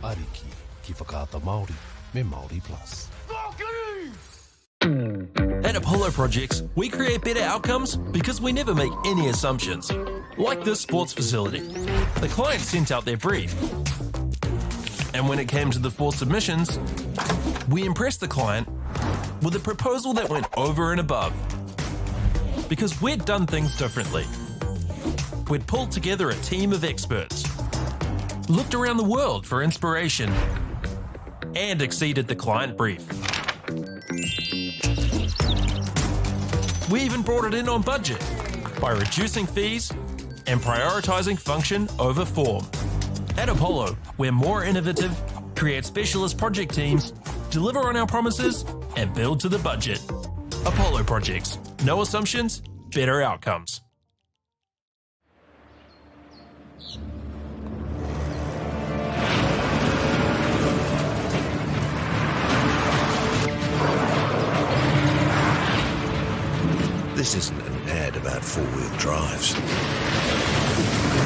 Ariki ki Whakaata Māori me Māori Plus. At Apollo Projects, we create better outcomes because we never make any assumptions. Like this sports facility. The client sent out their brief. And when it came to the four submissions, we impressed the client with a proposal that went over and above. Because we'd done things differently. We'd pulled together a team of experts, looked around the world for inspiration, and exceeded the client brief. We even brought it in on budget by reducing fees and prioritising function over form. At Apollo, we're more innovative, create specialist project teams, deliver on our promises, and build to the budget. Apollo Projects. No assumptions, better outcomes. This isn't an ad about four-wheel drives.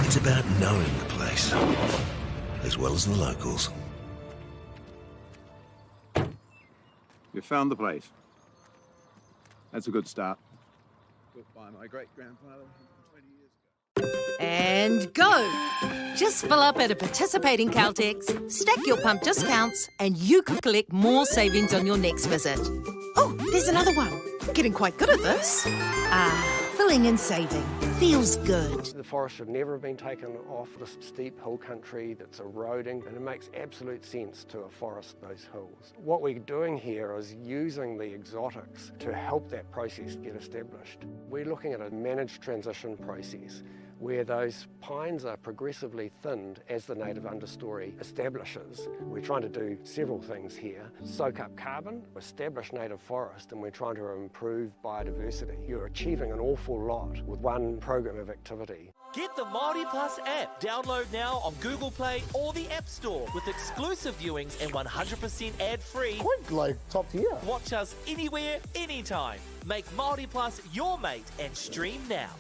It's about knowing the place, as well as the locals. You found the place. That's a good start. Built by my great-grandfather 20 years ago. And go! Just fill up at a participating Caltex, stack your pump discounts, and you could collect more savings on your next visit. Oh, there's another one. Getting quite good at this. Ah, filling and saving. Feels good. The forest should never have been taken off this steep hill country that's eroding, and it makes absolute sense to afforest those hills. What we're doing here is using the exotics to help that process get established. We're looking at a managed transition process where those pines are progressively thinned as the native understory establishes. We're trying to do several things here. Soak up carbon, establish native forest, and we're trying to improve biodiversity. You're achieving an awful lot with one program of activity. Get the Māori Plus app. Download now on Google Play or the App Store with exclusive viewings and 100% ad-free. Quite like top tier. Watch us anywhere, anytime. Make Māori Plus your mate and stream now.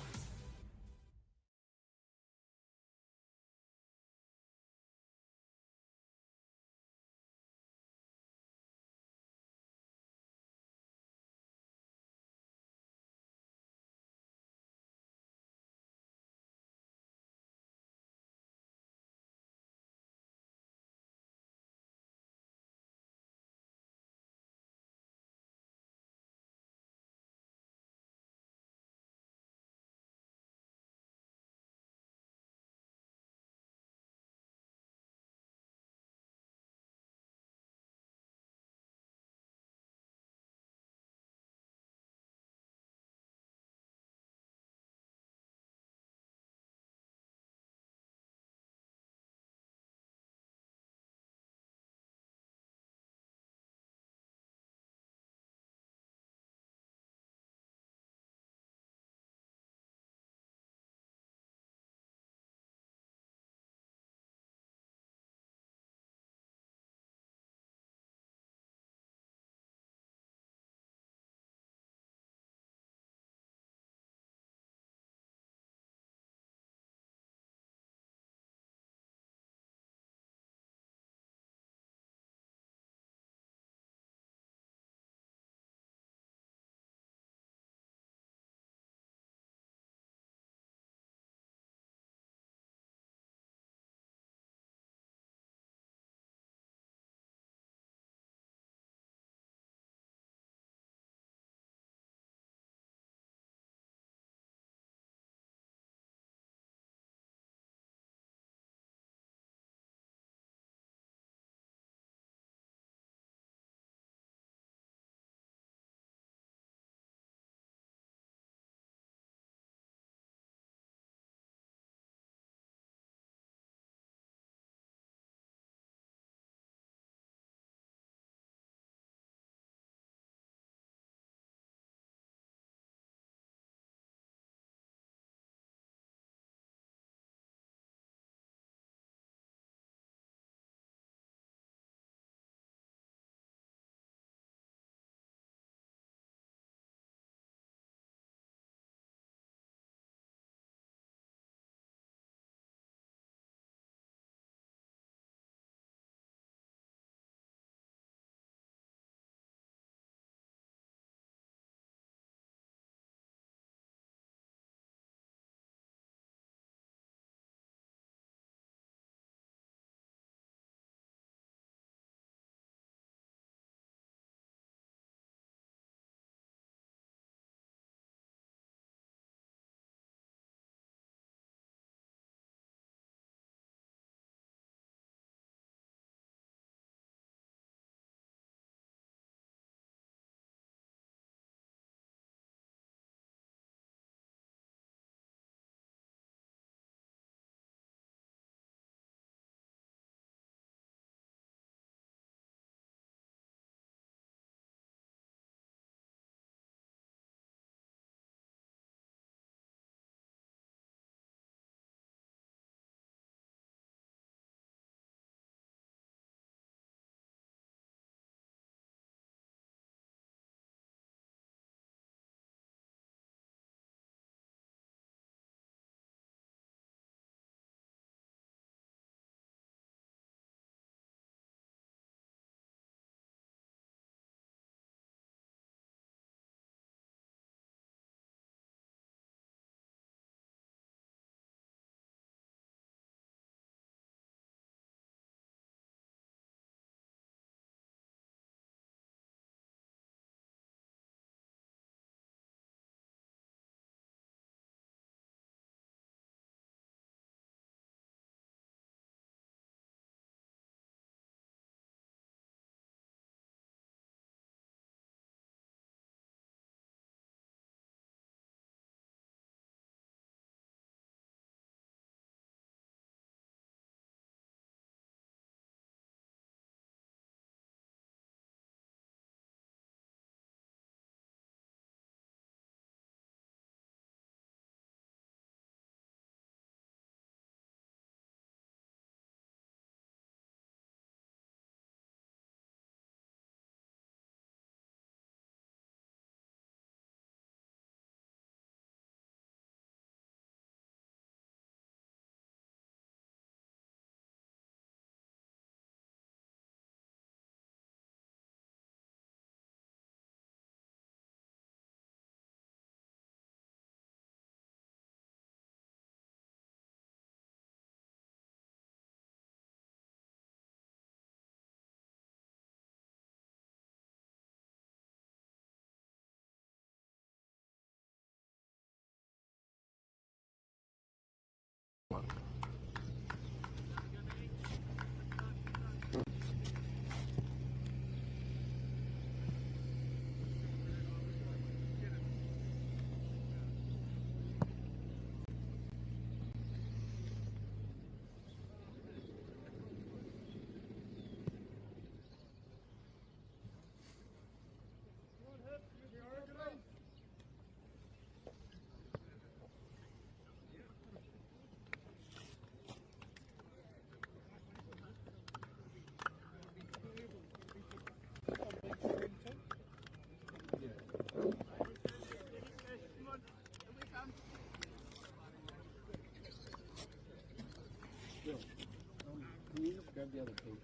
other team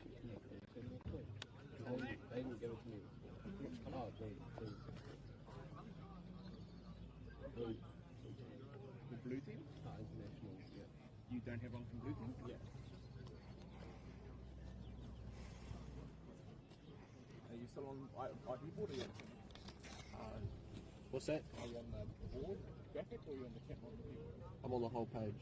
They didn't give it to me before. Oh, they. Blue. The blue team? Oh, international, yeah. You don't have one from blue team? Yeah. Are you still on IP board or you on What's that? Are you on the board graphic or are you on the camera on the keyboard? I'm on the whole page.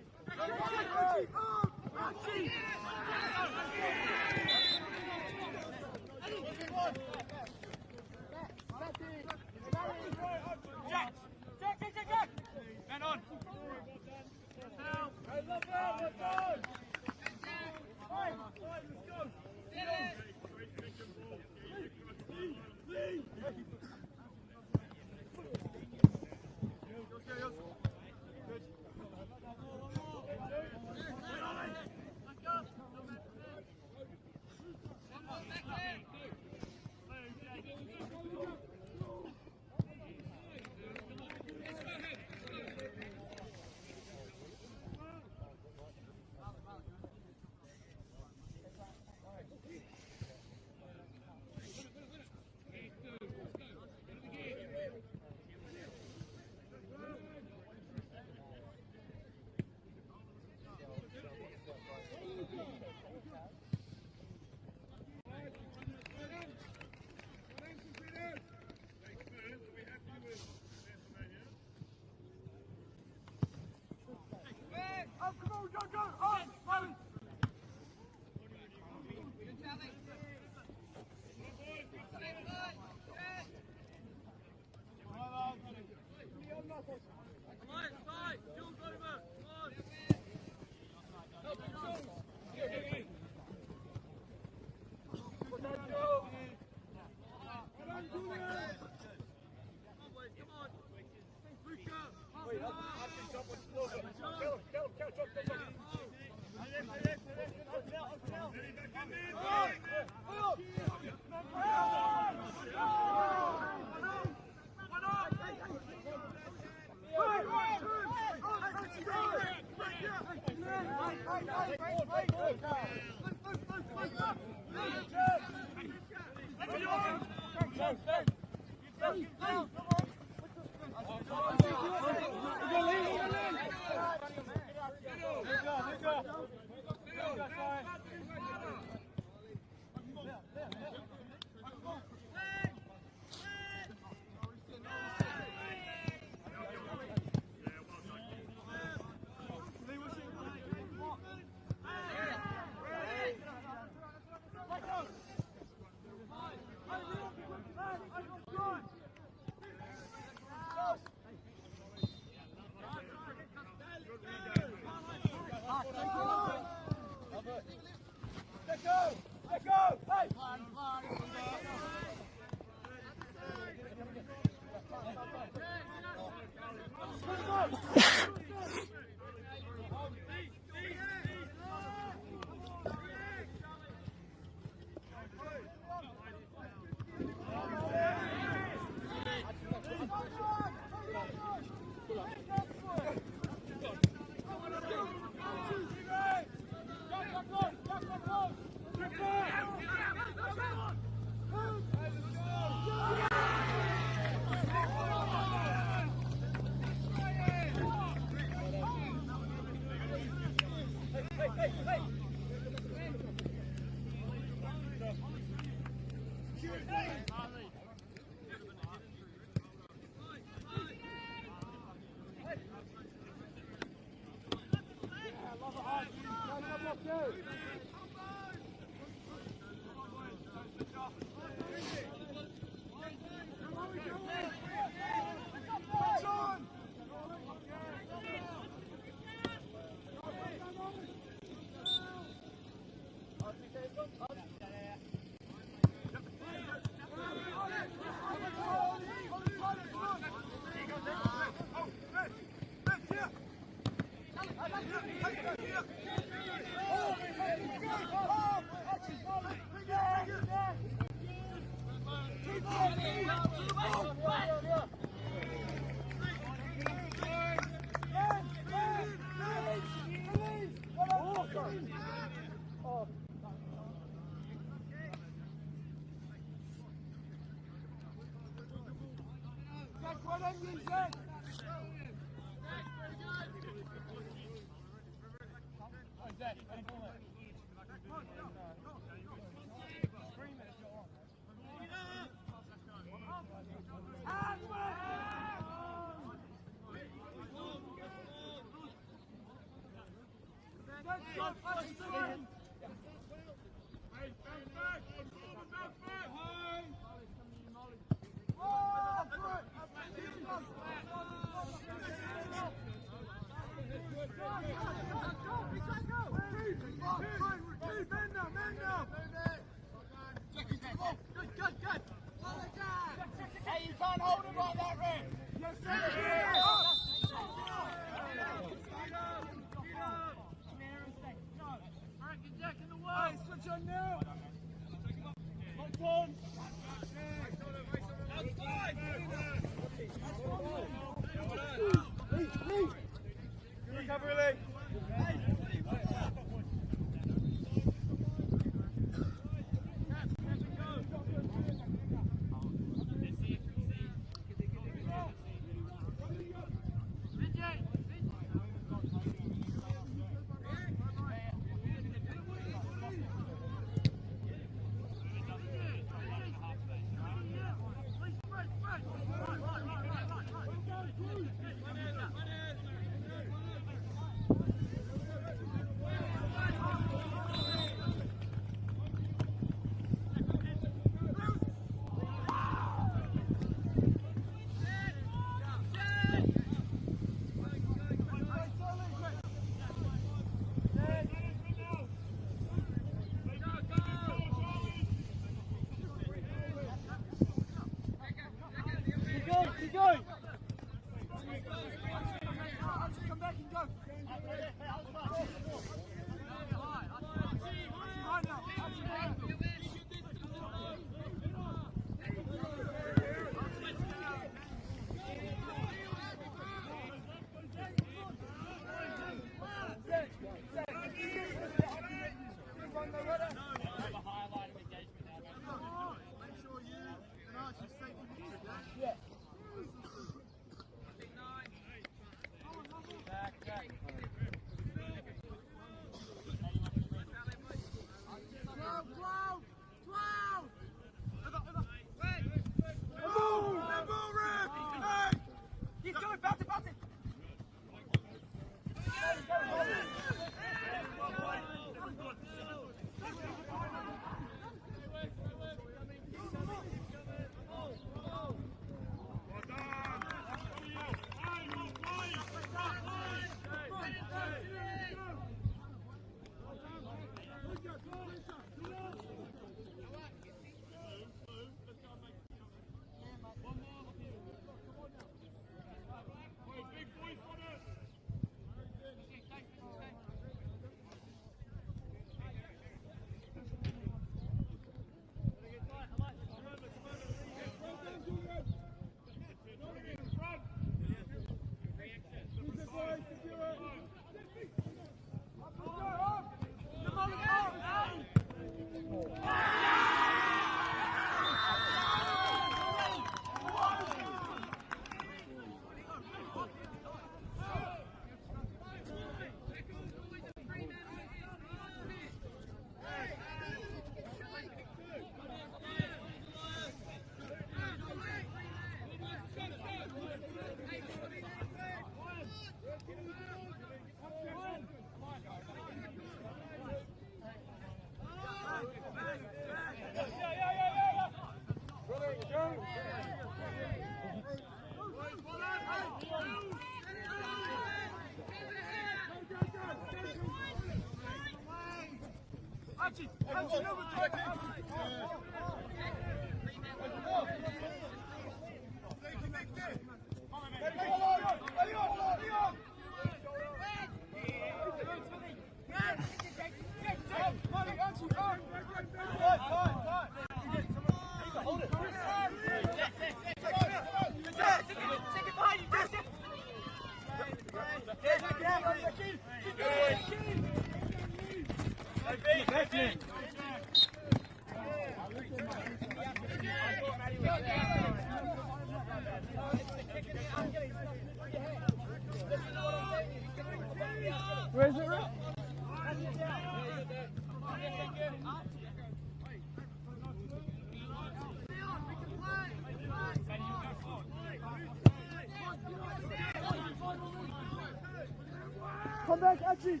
Come back, Archie.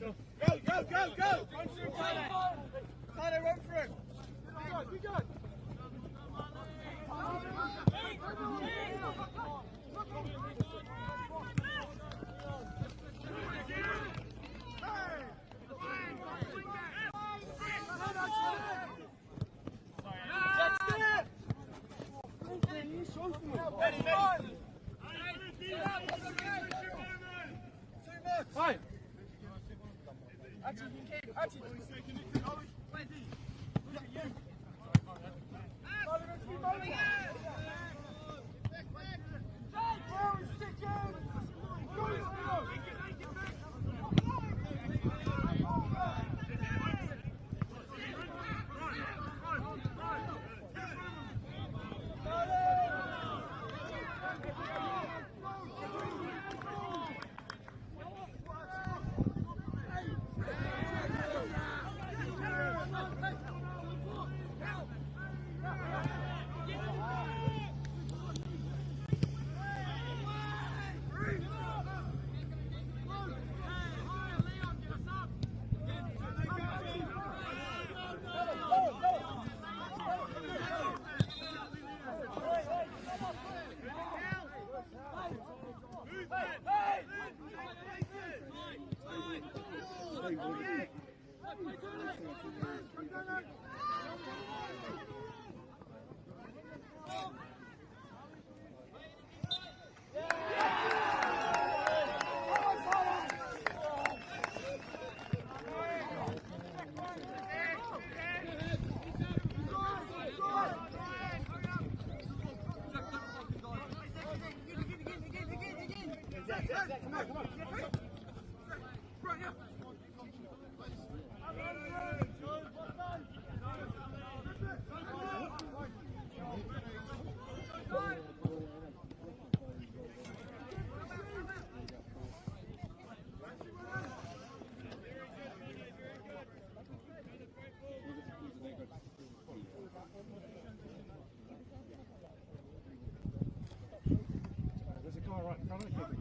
Go, go, go, go! Tyler, run for it! Keep going, keep going! Hey! There's a guy right in front of the keeper.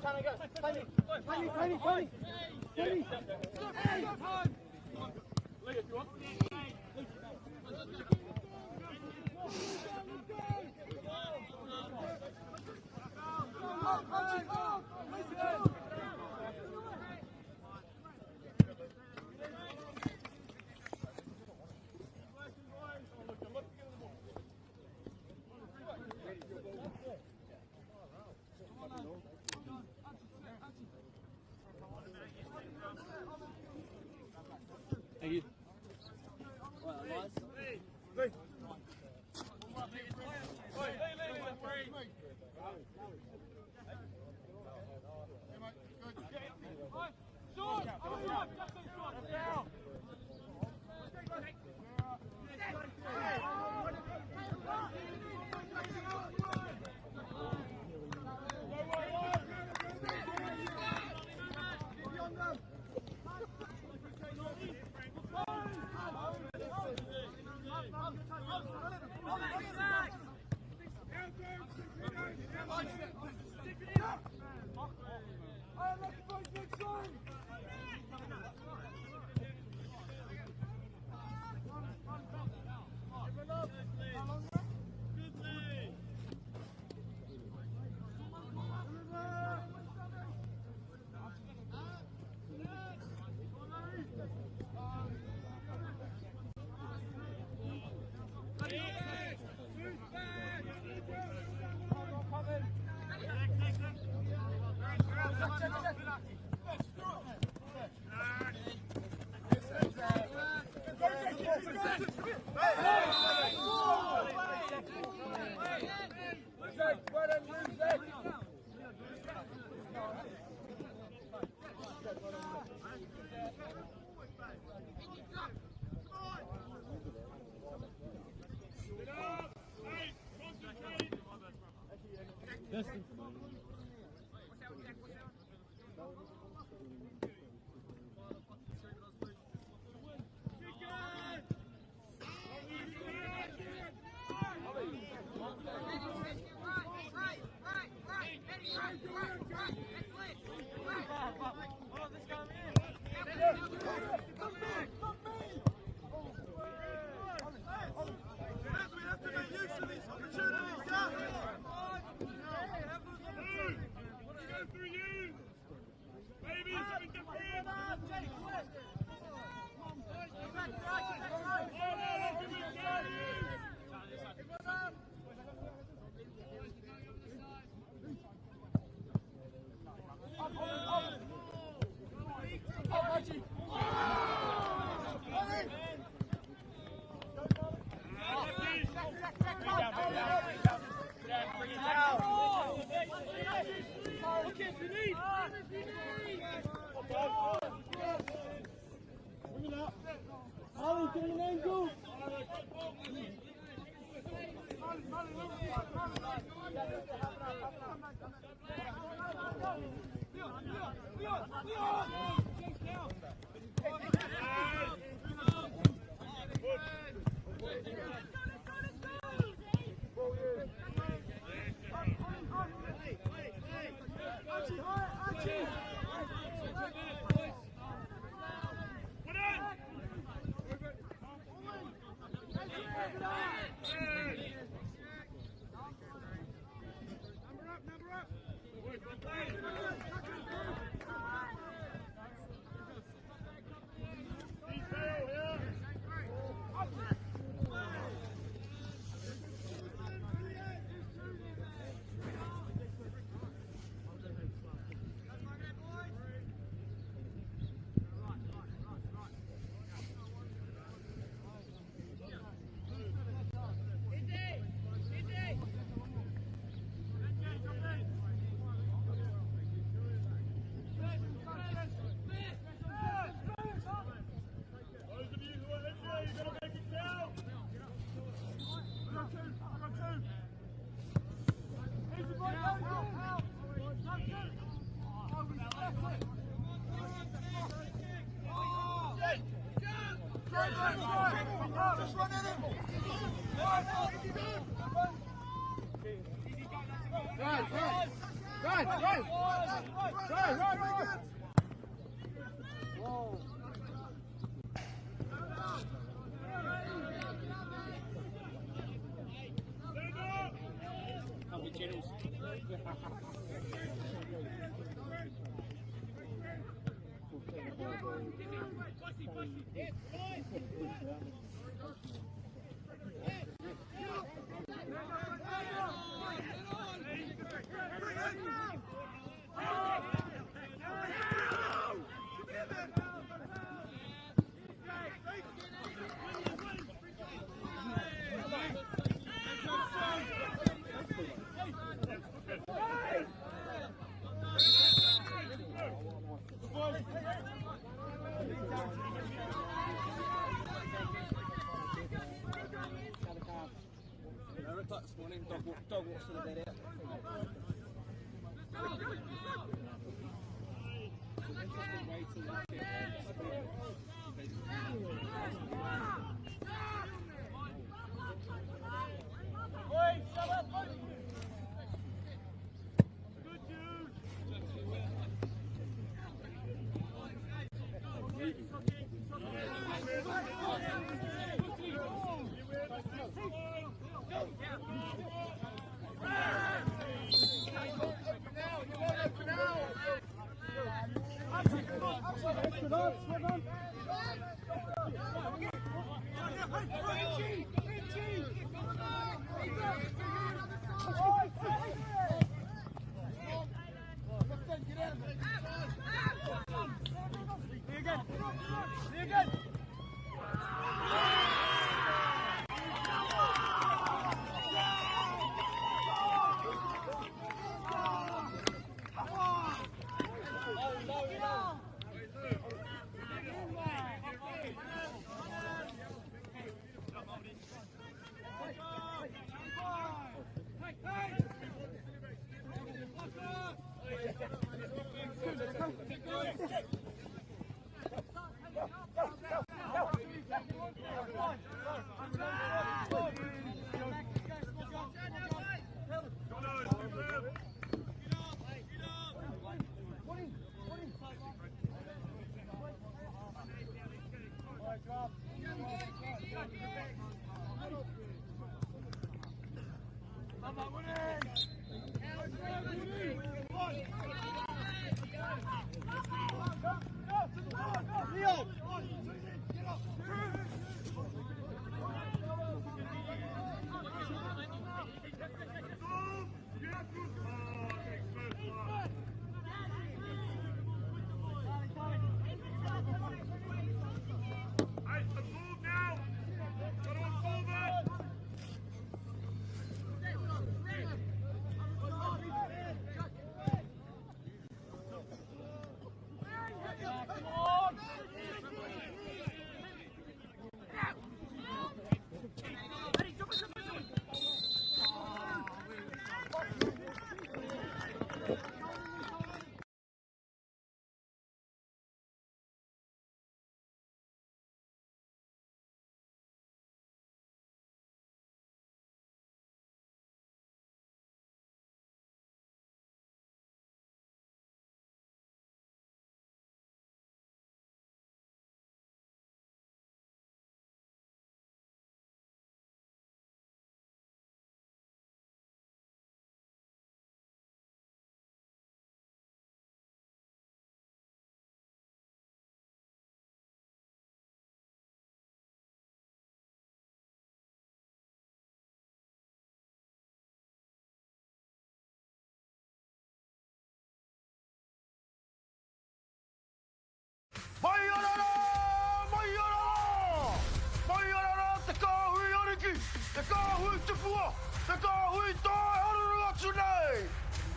Tane, go. Tane, Tane, Tane, Tane. Tane. Lee, if you want. Thank you. Run, run! Run, run, run!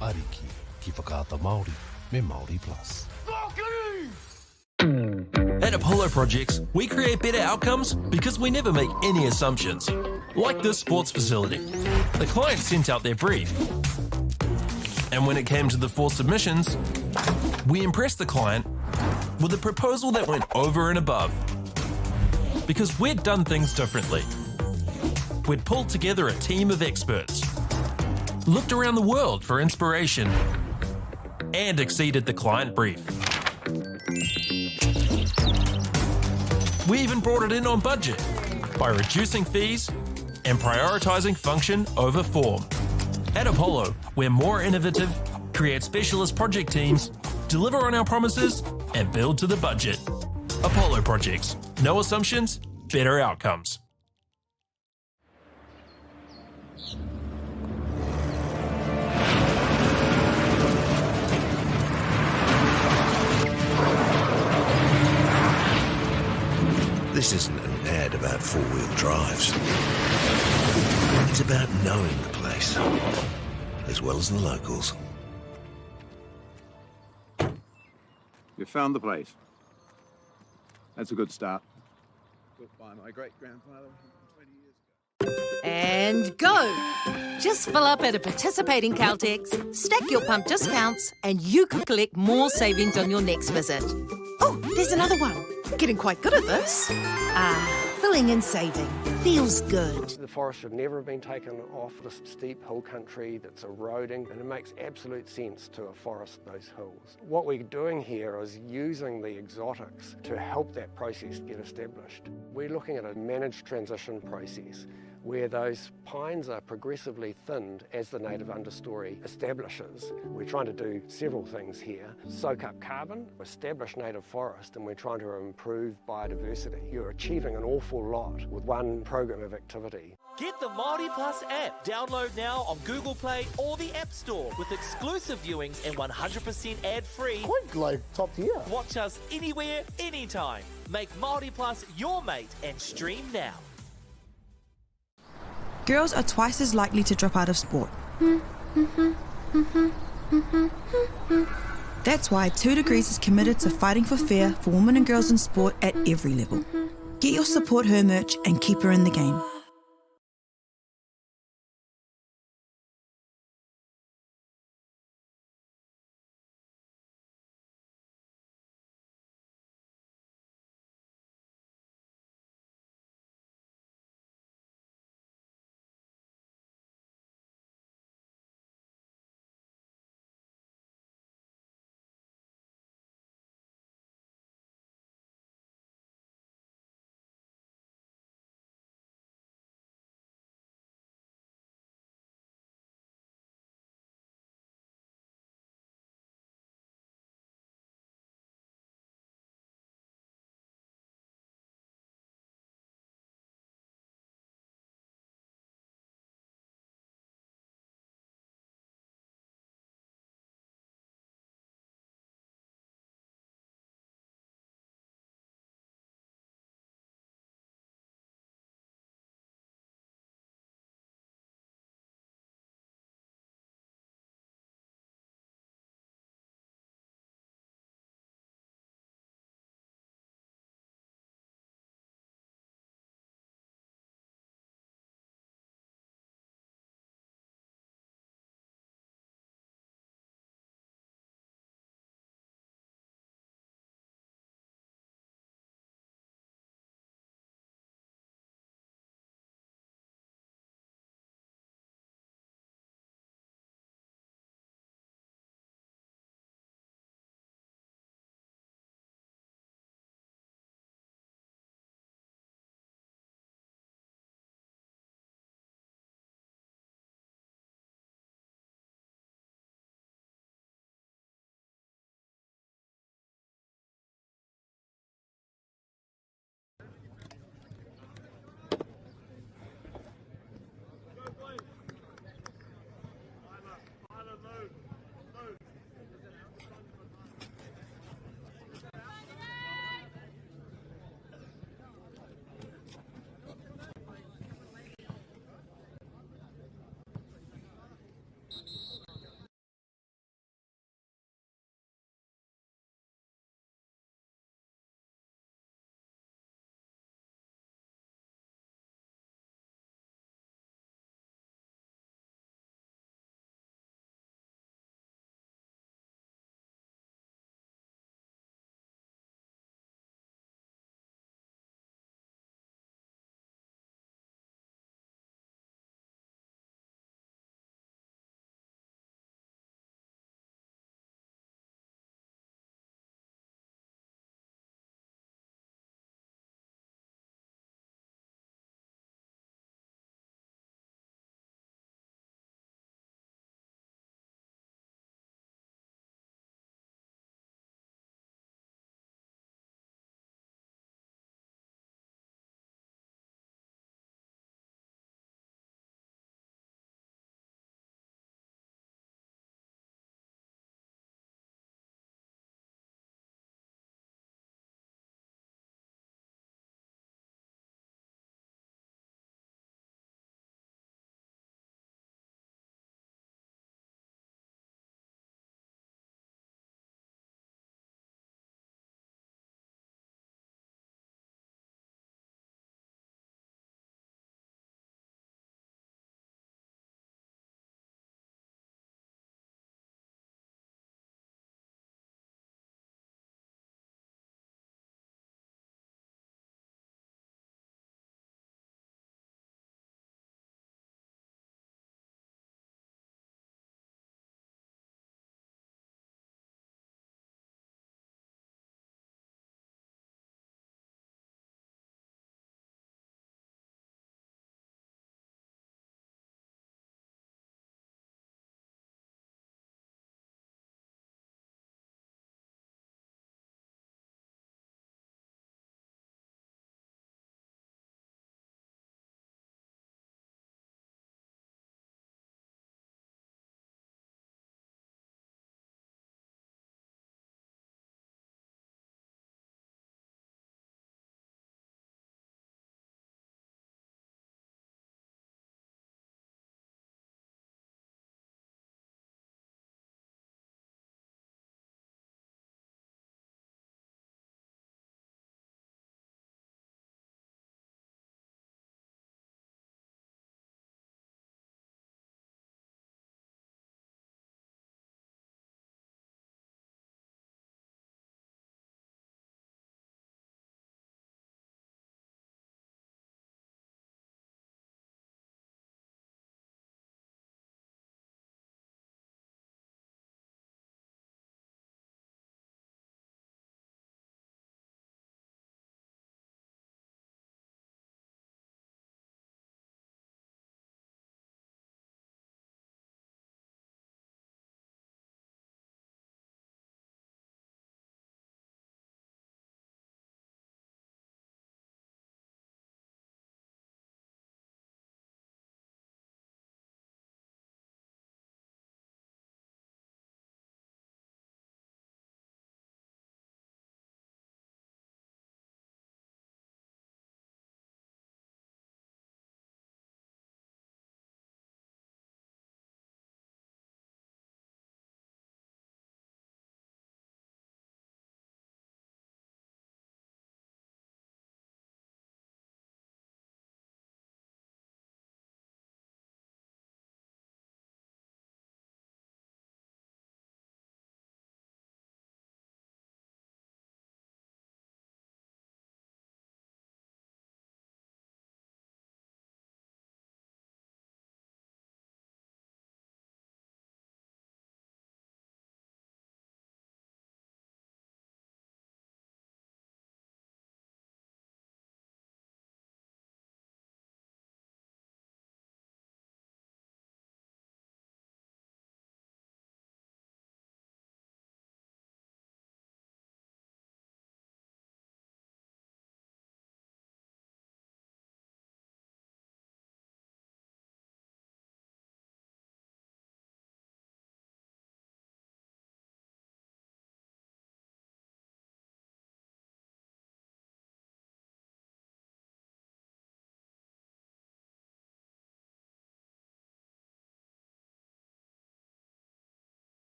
Ariki ki Whakaata Māori me Māori Plus. At Apollo Projects, we create better outcomes because we never make any assumptions. Like this sports facility. The client sent out their brief. And when it came to the four submissions, we impressed the client with a proposal that went over and above. Because we'd done things differently. We'd pulled together a team of experts, looked around the world for inspiration, and exceeded the client brief. We even brought it in on budget by reducing fees and prioritising function over form. At Apollo, we're more innovative, create specialist project teams, deliver on our promises, and build to the budget. Apollo Projects. No assumptions, better outcomes. This isn't an ad about four-wheel drives. It's about knowing the place, as well as the locals. You found the place. That's a good start. Built by my great-grandfather 20 years ago. And go! Just fill up at a participating Caltex, stack your pump discounts, and you could collect more savings on your next visit. Oh, there's another one. Getting quite good at this. Ah, filling and saving. Feels good. The forest should never have been taken off this steep hill country that's eroding, and it makes absolute sense to afforest those hills. What we're doing here is using the exotics to help that process get established. We're looking at a managed transition process where those pines are progressively thinned as the native understory establishes. We're trying to do several things here. Soak up carbon, establish native forest, and we're trying to improve biodiversity. You're achieving an awful lot with one program of activity. Get the Māori Plus app. Download now on Google Play or the App Store with exclusive viewings and 100% ad-free. Quite like top tier. Watch us anywhere, anytime. Make Māori Plus your mate and stream now. Girls are twice as likely to drop out of sport. That's why 2degrees is committed to fighting for fair for women and girls in sport at every level. Get your support her merch and keep her in the game.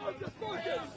Focus, focus!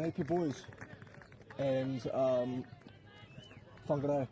Napier Boys and Whangarei.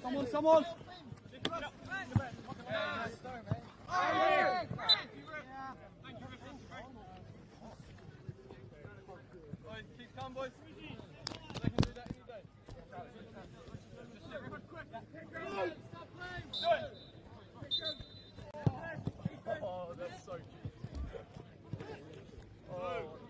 Come on, come on. Keep calm, boys. They can do that any day. Do it. Oh, that's so cute. Oh.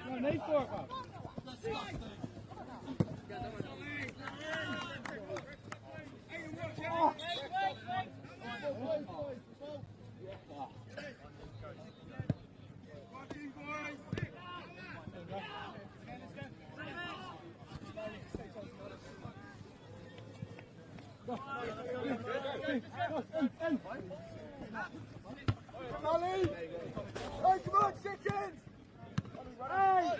No need for it, bro. Charlie! Hey, come on, seconds! Hey!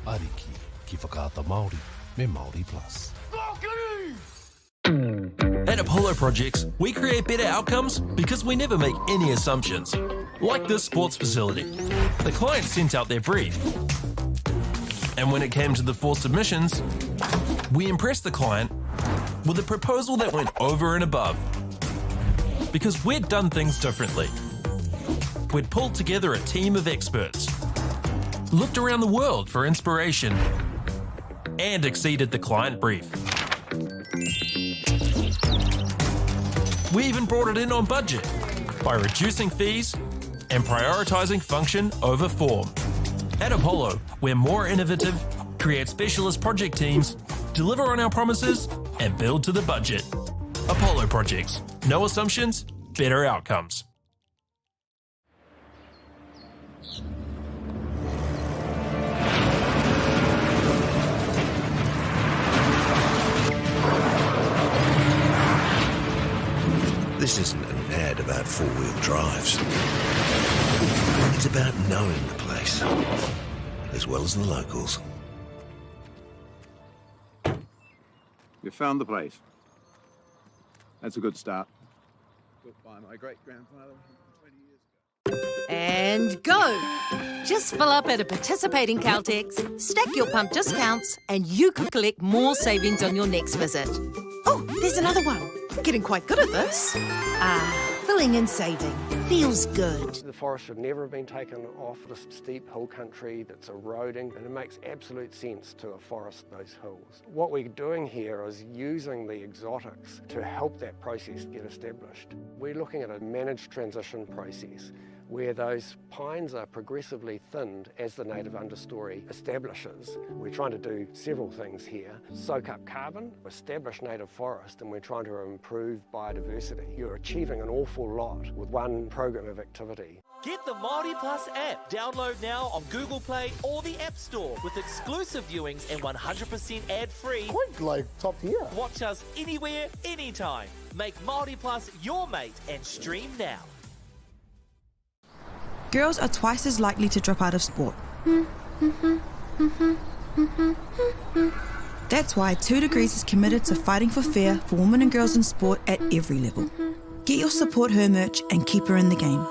Ariki ki Whakaata Māori me Māori Plus. At Apollo Projects, we create better outcomes because we never make any assumptions. Like this sports facility. The client sent out their brief. And when it came to the four submissions, we impressed the client With a proposal that went over and above. Because we'd done things differently. We'd pulled together a team of experts, looked around the world for inspiration, and exceeded the client brief. We even brought it in on budget by reducing fees and prioritising function over form. At Apollo, we're more innovative, create specialist project teams, deliver on our promises, and build to the budget. Apollo Projects. No assumptions, better outcomes. This isn't an ad about four-wheel drives. It's about knowing the place, as well as the locals. You found the place. That's a good start. Built by my great-grandfather 20 years ago. And go! Just fill up at a participating Caltex, stack your pump discounts, and you could collect more savings on your next visit. Oh, there's another one. Getting quite good at this. Ah, filling and saving. Feels good. The forest should never have been taken off this steep hill country that's eroding, and it makes absolute sense to afforest those hills. What we're doing here is using the exotics to help that process get established. We're looking at a managed transition process where those pines are progressively thinned as the native understory establishes. We're trying to do several things here. Soak up carbon, establish native forest, and we're trying to improve biodiversity. You're achieving an awful lot with one program of activity. Get the Māori Plus app. Download now on Google Play or the App Store with exclusive viewings and 100% ad-free. Quite like top tier. Watch us anywhere, anytime. Make Māori Plus your mate and stream now. Girls are twice as likely to drop out of sport. That's why 2 Degrees is committed to fighting for fair for women and girls in sport at every level. Get your support her merch and keep her in the game.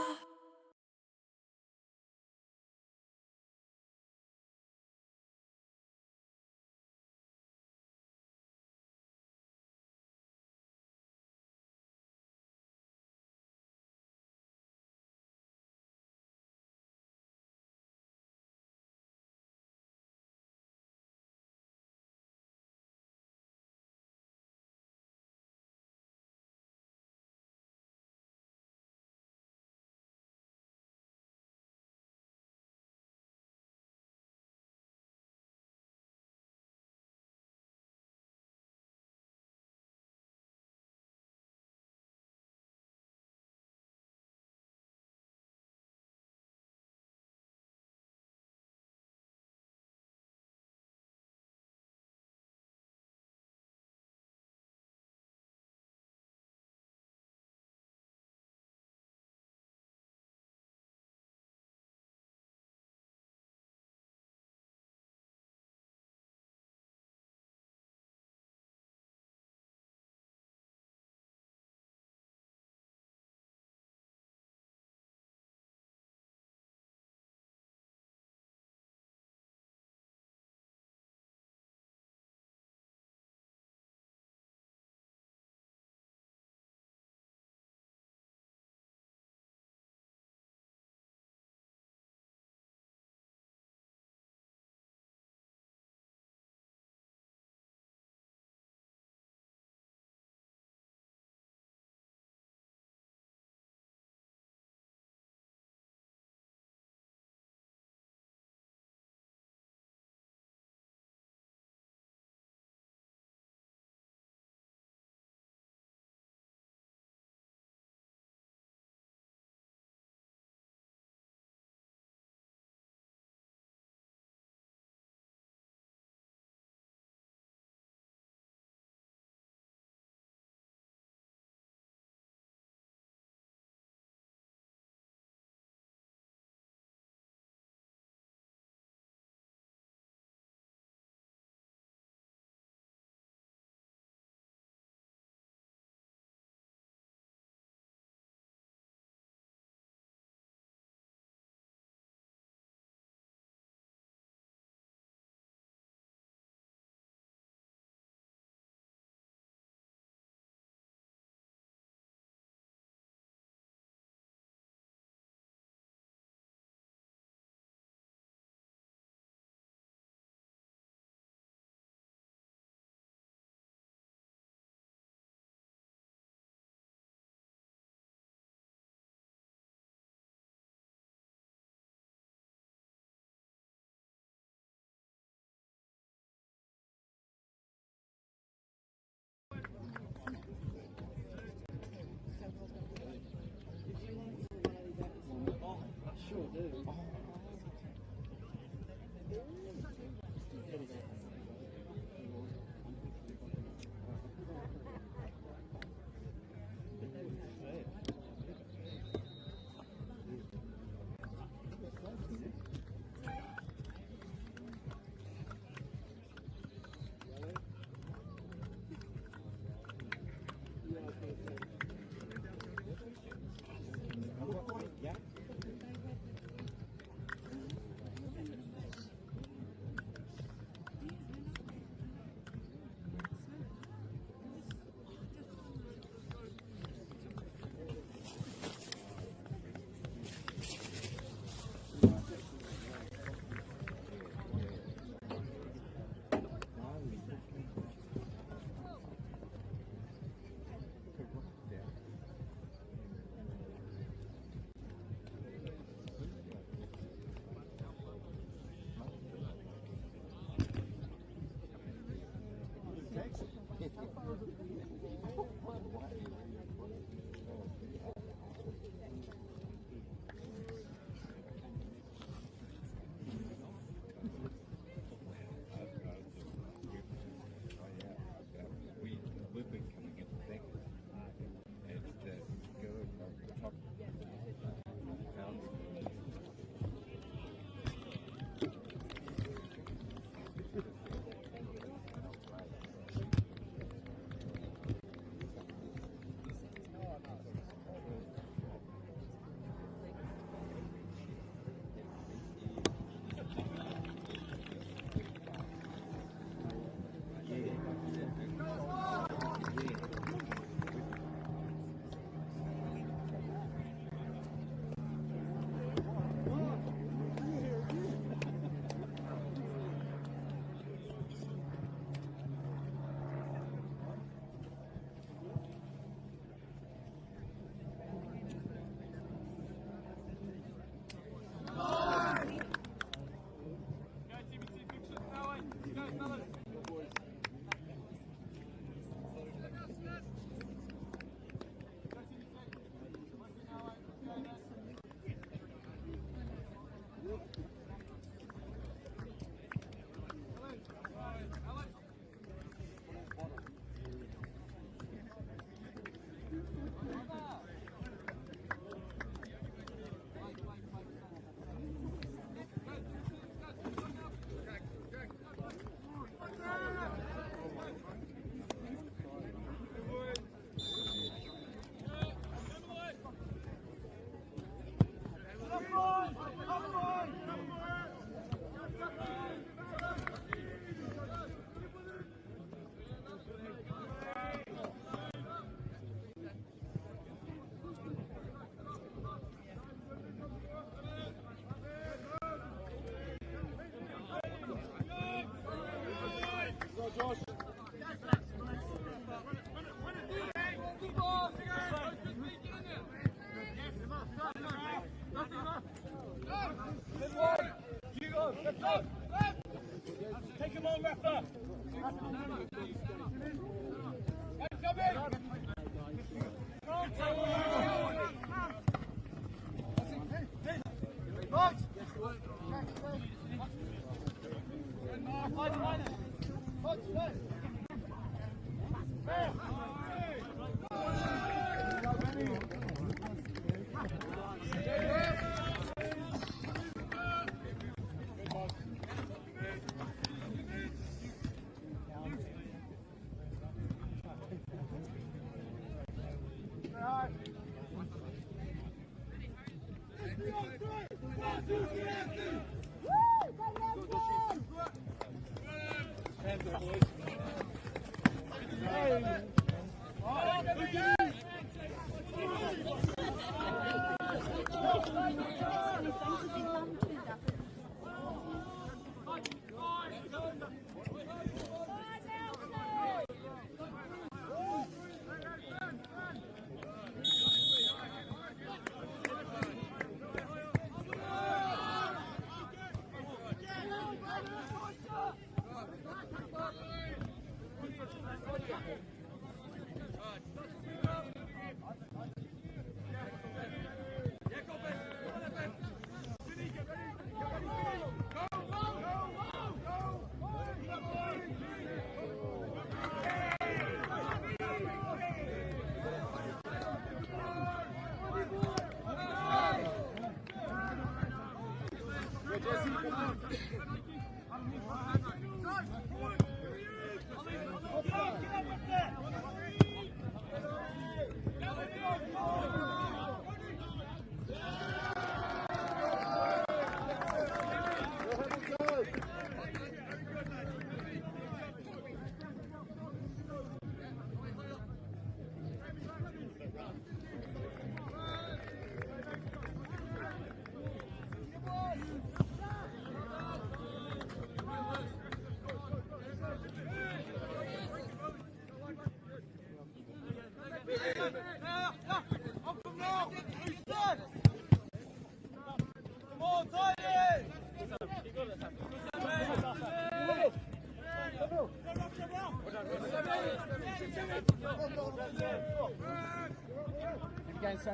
Take him on, Rafa!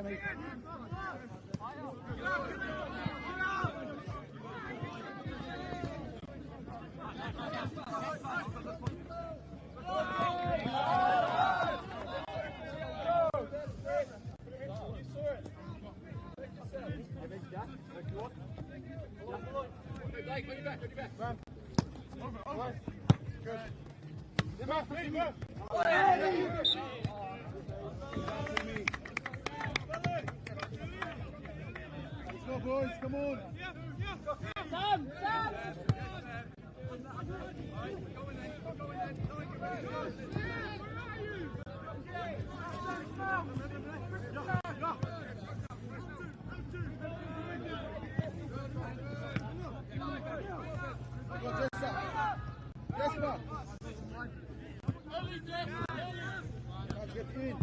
Sammy. Let's go, boys. Come on. Sam, Sam. Go, Jessa. Jasper. Let's get in.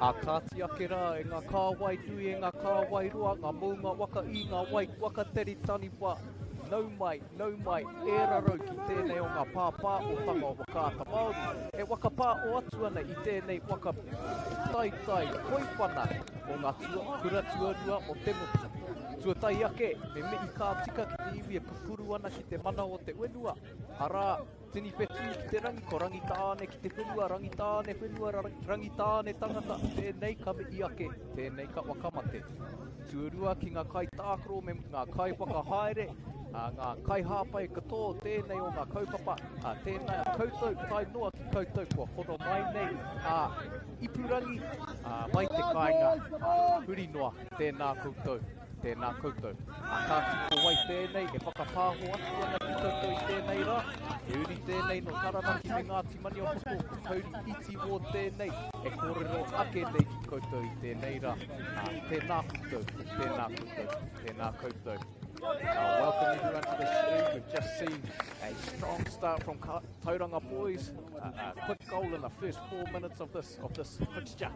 A kāti ake rā e ngā kāwai nui, e ngā kāwai roa, ngā mounga waka i ngā wai waka tere taniwha. Nau mai, nau mai, e rarau ki tēnei o ngā pāpā o tanga o Whakaata Māori. E whakapā o atu ana i tēnei waka taitai poiwhana o ngā tua, kura tuarua o te motu. Tuatahi ake, me mihi ka tika ki te iwi e pupuru ana ki te mana o te whenua, arā, Tini whetū ki te rangi, ko Rangitāne ki te whenua, Rangitāne whenua, Rangitāne tangata, tēnei ka mihi ake, tēnei ka whakamate. Tuarua ki ngā kaitākaro me ngā kaiwhakahaere, ngā kaihāpai katoa o tēnei o ngā kaupapa, tēnā koutou tae noa ki koutou kua hono mai nei, ā, ipurangi, mai te kāinga, huri noa, tēnā koutou. Tēnā koutou. A kāti ko wai tēnei e whakapāho atu ana ki koutou i tēnei rā? He uri tēnei nō Taranaki me Ngāti Maniapoto, ko Kauri Iti Ward tēnei e kōrero ake nei ki koutou i tēnei rā. Ā, tēnā koutou, tēnā koutou, tēnā koutou. Welcome everyone to the stream. We've just seen a strong start from Tauranga boys. A quick goal in the first 4 minutes of this fixture.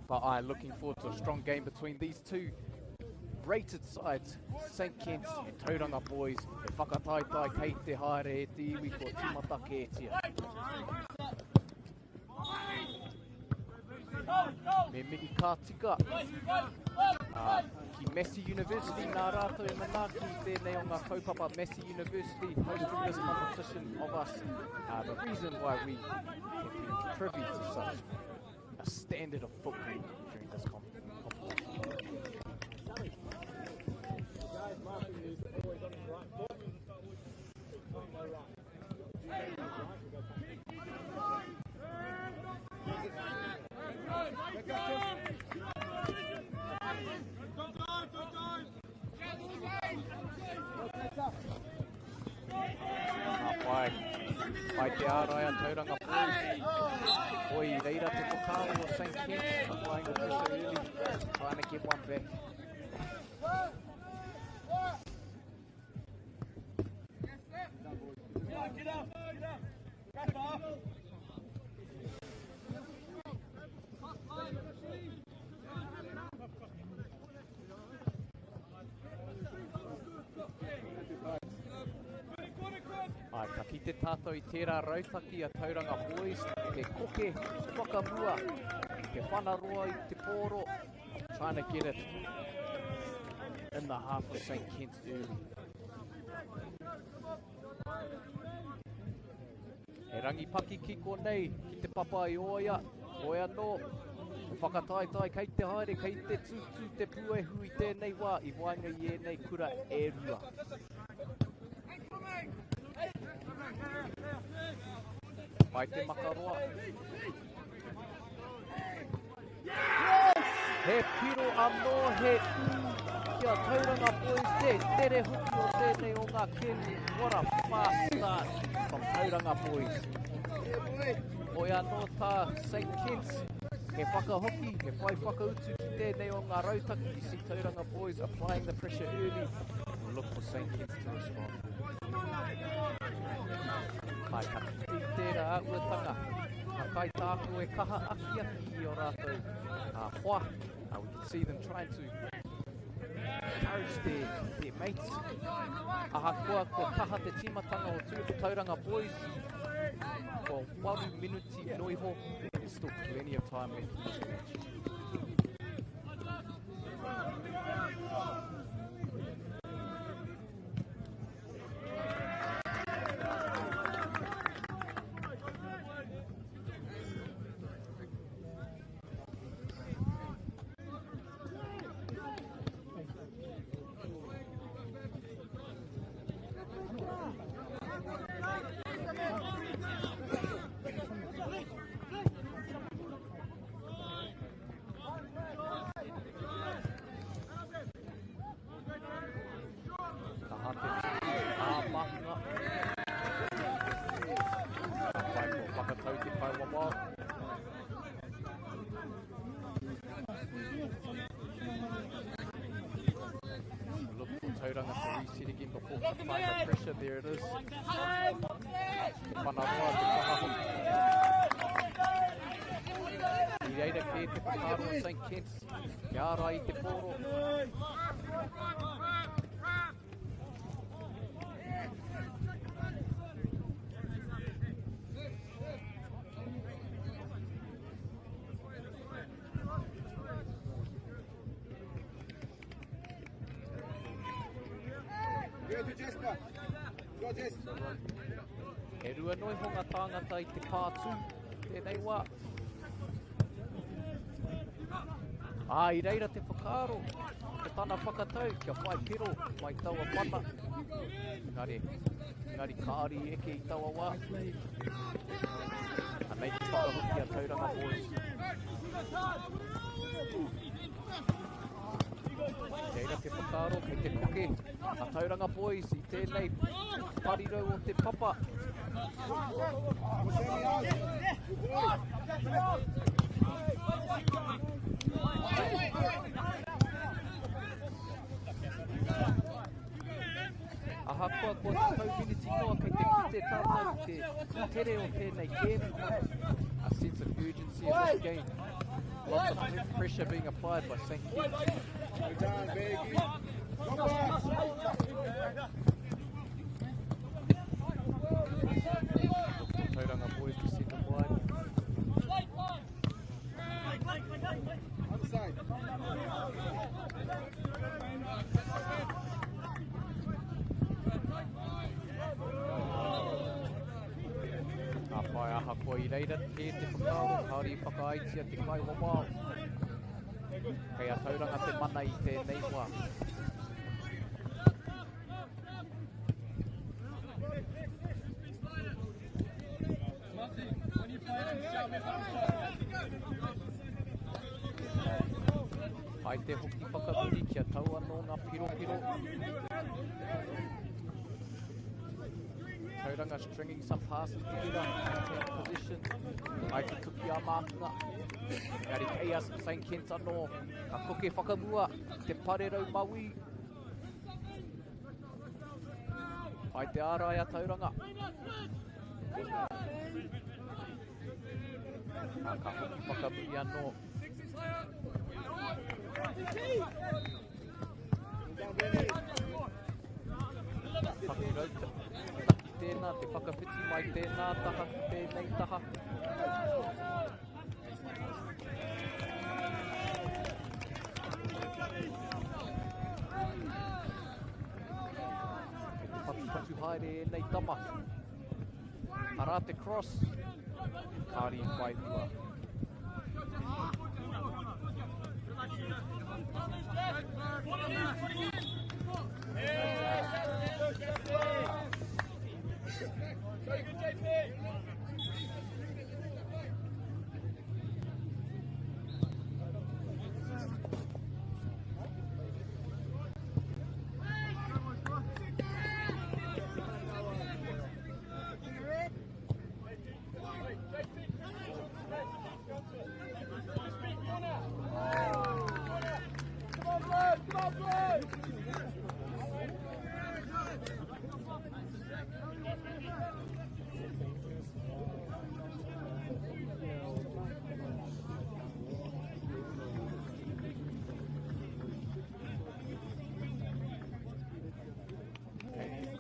But I'm looking forward to a strong game between these two rated sides, St. Kents and Tauranga boys. E whakataetae kei te haere e te iwi kua tīmata kētia. Me mihi ka tika ki Massey University nā rātou e manaaki i tēnei o ngā kaupapa Massey University hosting this competition of us. The reason why we can be privy to such a standard of football during this competition. Pai, pai te ārai a Tauranga Boys. Hoi, reira te whakaaro o St. Kitts, applying the pressure early, trying to get one back. Get up, get up. Wrap up. Ai, ka kite tātou i tērā rautaki a Tauranga Boys, te koke whakamua, te whanaroa i te pōro, trying to get it in the half of St. Kitts early. He rangi paki ki konei, ki te papa i Oia, hoi anō, te whakataetae kei te haere, kei te tūtū te puehu i tēnei wā, i waenga i ēnei kura e rua. Mai te makaroa. He piro anō, he ū. ki a Tauranga Boys, te tere hoki o tēnei o ngā kēmu. What a fast start from Tauranga Boys. Hoi anō tā St. Kitts, he whakahoki, he whai whakautu ki tēnei o ngā rautaki. You see Tauranga Boys applying the pressure early. We'll look for St. Kitts to respond. Ai, ka kite i tērā āhuatanga. Ngā kaitākaro e kaha akiaki i ō rātou hoa. We can see them trying to encourage their, their mates. Ahakoa kua kaha te tīmatanga o Tauranga Boys, kua waru minuti noiho, there's still plenty of time left in this match. Ka te tuku a Mahunga. Ka pai ko whakatau te kaiwawao. Look for Tauranga to reset again before applying the pressure. There it is. Te whanaroa, te whakahoki. I reira kē te whakaaro o St. Kitts. Kia ārai i te pōro. E rua noa iho ngā tāngata i te pātū tēnei wā. Ā, i reira te whakaaro, ko tana whakatau kia whai pero mai taua mana. Engari, engari kāore i eke i taua wā. Anei te whakahoki a Tauranga Boys. Reira te whakaaro kei te koke a Tauranga Boys i tēnei parirau o te papa. Ahakoa kua tekau miniti noa kei te kite tātou i te tere o tēnei kēmu. A sense of urgency in this game. Lots of pressure being applied by St. Kitts. Tauranga Boys to send them wide. Ka pai ahakoa i reira kē te whakaaro, kāore i whakaaetia te kaiwawao. Kei a Tauranga te mana i tēnei wā. Hai te hoki whakamuri kia tau anō ngā piropiro. Tauranga stringing some passes together, maintain possession. Hai te tuki a Mākunga. Engari kei a St. Kents anō. Ka koke whakamua te parerau mauī. Hai te ārai a Tauranga. Ka hoki whakamuri anō. Taki rauta, taki tēnā, te whakawhiti mai tēnā taha ki tēnei taha. Kei te patupatu haere ēnei tama. Arā te cross. Kāri i whai hua.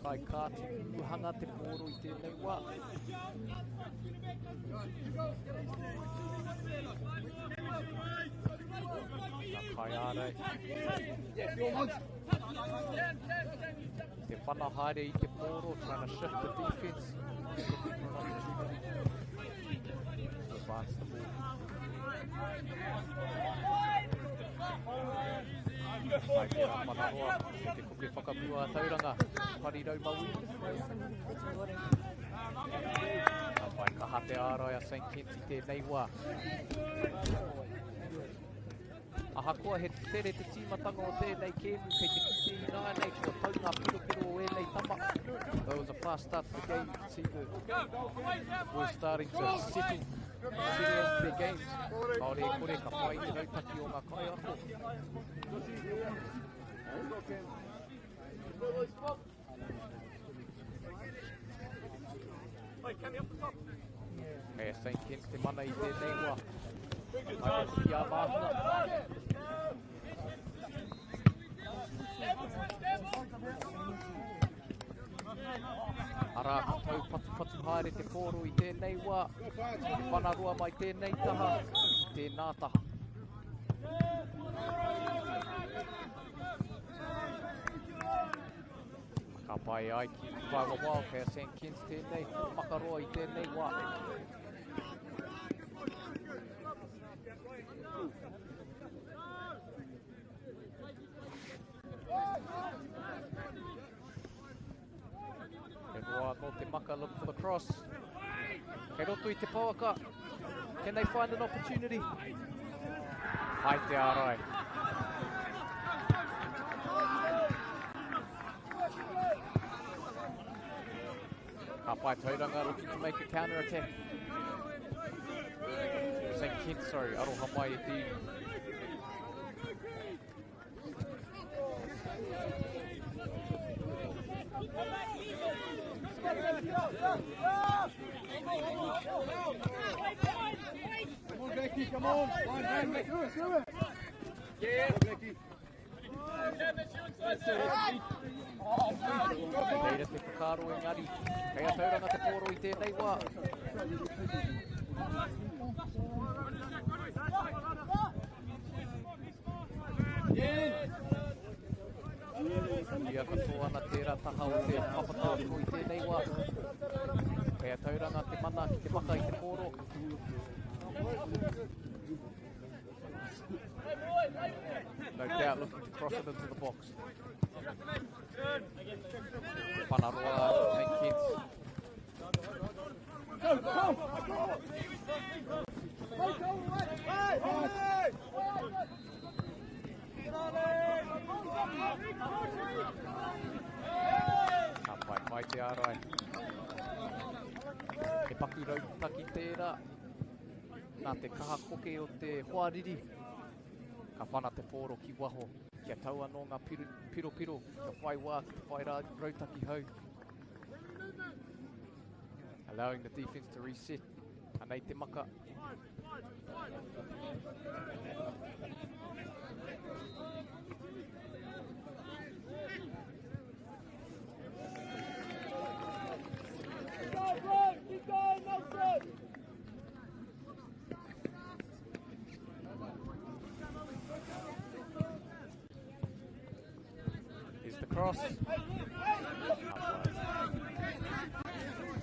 Kaikāti Uhanga te pōro i tēnei wā. Ngā kaiārai. Te whana haere i te pōro, trying to shift the defense. Looking for an opportunity to advance the ball. Mai te Rāpanaroa, me te koke whakamua a Tauranga, Parirau Maui. Ka whai kaha te ārai a St Kents i tēnei wā. Ahakoa he tere te tīmatanga o tēnei kēmu, kei te kite ināianei kua tau ngā piropiro o ēnei tama. Though it was a fast start to the game, you can see the boys starting to settle, settle into their games. Kāore e kore ka whai te rautaki o ngā kaiako. Kei a St Kents te mana i tēnei wā. Haere hoki a Māhuna. Arā, ka tau patupatu haere te pōro i tēnei wā. Te whanaroa mai tēnei taha, tēnā taha. Ka pai ai ki Whaiwawao, kei a St Kents tēnei makaroa i tēnei wā. He roa anō te maka, look for the cross. Kei roto i te pouaka. Can they find an opportunity? Hai te ārai. Ka pai Tauranga looking to make a counter attack. St. Kent, sorry, aroha mai e te Come on, Becky, come on. Find Becky. Do it, do it. Yeah. Becky. Reira te whakaaro engari, kei a Tauranga te pōro i tēnei wā. Ia katoa ana tērā taha o te papatākaro i tēnei wā. Kei a Tauranga te mana ki te maka i te pōro. No doubt looking to cross it into the box. Panaroa, St Kitts. Go, go! Go, go, hey, Ka pai mai te ārai. He paku rautaki tērā. Nā te kaha koke o te hoariri, ka whana te pōro ki waho, kia tau anō ngā piropiro, kia whai wā ki te whai rautaki hou. Allowing the defense to reset. Anei te maka. Keep going, keep going, Nelson! Here's the cross.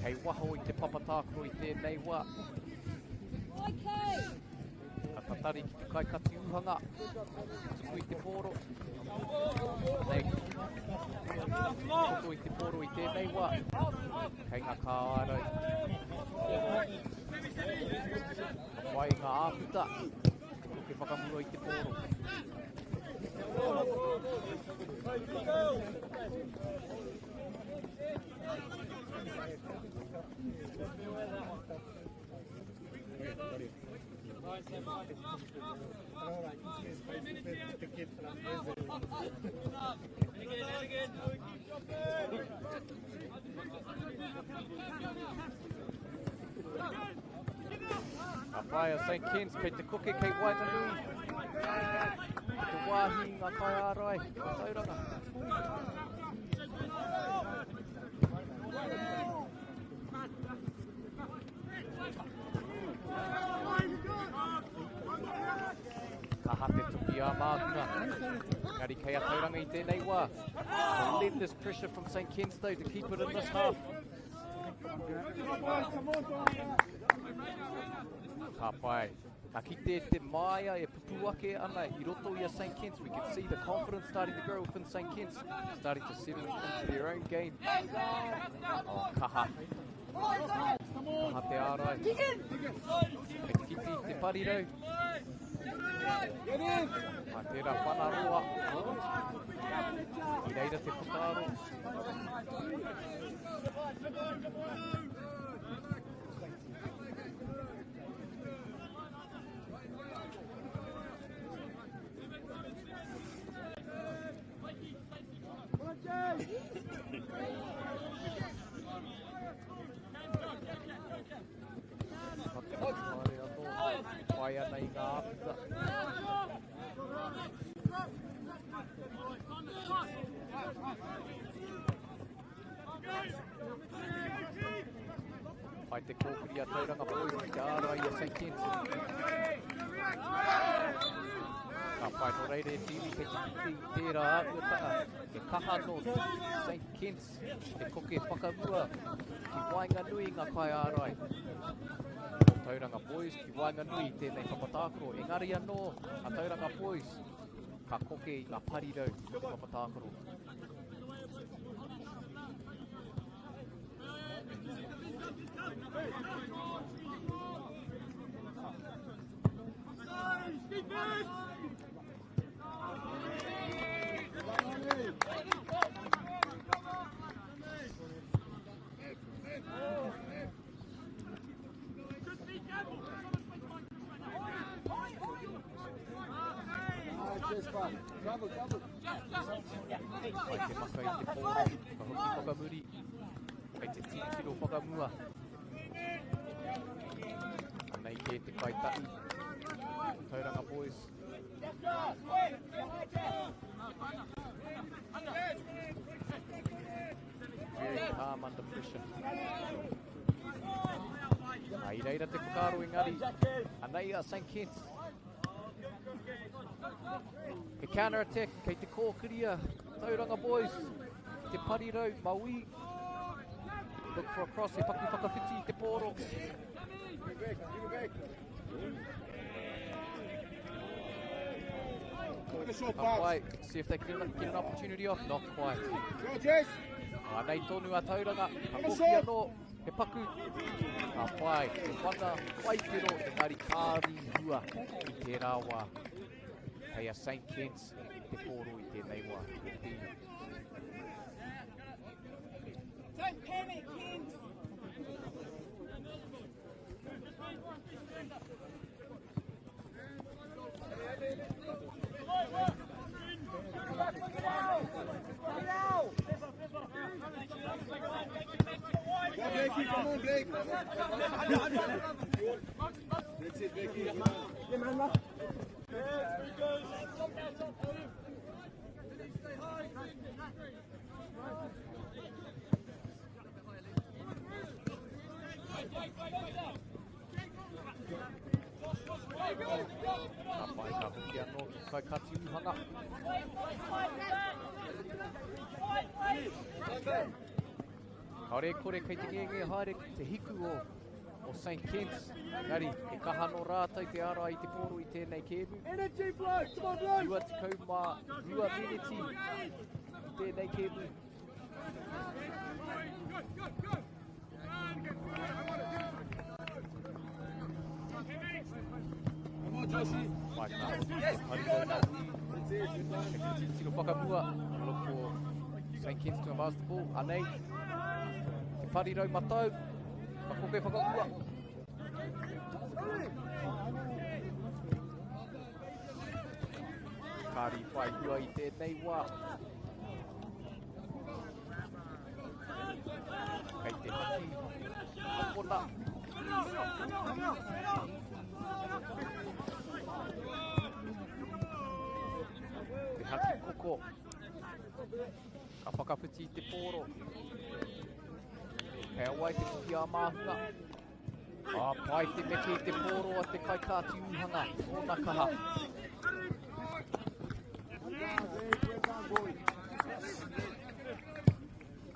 Kei waho i te papa tākaro i tēnei wā. Ka tatari ki te kaikati uhanga. Tuku i te pōro. Nei. Toto i te pōro i tēnei wā. Kei ngā kāarai. Ka whai ngā āputa. Te koke whakamua i te pōro. Ka whai a St Kens, kei te koke, kei waenganui. Ki te wāhi ngā kaiārai o Tauranga. Kaha te tuki a Māhunga. Engari kei a Tauranga i tēnei wā. Relentless pressure from St. Ken's though to keep it in this half. Ka pai. Ka kite te māia e pupu ake ana i roto i a St. Kent's. We can see the confidence starting to grow within St. Kent's, starting to settle into their own game. Oh, kaha. Kaha te ārai. Kei te kite i te parirau. A tērā whanaroa. I reira te whakaaro. Whai ana i ngā āputa. Pai te kōkiri a Tauranga Boys ki te ārai i a St. Kent. Ka pai nō reira e te iwi kei te kite i tērā āhuatanga. He kaha nō St. Kents te koke whakamua ki waenganui i ngā kaiārai. Nō Tauranga Boys ki waenganui i tēnei papa tākaro. Engari anō a Tauranga Boys ka koke i ngā parirau o te papa tākaro. Pai te maka i te pōro, ka hoki whakamuri, kei te titiro whakamua. Anei kē te kaitahi, Tauranga Boys. Very calm under pressure. I reira te whakaaro engari, anei a St. Kents. He counter attack kei te kōkiria Tauranga Boys. Te parirau, Maui. Look for a cross, he paku whakawhiti i te pōro. Not quite. See if they can get an opportunity off. Not quite. Anei tonu a Tauranga. Ka hoki anō. He paku. Ka pai. He wana waipiro engari kāri hua i tērā wā. Kei a St. Kents te pōro i tēnei wā. Don't panic, Kents. Go, Blakey, come on, Blake. That's it, Blakey. Ka pai, ka hoki anō ki Kaikati Uhanga. Kāore e kore kei te ngenge haere te hiku o, o St. Kents. Engari, he kaha nō rātou te ārai i te pōro i tēnei kēmu. Energy, bloke! Come on, bloke! 22 miniti i tēnei kēmu. Pai ka hoki te parirau Maui. Kei te titiro whakamua. Look for St. Kents to advance the ball. Anei, te parirau matau. Ka koke whakamua. Kāri whai hua i tēnei wā. Kei te haki akona. Te haki koko. Ka whakawhiti i te pōro. Kei a wai te tuki a māhunga. Ā, pai te meke i te pōro a te kaikāti ūhanga, tōna kaha.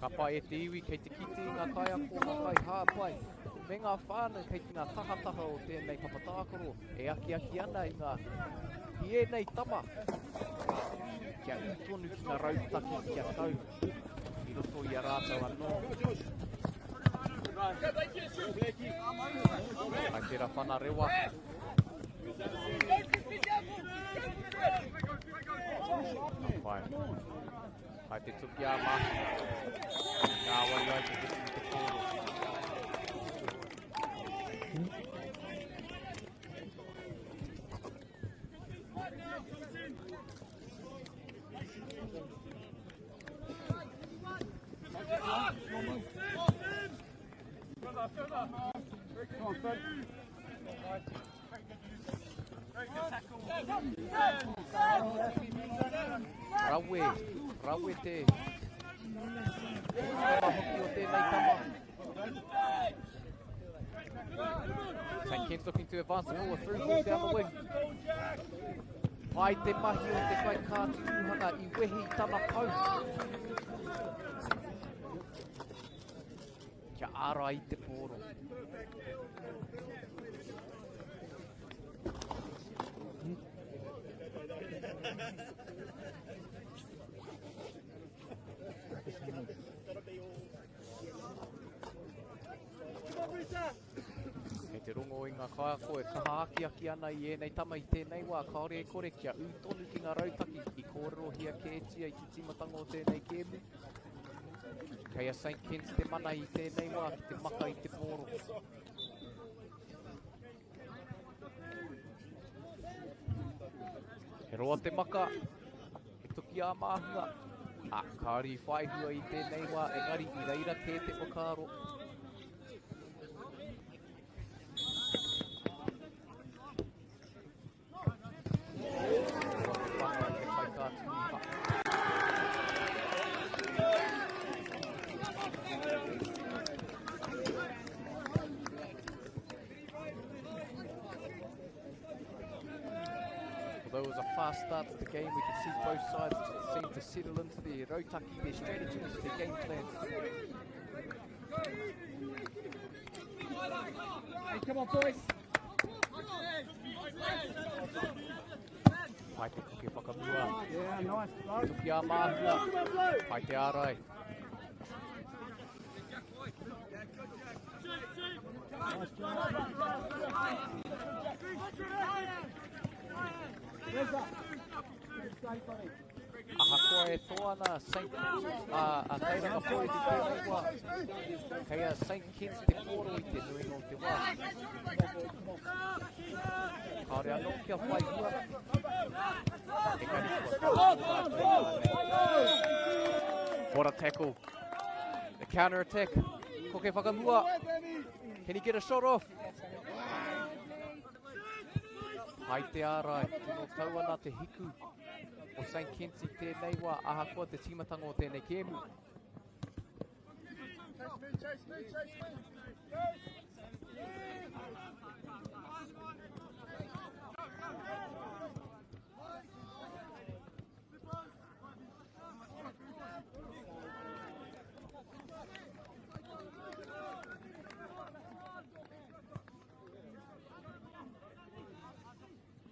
Ka pai e te iwi kei te kite i ngā kaiako, ngā kaihāpai, me ngā whānau kei te ngā tahataha o tēnei papa tākaro e akiaki ana i ngā i ēnei tama kia ū tonu ki ngā rautaki kia tau i roto i a rātou anō. Hai tērā whana rewa. Pai. Hai te tuki a Mahi. Ngā wai ai te whiti i te pōro. Rawe, rawe te tama hoki o tēnei tama. St. Ken's looking to advance the ball through ball down the wing. Pai te mahi o te kai kāti uhanga i wehi tana pau. Kia ārai i te pōro. Kei te rongo i ngā kaiako e kaha akiaki ana i ēnei tama i tēnei wā, kāore e kore kia ū tonu ki ngā rautaki i kōrerohia kētia i te tīmatanga o tēnei kēmu. Kei a St. Kents te mana i tēnei wā ki te maka i te pōro. He roa te maka, he toki ā māhunga. A, kāore i whai hua i tēnei wā, engari i reira kē te whakaaro. Although it was a fast start to the game, we could see both sides seem to settle into their rautaki, their strategies, their game plans. Hey, come on, boys. Pai te koke whakamua. Yeah, nice. Tuki a māhua. Pai te ārai. Ahakoa e toa ana Saint, a Tauranga Boys i tēnei wā, kei a Saint Kitts te pōro i te nuinga o te wā. Kāore anō kia whai hua, engari kua taha rātou nei. What a tackle. The counter attack. Koke whakamua. Can he get a shot off? Hai te ārai, tino tau ana te hiku o St. Kents i tēnei wā, ahakoa te tīmatanga o tēnei kēmu. Chase me, chase me, chase me.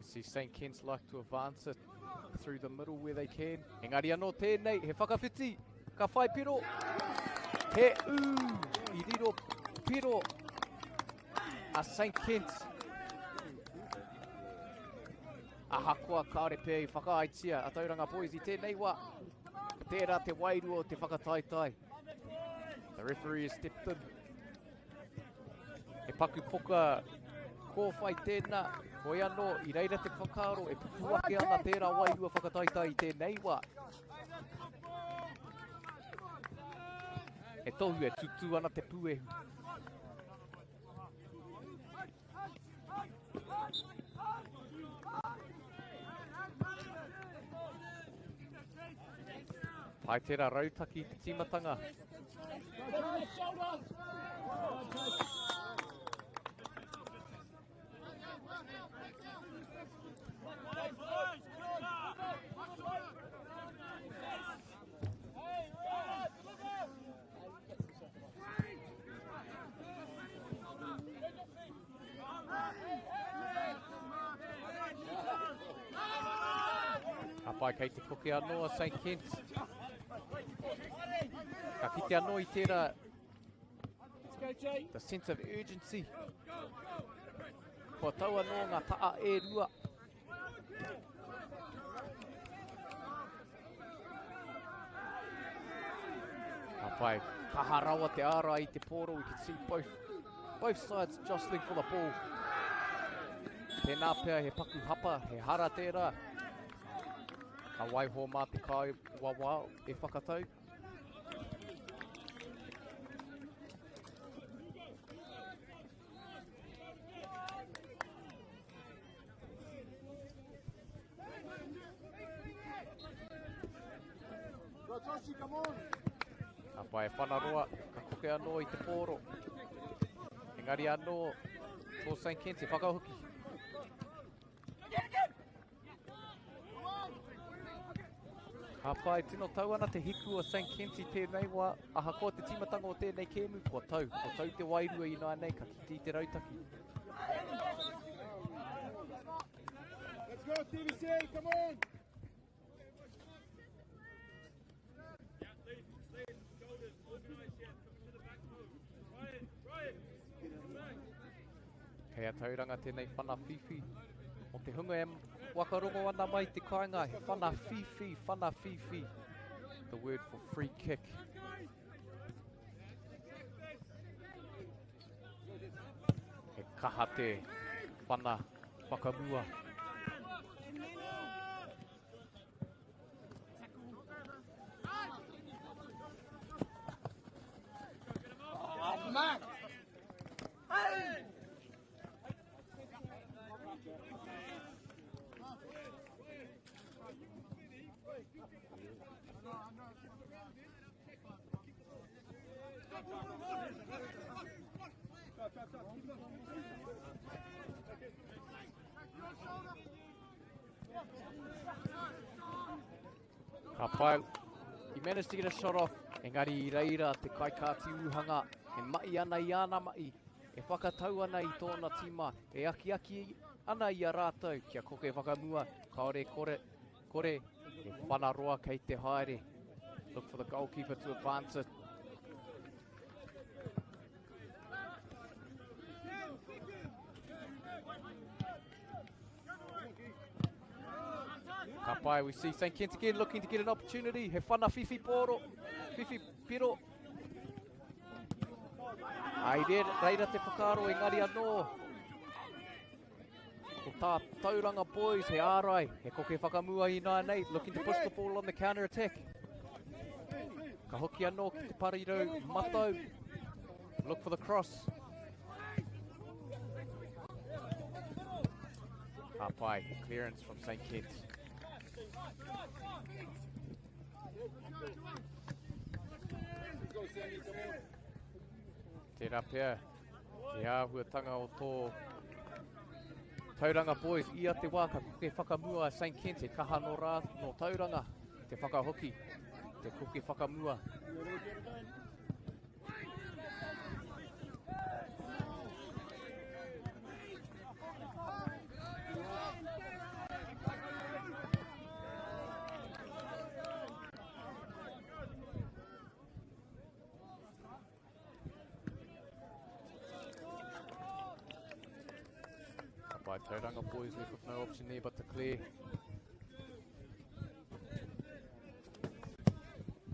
See St. Kents like to advance it through the middle where they can. Engari anō tēnei, he whakawhiti, ka whai piro. He ū, i riro piro a St. Kents. Ahakoa kāore pea i whakaaetia a Tauranga Boys i tēnei wā. Tērā te wairua o te whakataetae. The referee has stepped in. He paku poka kōwhai tēnā, hoi anō, i reira te whakaaro e pupū ake ana tērā wairua whakataetae i tēnei wā. He tohu e tutū ana te pūehu. Pai tērā rautaki i te tīmatanga. pai kei te koke anō a St. Kent. Ka kite anō i tērā the sense of urgency. Kua tau anō ngā taa e rua. Ka pai. Kaha rawa te ārai i te pōro. We can see both, both sides jostling for the ball. Tēnā pea he paku hapa, he hara tērā. Ka waiho mā te kai wawao e whakatau. Ka pai e Whanaroa, ka koke anō i te pōro. Engari anō, tō St. Kent e whakahoki. Ka pai, tino tau ana te hiku o St. Kent i tēnei wā. Ahakoa te tīmatanga o tēnei kēmu, kua tau. Kua tau te wairua ināianei, ka kite i te rautaki. Let's go, TVC, come on! Kei a Tauranga tēnei whana whiwhi. O te hunga e wakarongo ana mai te kāinga, he whana whiwhi, whana whiwhi. The word for free kick. He kaha te whana whakamua. Ka pai. He managed to get a shot off. Engari i reira te kaikāti ūhanga e mahi ana i āna mahi, e whakatau ana i tōna tīma, e akiaki ana i a rātou kia koke whakamua, kāore kore, kore, he whana roa kei te haere. Look for the goalkeeper to advance it. Ka pai, we see St. Kent again looking to get an opportunity. He whana whiwhi pōro, whiwhi piro. Ai re, reira te whakaaro engari anō. Ko tā Tauranga Boys, he ārai, he koke whakamua i nei, looking to push the ball on the counter attack. Ka hoki anō ki te parirau matau. Look for the cross. Ka pai, clearance from St. Kitts. Tērā pea, te āhuatanga o tō Tauranga Boys i a te wā ka koke whakamua a St. Kent, he kaha nō rā, nō Tauranga, te whakahoki, te koke whakamua. By Tauranga boys left with no option there but to clear.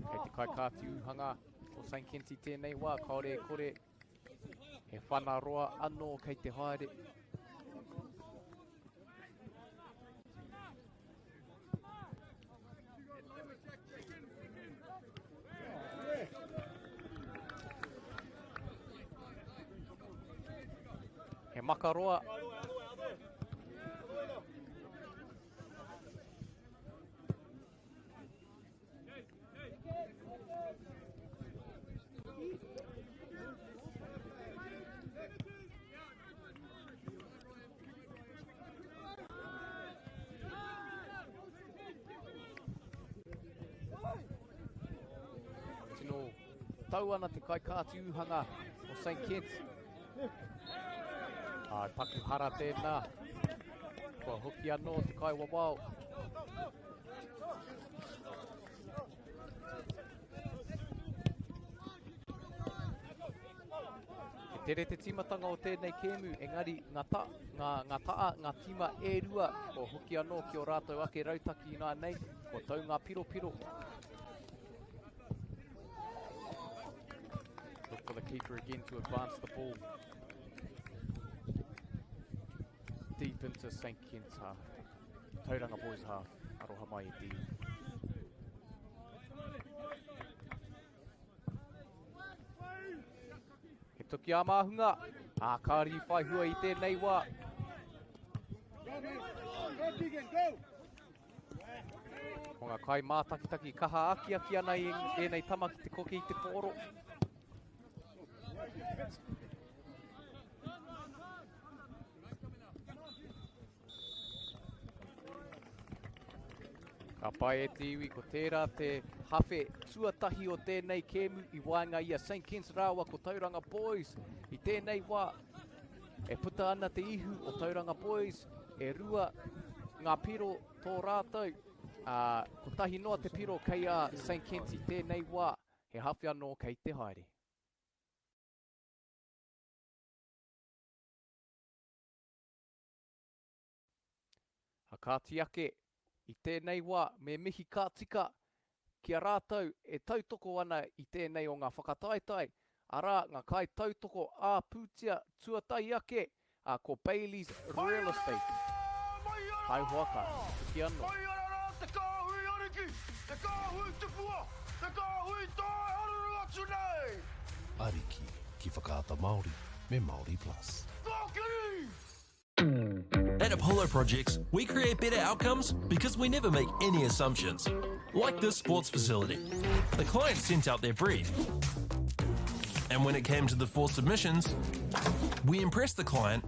Kei te kaikāti uhanga o St. Kenti tēnei wā, kāore e kore. He whana roa anō kei te haere. He makaroa. Tino tau ana te kaikāti ūhanga o St. Kitts. Ai, paku hara tēnā. Kua hoki anō te kaiwawao. tere te tīmatanga o tēnei kēmu, engari ngā ta, ngā, ngā taa, ngā tīma e rua, kua hoki anō ki o rātou ake rautaki ināianei, kua tau ngā piropiro. Look for the keeper again to advance the ball. Deep into St. Kent's half. Tauranga Boys half. Aroha mai e te iwi. He toki ā māhunga, ā, kāre i whai hua i tēnei wā. Ko ngā kai mātakitaki kaha akiaki ana i ēnei tama ki te koke i te pōro. Ka pai e te iwi, ko tērā te hawhe tuatahi o tēnei kēmu i waenga i a St Kents rāua ko Tauranga Boys. I tēnei wā, e puta ana te ihu o Tauranga Boys, e rua ngā piro tō rātou, ā, kotahi noa te piro kei a St Kents i tēnei wā, he hawhe anō kei te haere. A kāti ake, i tēnei wā me mihi ka tika ki a rātou e tautoko ana i tēnei o ngā whakataetae, arā ngā kaitautoko ā-pūtea tuatahi ake, ā, ko Bayleys Real Estate. Taihoa ka tutuki anō. Mai ana rā te kāhui ariki, te kāhui tupua, te kāhui tae haruru atu nei! Ariki ki Whakaata Māori me Māori Plus. Kōkiri! At Apollo Projects, we create better outcomes because we never make any assumptions. Like this sports facility. The client sent out their brief. And when it came to the four submissions, we impressed the client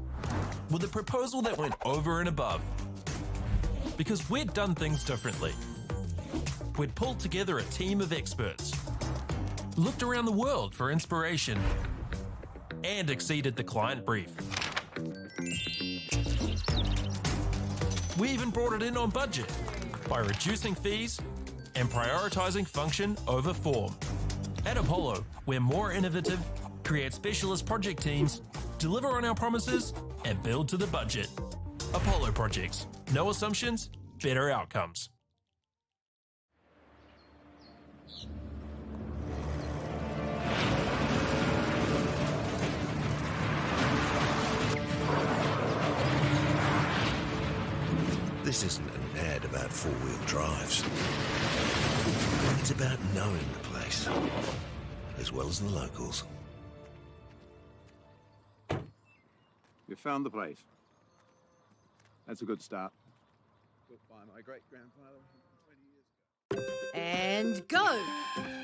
with a proposal that went over and above. Because we'd done things differently. We'd pulled together a team of experts, looked around the world for inspiration, and exceeded the client brief. We even brought it in on budget by reducing fees and prioritising function over form. At Apollo, we're more innovative, create specialist project teams, deliver on our promises, and build to the budget. Apollo Projects. No assumptions, better outcomes. This isn't an ad about four-wheel drives. It's about knowing the place, as well as the locals. You found the place. That's a good start. Built by my great-grandfather 20 years ago. And go!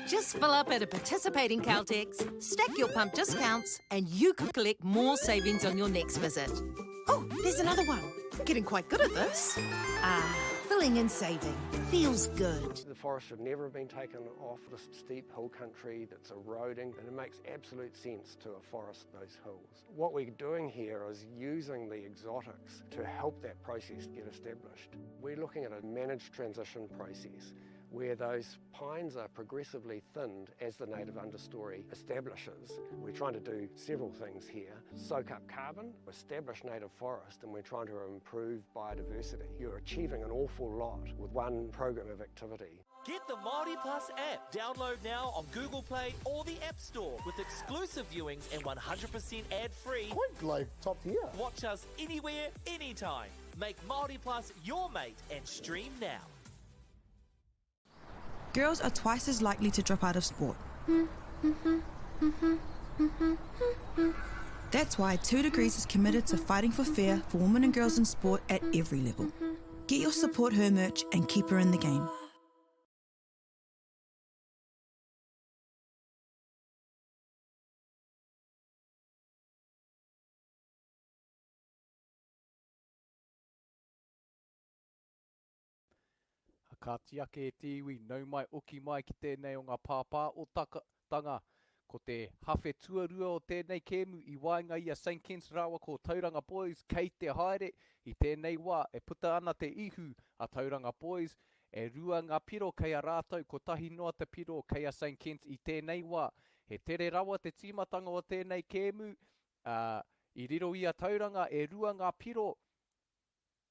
Just fill up at a participating Caltex, stack your pump discounts, and you could collect more savings on your next visit. Oh, there's another one. Getting quite good at this. Ah, filling and saving. Feels good. The forest should never have been taken off this steep hill country that's eroding, and it makes absolute sense to afforest those hills. What we're doing here is using the exotics to help that process get established. We're looking at a managed transition process where those pines are progressively thinned as the native understory establishes. We're trying to do several things here. Soak up carbon, establish native forest, and we're trying to improve biodiversity. You're achieving an awful lot with one program of activity. Get the Māori Plus app. Download now on Google Play or the App Store with exclusive viewings and 100% ad-free. Quite like top tier. Watch us anywhere, anytime. Make Māori Plus your mate and stream now. Girls are twice as likely to drop out of sport. That's why 2 Degrees is committed to fighting for fair for women and girls in sport at every level. Get your Support Her merch and keep her in the game. A kāti ake e te iwi, nau mai oki mai ki tēnei o ngā pāpā o Tanga. Ko te hawhe tuarua o tēnei kēmu i waenga i a St Kents rāua ko Tauranga Boys kei te haere. I tēnei wā e puta ana te ihu a Tauranga Boys, e rua ngā piro kei a rātou, kotahi noa te piro kei a St Kents i tēnei wā. He tere rawa te tīmatanga o tēnei kēmu. Ā, i riro i a Tauranga e rua ngā piro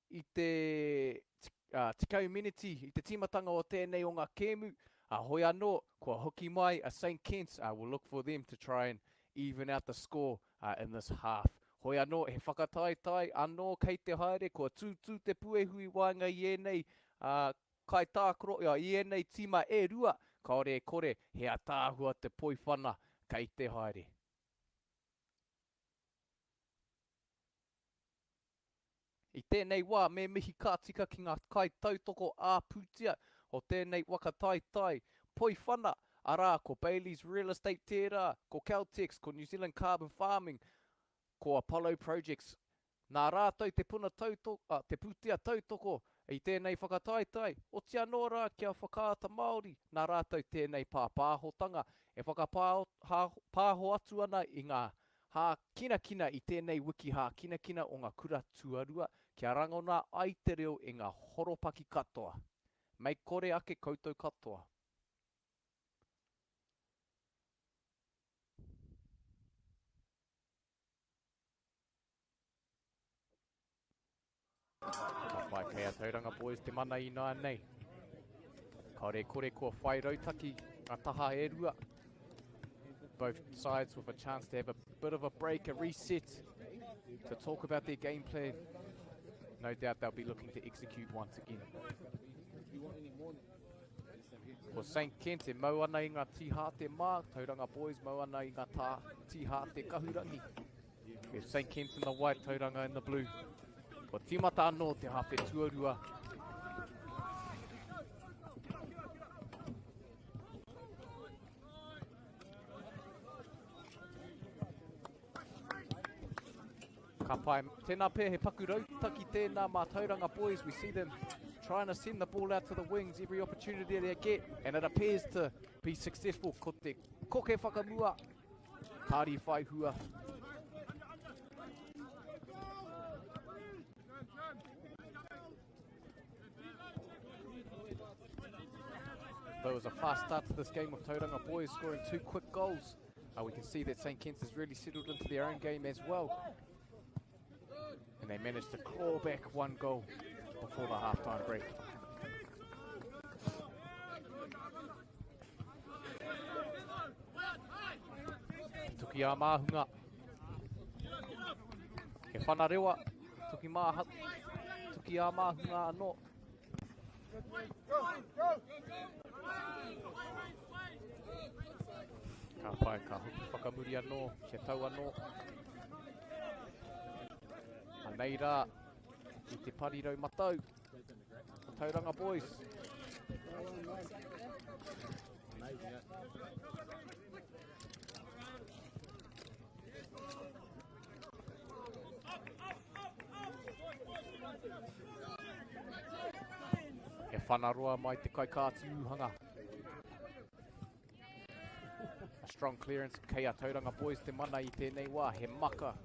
i te 10 meneti i te tīmatanga o tēnei o ngā kēmu, ā, hoi anō, kua hoki mai a Saint Kents, ā, we'll look for them to try and even out the score in this half. Hoi anō, he whakataetae anō kei te haere, kua tūtū te puehu i waenga i ēnei kaitākaro, i ēnei tīma e rua, kāore e kore, he ataahua te poiwhana kei te haere. I tēnei wā, me mihi ka tika ki ngā kaitautoko ā-pūtea o tēnei waka taetae poiwhana, arā, ko Bayleys Real Estate tērā, ko Caltex, ko New Zealand Carbon Farming, ko Apollo Projects. Nā rātou te puna tautoko, te pūtea tautoko i tēnei whakataetae, oti anō rā ki a Whakaata Māori, nā rātou tēnei pāpāhotanga e whakapāho atu ana i ngā hākinakina i tēnei wiki hākinakina o ngā kura tuarua kia rangona ai te reo i ngā horopaki katoa. Mei kore ake koutou katoa. Ka whai kei a Tauranga Boys te mana ināianei. Kāore e kore kua whai rautaki ngā taha e rua. Both sides with a chance to have a bit of a break, a reset, to talk about their game plan. No doubt they'll be looking to execute once again. Ko St. Kent e mau ana i ngā tīhāte mā, Tauranga Boys mau ana i ngā tā, tīhāte kahurangi. With St. Kent in the white, Tauranga in the blue. Kua tīmata anō te hawhe tuarua. Ka pai. Tēnā pē, he paku rautaki tēnā mā Tauranga Boys. We see them trying to send the ball out to the wings every opportunity they get, and it appears to be successful. Ko te koke whakamua, kāri whai hua. Though it was a fast start to this game with Tauranga Boys scoring 2 quick goals. We can see that St. Kent's has really settled into their own game as well. And they managed to claw back 1 goal before the halftime break. Tuki a māhunga. He whanarewa. Tuki, māha, tuki a māhunga anō. Ka pai, ka hoki whakamuri anō, kia tau anō. Anei rā, i te parirau matau, o Tauranga Boys. He whanaroa mai te kaikāti ūhanga. A strong clearance kei a Tauranga Boys te mana i tēnei wā, he maka.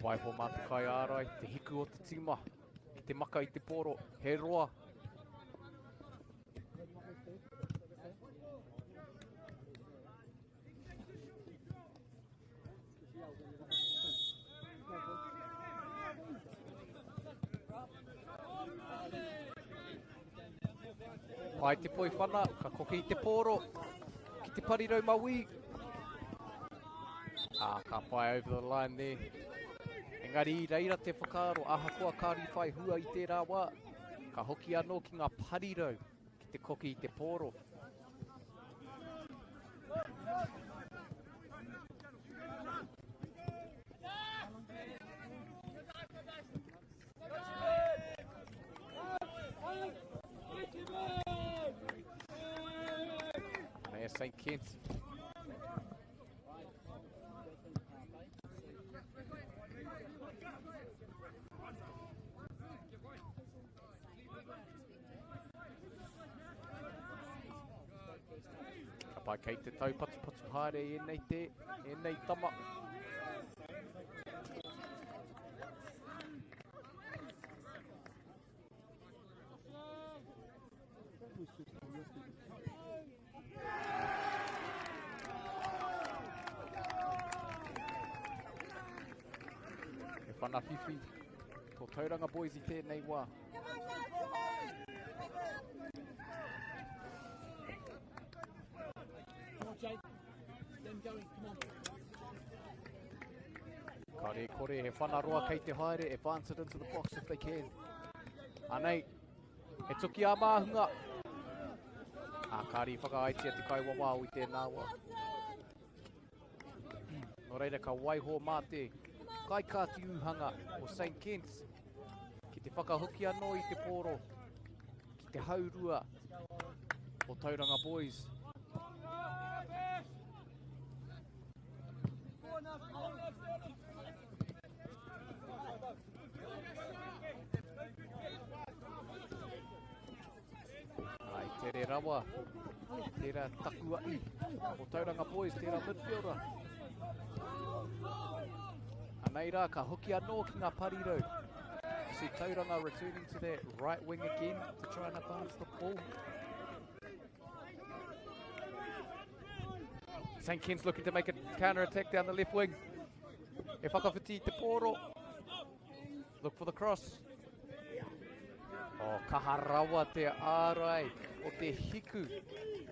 Waiho mā te kaiārai, te hiku o te tīma, ki te maka i te pōro, he roa. Pai te poi whana, ka koke i te pōro, ki te parirau mawī. Ka pai over the line there. Engari i reira te whakaaro, ahakoa kāri whai hua i tērā wā, ka hoki anō ki ngā parirau ki te koke i te pōro. Nei a St. Kent. Ka pai kei te taupatupatu haere i ēnei te, ēnei tama. He whana whiwhi tō Tauranga Boys i tēnei wā. Kare kore, he whana roa kei te haere, advance it into the box if they can. Anei, he tuki a māhunga. A kāri whakaaitia te kaiwawao i tēnā wā. Nō reira ka waiho mā te kaikāti ūhanga o St Kents ki te whakahoki anō i te pōro ki te haurua o Tauranga Boys. Ai, tere rawa. Tērā takua'i o Tauranga Boys, tērā midfielder. Anei rā, ka hoki anō ki ngā parirau. You see Tauranga returning to that right wing again to try and advance the ball. St. Ken's looking to make a counter-attack down the left wing. E whakawhiti te pōro. Look for the cross. Oh, kaha rawa te ārai o te hiku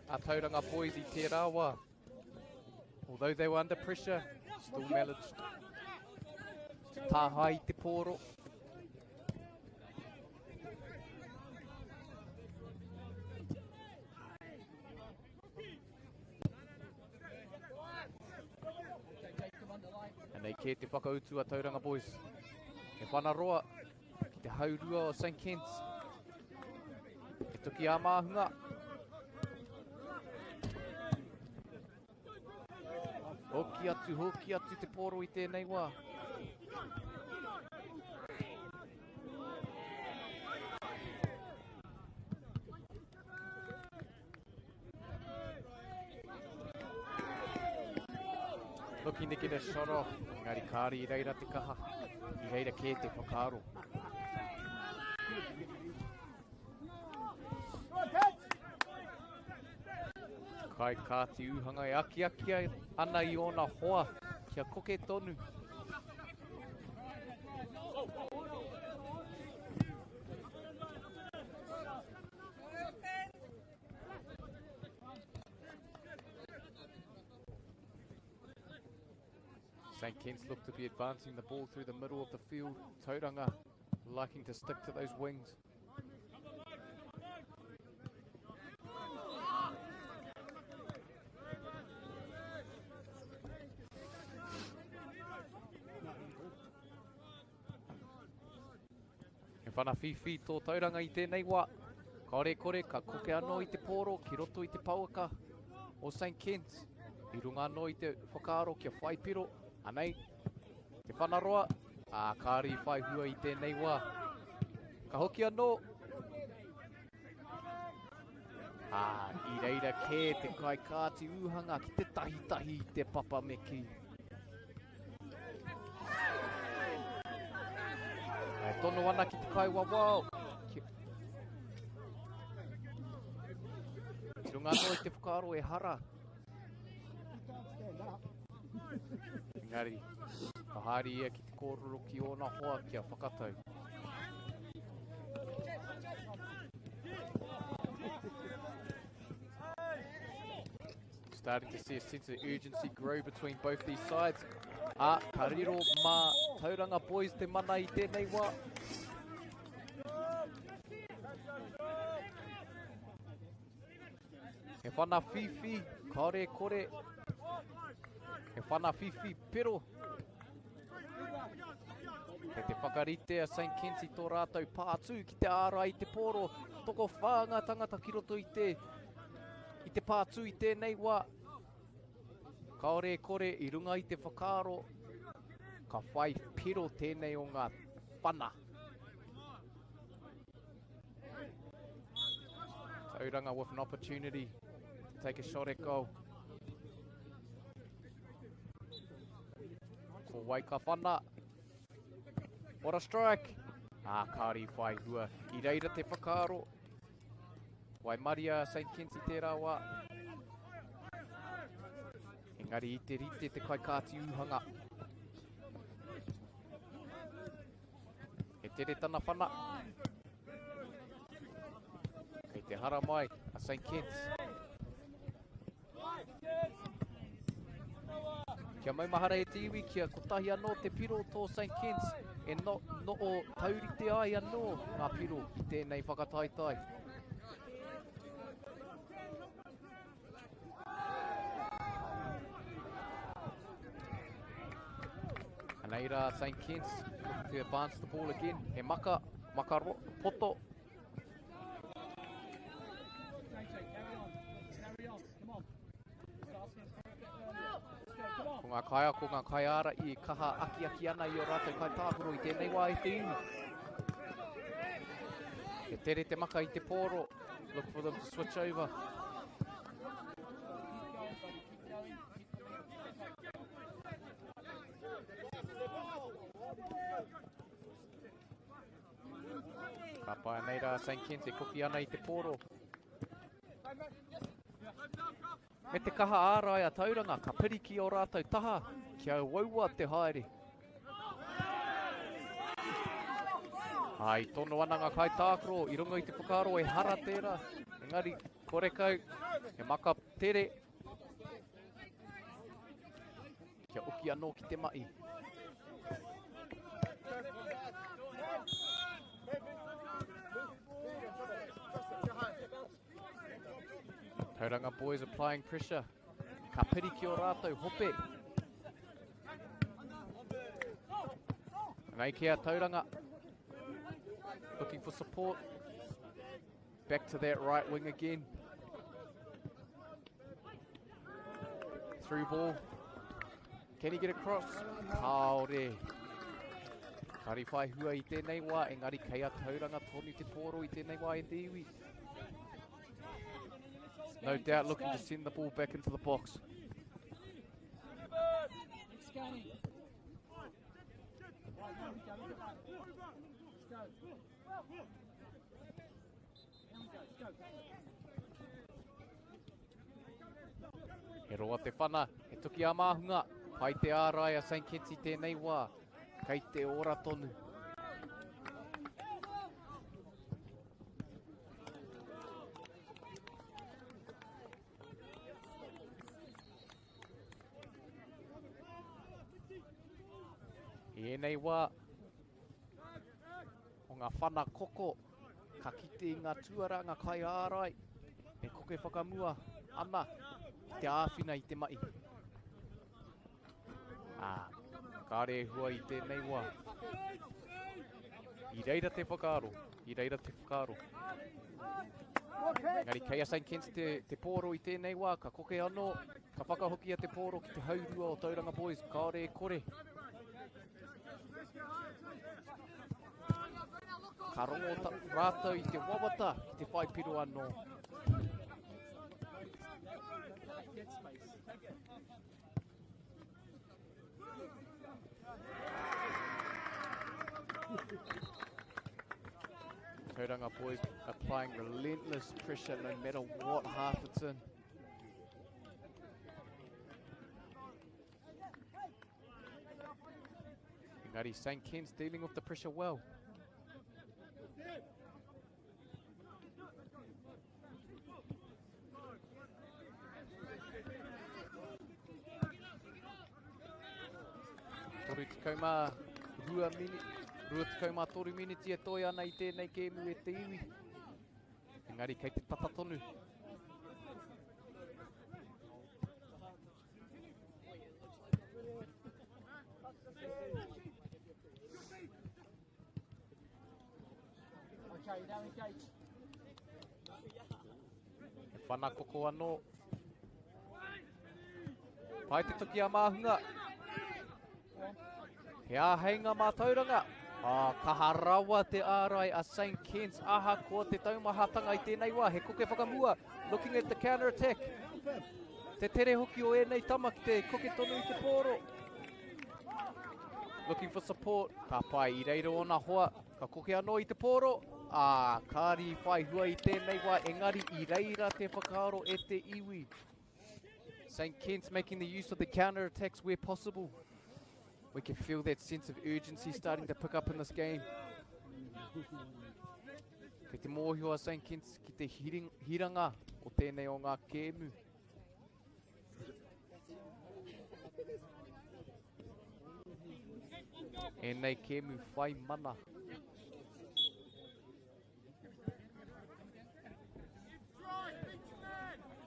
a Tauranga Boys i tērā wā. Although they were under pressure, still managed to tāhae i te pōro. Anei kē te whakautu a Tauranga Boys. He whanaroa ki te haurua o St. Kents. He tuki a māhunga. Hoki atu, hoki atu te pōro i tēnei wā. Looking to get a shot off. Engari kāri i reira te kaha. I reira kē te whakaaro. Kai Kāti Ūhanga e akiaki ana i ōna hoa kia koke tonu. St. Kent's look to be advancing the ball through the middle of the field. Tauranga liking to stick to those wings. He whanawhiwhi tō Tauranga i tēnei wā. Kāore kore ka koke anō i te pōro ki roto i te pouaka o St Kents. I runga anō i te whakaaro kia whai piro. Anei, te whanaroa, ā, kāore i whai hua i tēnei wā. Ka hoki anō. Ā, i reira kē te kaikāti ūhanga ki te tahitahi i te papa me kī. E tono ana ki te kaiwawao. Ki... I runga anō i te whakaaro e hara. Engari, ka haere ia ki te kōrero ki ōna hoa kia whakatau. Starting to see a sense of urgency grow between both these sides. A, ka riro mā Tauranga Boys te mana i tēnei wā. He whana whiwhi, kāore e kore. He whana whiwhi pero. Kei te whakarite a St. Kents i tō rātou pātū ki te ārai i te pōro. Tokowhā ngā tangata ki roto i te, i te pātū i tēnei wā. Kāore e kore i runga i te whakaaro, ka whai piro tēnei o ngā whana. Tauranga with an opportunity to take a shot at goal. Ko wai ka whana. What a strike! Ah, kāri whai hua. I reira te whakaaro. Waimaria St. Kents i tērā wā. Engari i te rite te kaikāti ūhanga. He tere tana whana. Kei te hara mai a St. Kents. Kia maumahara e te iwi, kia kotahi anō te piro tō St. Kents e no, noo taurite ai anō ngā piro i tēnei whakataetae. Anei rā St. Kents looking to advance the ball again. He maka, maka ro, poto. Ko ngā kaiako, ngā kaiāra i kaha akiaki ana i o rātou kaitākaro i tēnei wā i te iwi. He tere te maka i te pōro. Look for them to switch over. Ka pai nei rā St. Kents e koki ana i te pōro. Me te kaha ārai a Tauranga, ka piri ki ō rātou taha, kia uaua te haere. Ai, tono ana ngā kaitākaro i runga i te whakaaro e hara tērā. Engari, korekau, he maka tere. Kia oki anō ki te mahi. Tauranga boys applying pressure. Ka piri ki o rātou hope. Nei kia Tauranga. Looking for support. Back to that right wing again. Through ball. Can he get across? Kāore. Kari whai hua i tēnei wā, engari kei a Tauranga tonu te pōro i tēnei wā e te iwi. No doubt looking to send the ball back into the box. He roa te whana, he tuki a māhunga, pai te ārai a St. Kitts i tēnei wā, kei te ora tonu. I ēnei wā, o ngā whana koko, ka kite i ngā tuara, ngā kaiārai, e koke whakamua ana ki te āwhina i te mahi. Ā, kāre e hua i tēnei wā. I reira te whakaaro, i reira te whakaaro. Engari kei a St. Kents te, te pōro i tēnei wā, ka koke anō, ka whakahokia te pōro ki te haurua o Tauranga Boys, kāore e kore. Ka rongo rātou i te wawata ki te whai piro anō. Tauranga boys applying relentless pressure no matter what half it's in. Engari St. Ken's dealing with the pressure well. Toru tekau mā rua mini, rua tekau mā toru miniti e toe ana i tēnei kēmu e te iwi. Engari kei te tata tonu. Okay, now engage. He whana koko anō. Pai te toki a Māhunga. He āheinga mātauranga. Oh, kaha rawa te ārai a St. Kents ahakoa te taumahatanga i tēnei wā. He koke whakamua, looking at the counter attack. Te tere hoki o ēnei tama ki te koke tonu i te pōro. Looking for support. Ka pai i reira ōna hoa. Ka koke anō i te pōro. Ā, kāri i whai hua i tēnei wā, engari i reira te whakaaro e te iwi. St. Kent's making the use of the counter attacks where possible. We can feel that sense of urgency starting to pick up in this game. Kei te mōhio a St. Kent's ki te hiranga o tēnei o ngā kēmu. Ēnei kēmu whai mana.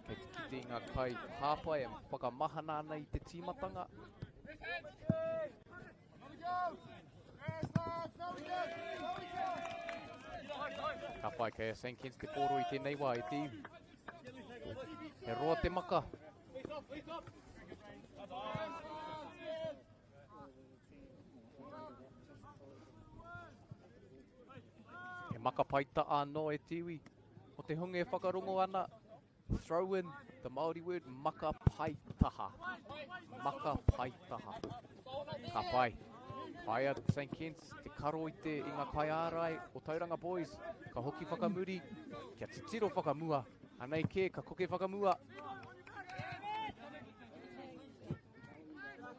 Kei te kite i ngā kai hāpai e whakamahana ana i te tīmatanga. Ka whai kei a St. Kents te pōro i tēnei wā e te iwi. He roa te maka. He maka paita anō e te iwi. O te hunga e whakarongo ana, throw in the Māori word maka paitaha. Maka paitaha. Ka pai. Pai a St. Kents te karo i te i ngā kaiārai o Tauranga Boys. Ka hoki whakamuri, kia titiro whakamua. Anei kē, ka koke whakamua.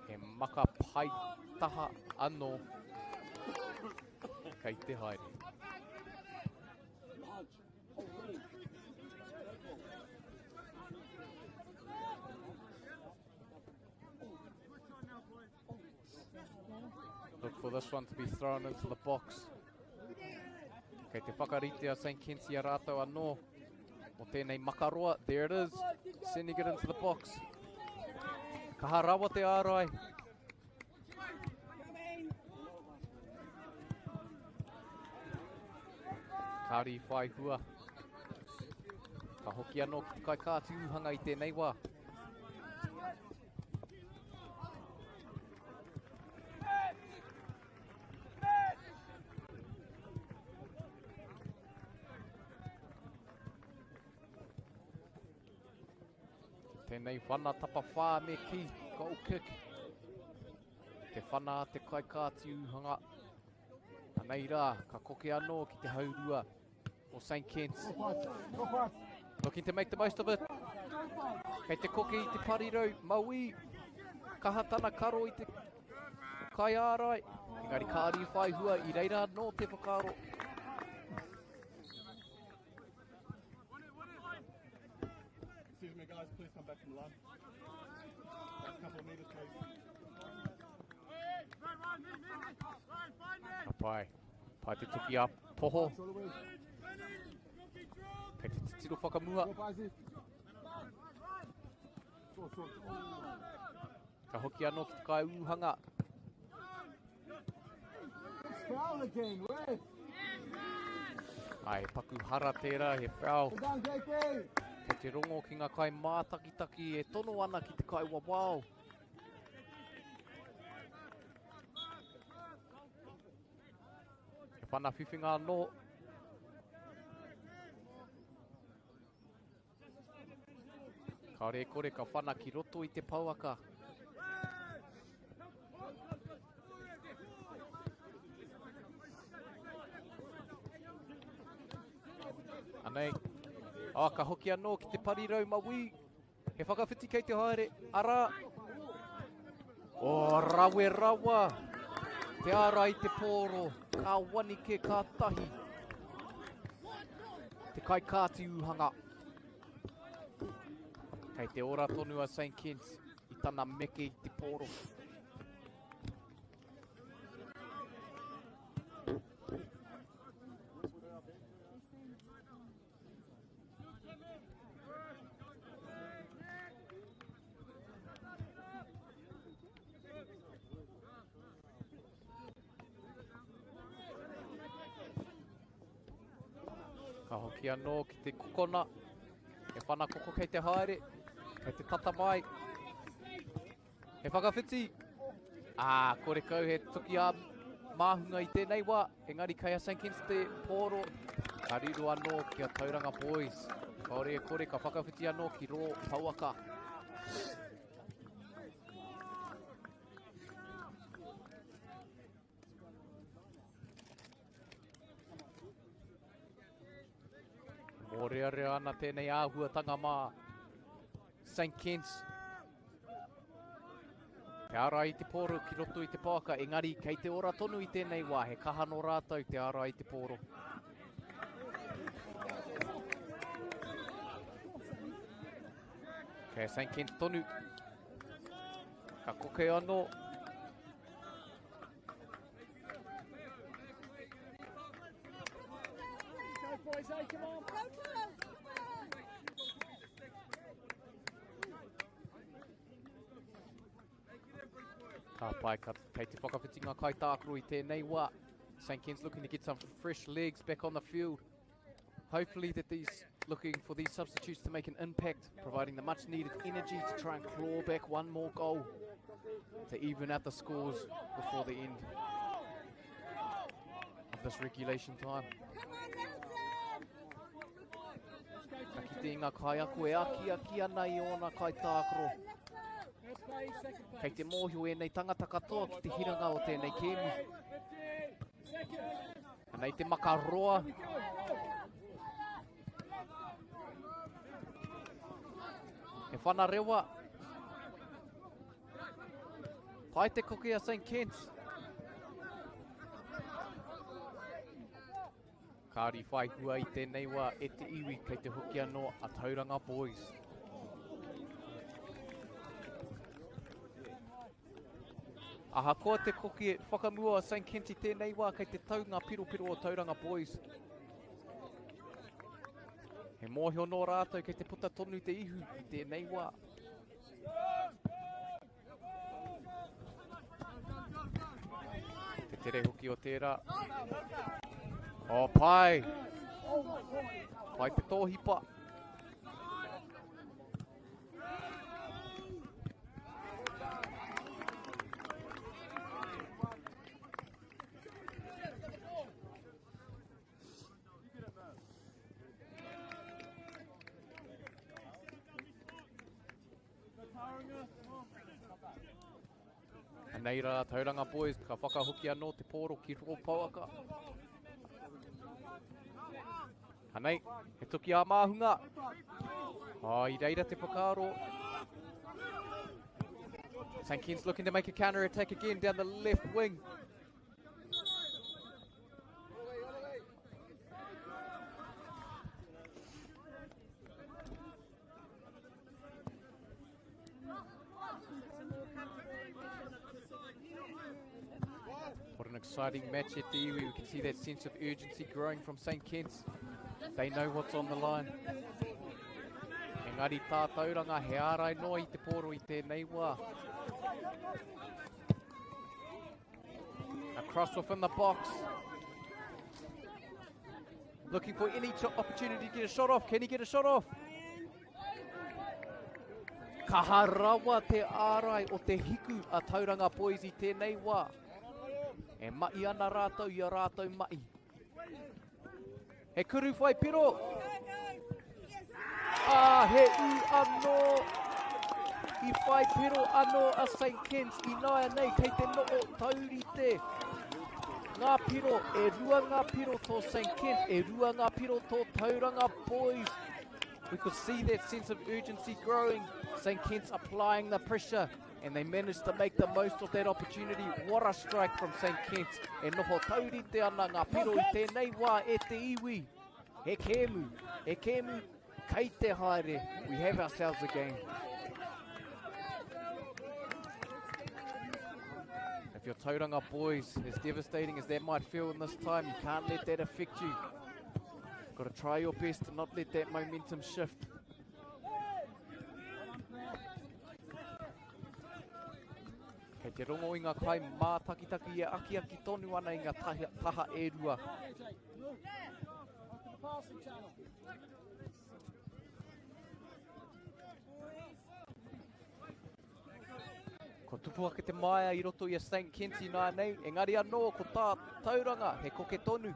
He maka pai taha anō kei te haere. Look for this one to be thrown into the box. Kei te whakarite a St. Kents i a rātou anō. O tēnei makaroa, there it is. Sending it into the box. Kaha rawa te ārai. Kāri whai hua. Ka hoki anō ki te kai kāti uhanga i tēnei wā. Tēnei whana tapawhā me ki, goal kick. Te whana a te kaikāti uhanga. Anei rā, ka koke anō ki te haurua o St. Kents. Looking to make the most of it. Kei te koke i te parirau, Maui. Kaha tana karo i te kaiārai. Engari kāri whai hua i reira anō te whakaaro. Excuse me guys, please come back from the line. A couple of meters, please. Ka pai. Pai te tuki a Poho. Kei te titiro whakamua. Ka hoki anō ki te kai ūhanga. Foul again, ref. Ai, he paku hara tērā, he foul. Kei te rongo ki ngā kai mātakitaki e tono ana ki te kai wawao. He whana whiwhinga anō. Kāore e kore ka whana ki roto i te pouaka. Anei. Oh, ka hoki anō ki te parirau mawī. He whakawhiti kei te haere, arā. O, rawe rawa. Te ārai i te pōro, ka wanike ka tahi. Te kaikāti ūhanga. Kei te ora tonu a St. Kents i tana meke i te pōro. Ka hoki anō ki te kokona. He whana koko kei te haere. Kei te tata mai. He whakawhiti. Ā, kore kau he tuki a māhunga i tēnei wā. Engari kei a St. Kents te pōro. Ka riro anō ki a Tauranga Boys. Kāore e kore ka whakawhiti anō ki rō pouaka. Mōrearea ana tēnei āhuatanga mā St. Kents. Te ārai i te pōro ki roto i te pāka, engari kei te ora tonu i tēnei wā, he kaha nō rātou te ārai i te pōro. Kei a St. Kents tonu. Ka koke anō. Go boys, hey, come on. Go, go. Ka pai, ka, kei te whakawhiti ngā kaitākaro i tēnei wā. St. Ken's looking to get some fresh legs back on the field. Hopefully that these looking for these substitutes to make an impact, providing the much needed energy to try and claw back one more goal to even out the scores before the end of this regulation time. Ka kite i ngā kaiako e akiaki ana i ōna kaitākaro. Kei te mōhio ēnei tangata katoa ki te hiranga o tēnei kēmu. Anei te makaroa. He whana rewa. Pai te koke a St. Kents. Kāri whai hua i tēnei wā e te iwi kei te hoki anō a Tauranga Boys. Ahakoa te koki whakamua o St. Kent i tēnei wā kei te tau ngā piropiro o Tauranga Boys. He mōhio nō rātou kei te puta tonu te ihu i tēnei wā. Te tere hoki o tērā. Oh, pai! Pai te tōhipa. Anei rā Tauranga Boys, ka whakahoki anō te pōro ki rō pouaka. Anei, he tuki ā māhunga. Oh, i reira te whakaaro. St. Ken's looking to make a counter attack again down the left wing. What an exciting match at the iwi. We can see that sense of urgency growing from St. Kent's. They know what's on the line. Engari tā Tauranga he ārai noa i te pōro i tēnei wā. A cross within the box. Looking for any opportunity to get a shot off. Can he get a shot off? Kaha rawa te ārai o te hiku a Tauranga Boys i tēnei wā. E mahi ana rātou i a rātou mahi. He kuru whai piro. Ah, he ū anō. I whai piro anō a St. Ken's i nāia nei kei te noho taurite. Ngā piro, e rua ngā piro tō St. Ken's, e rua ngā piro tō Tauranga Boys. We could see that sense of urgency growing. St. Kent's applying the pressure and they managed to make the most of that opportunity. What a strike from St. Kent's. E noho taurite ana ngā piro i tēnei wā e te iwi. He kēmu, he kēmu, kei te haere. We have ourselves a game. If your Tauranga boys, as devastating as that might feel in this time, you can't let that affect you. Got to try your best to not let that momentum shift. Kei te rongo i ngā kai mātakitaki e akiaki tonu ana i ngā taha, taha e rua. Ko tupu ake te maia i roto i a St. Kents i nānei, engari anō ko tā Tauranga, he koke tonu.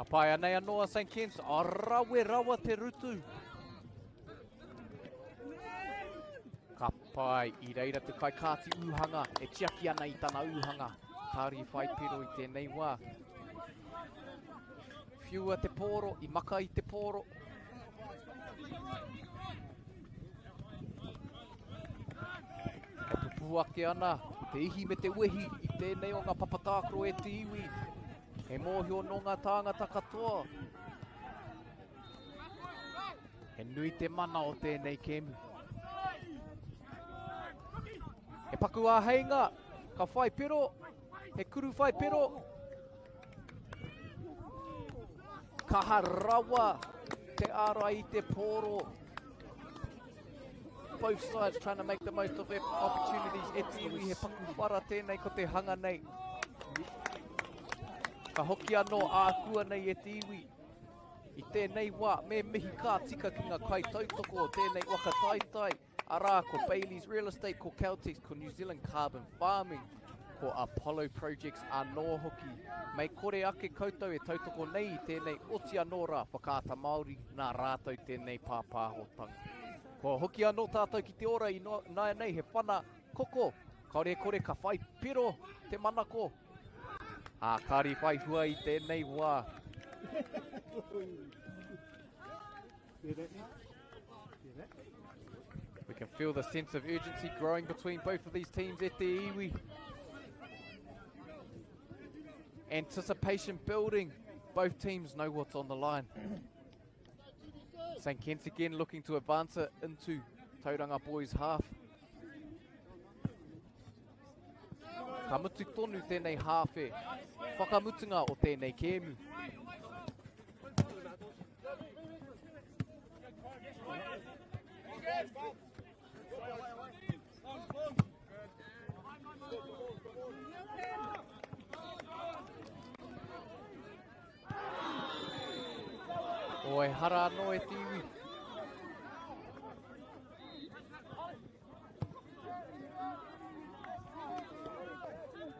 Ka pai anei anō a St. Kents, rawe rawa te rutu. Ka pai i reira te kaikāti ūhanga e tiaki ana i tana ūhanga. Kāri whai pero i tēnei wā. Whiua te pōro, i maka i te pōro. E pupū ake ana te ihi me te wehi i tēnei o ngā papa tākaro e te iwi. He mōhio nō ngā tāngata katoa. He nui te mana o tēnei kēmu. He paku āheinga, ka whai pero, he kuru whai pero. Kaha rawa te ārai i te pōro. Both sides trying to make the most of their opportunities. E te iwi, he paku whara tēnei ko te hanga nei. Ka hoki anō ākua nei e te iwi. I tēnei wā, me mihi ka tika ki ngā kaitautoko o tēnei waka taitai. Arā, ko Bayleys Real Estate, ko Caltex, ko New Zealand Carbon Farming, ko Apollo Projects anō hoki. Mei kore ake koutou e tautoko nei i tēnei oti anō rā Whakaata Māori nā rātou tēnei pāpāhotanga. Kua hoki anō tātou ki te ora i nāianei he whana koko, kāore e kore ka whai piro te manako. Ā, kāri whai hua i tēnei wā. We can feel the sense of urgency growing between both of these teams at the iwi. Anticipation building. Both teams know what's on the line. St. Kent's again looking to advance it into Tauranga Boys half. Ka mutu tonu tēnei hāwhe. Whakamutunga o tēnei kēmu. O e hara anō e te iwi.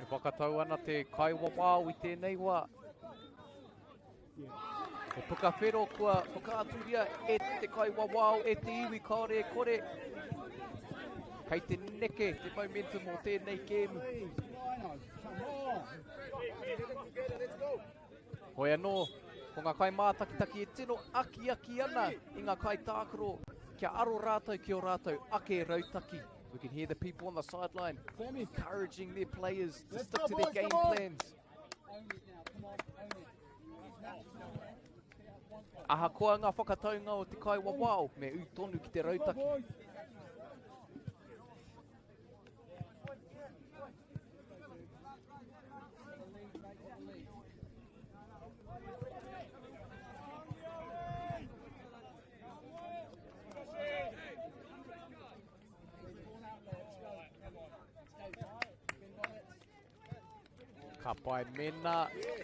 E whakatau ana te kaiwawao i tēnei wā. He puka whero kua whakaaturia e te kaiwawao, e te iwi kāore e kore. Kei te neke te momentum o tēnei kēmu. Hoi anō, ko ngā kaimātakitaki e tino akiaki ana i ngā kaitākaro kia aro rātou ki ō rātou ake rautaki. We can hear the people on the sideline encouraging their players to stick to their game plans. Ahakoa ngā whakataunga o te kaiwawao, me ū tonu ki te rautaki. Ka pai mēnā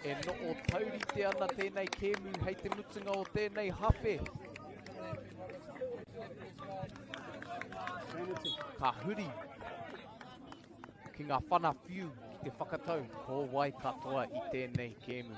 e noho taurite ana tēnei kēmu hei te mutunga o tēnei hawhe. Ka huri ki ngā whana whiu ki te whakatau ko wai katoa i tēnei kēmu.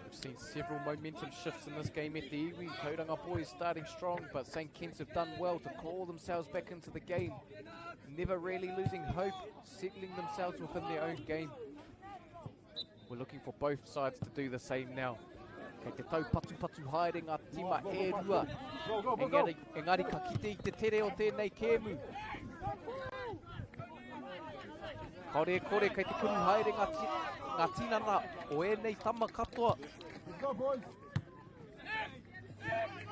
We've seen several momentum shifts in this game at the iwi. Tauranga boys starting strong, but St. Kent's have done well to claw themselves back into the game. Never really losing hope, settling themselves within their own game. We're looking for both sides to do the same now. Kei te tau patupatu haere ngā tima e rua. Engari, engari ka kite i te tere o tēnei kēmu. Kaore e kore kei te kuru haere ngā, ti, ngā tinana o ēnei tama katoa.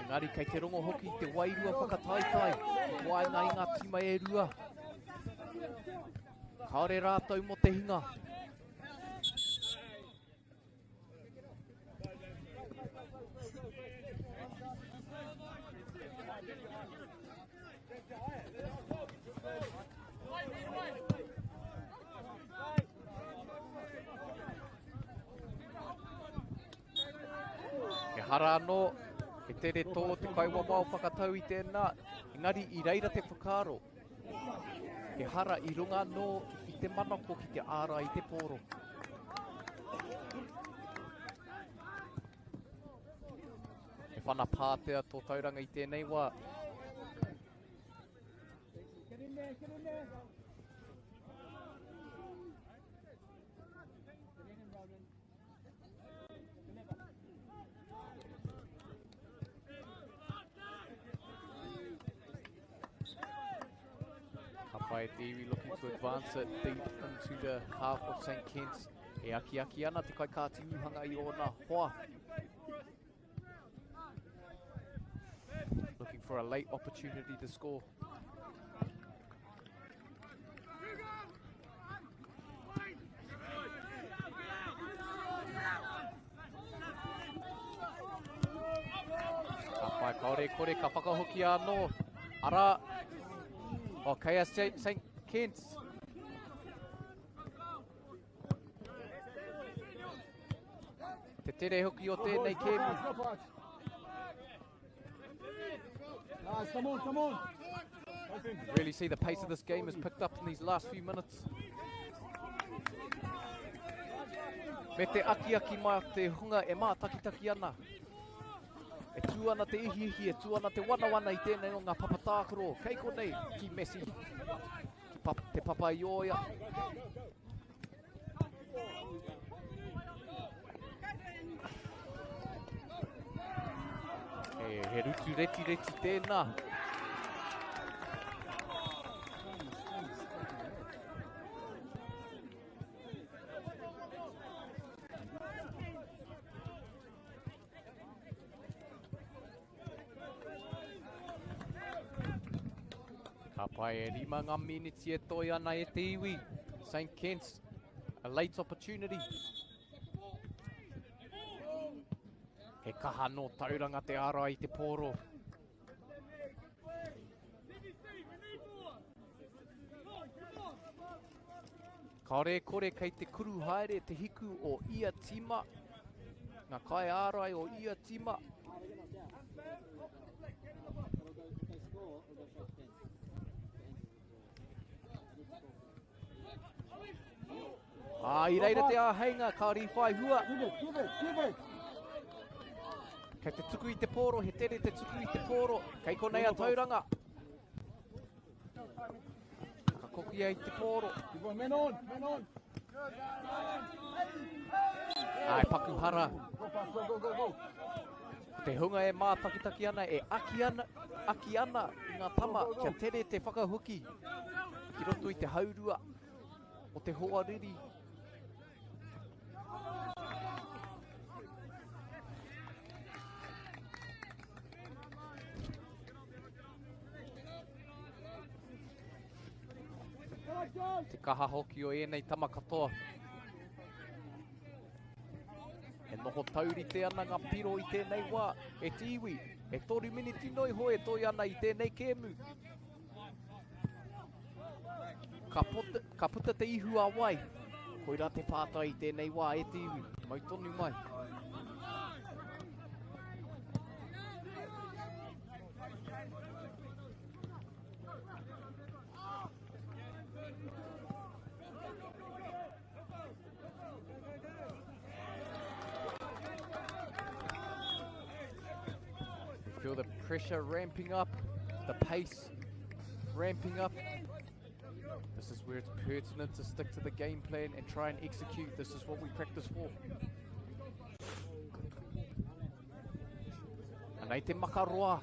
Engari kei te rongo hoki te wairua whakataetae i waenga i ngā tima e rua. Kāore rātou mō te hinga. hara anō, he tere tō te kaiwawao whakatau i tēnā, engari i reira te whakaaro. He hara i runga anō i te manako ki te ārai i te pōro. He whana pātea tō Tauranga i tēnei wā. Get in there, get in there. Ka pai te iwi looking to advance it deep into the half of St. Kent's. E akiaki ana te kaikāti uhanga i ōna hoa. Looking for a late opportunity to score. Ka pai, kaore kore, ka whakahokia anō. Ara, o kei a St. Kent's. Te tere hoki o tēnei kēmu. Nice, come on, come on. Really see the pace of this game has picked up in these last few minutes. Me te akiaki mai te hunga e mātakitaki ana. E tū ana te ihiihi, e tū ana te wanawana i tēnei o ngā papa tākaro. Kei konei ki Messi, ki pap, te papa i oia. He, he rutu retireti tēnā. Ka pai e rima ngā miniti e toi ana e te iwi. St. Kent's, a late opportunity. He kaha nō Tauranga te ārai i te pōro. Kāore e kore kei te kuru haere te hiku o ia tīma, ngā kaiārai o ia tīma. Ā, i reira te āheinga, ka rīwhai hua. Kei te tuku i te pōro, he tere te tuku i te pōro. Kei konei a Tauranga. Ka kokia i te pōro. Men on, men on. Ai, paku hara. Go, go, go, go. Te hunga e mātakitaki ana, e aki ana, aki ana i ngā tama kia tere te whakahoki ki roto i te haurua o te hoariri. Te kaha hoki o ēnei tama katoa. E noho taurite ana ngā piro i tēnei wā, e te iwi, e toru miniti noa iho e toe ana i tēnei kēmu. Ka, puta, ka puta te ihu a wai. Koirā te pātai i tēnei wā e te iwi. Mau tonu mai. We feel the pressure ramping up, the pace ramping up. This is where it's pertinent to stick to the game plan and try and execute. This is what we practice for. Anei te makaroa.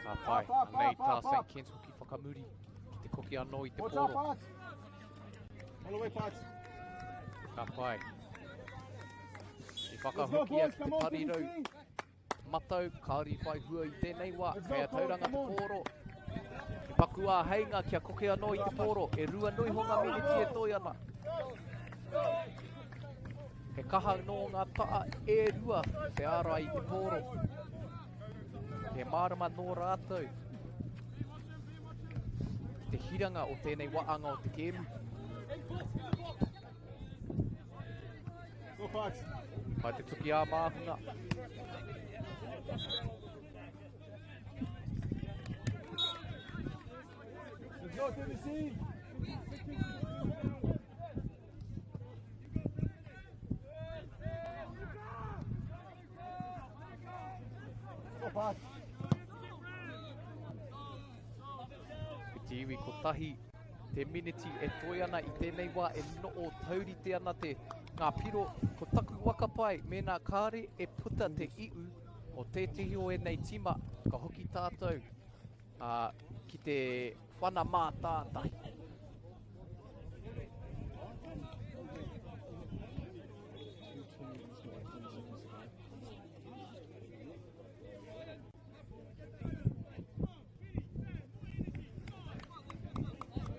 Ka pai, anei tā St. Kents hoki whakamuri ki te koki anō i te pōro. Ka pai. I whakahokia ki te parirau. Matau, kāore i whai hua i tēnei wā, kei a Tauranga te pōro. He paku āheinga kia koke anō i te pōro, e rua nui ho ngā miniti e toe ana. He kaha nō ngā ta'a e rua te ārai i te pōro. He mārama nō rātou ki te hiranga o tēnei waanga o te kēmu. Kai te tuki ā māhunga. Let's go, Tennessee! Ko te iwi kotahi te miniti e toe ana i tēnei wā e noo taurite ana te ngā piro. Ko taku waka pai mēnā kāre e puta te iu o tētehi o ēnei tīma ka hoki tātou ā, ki te whana mātātahi.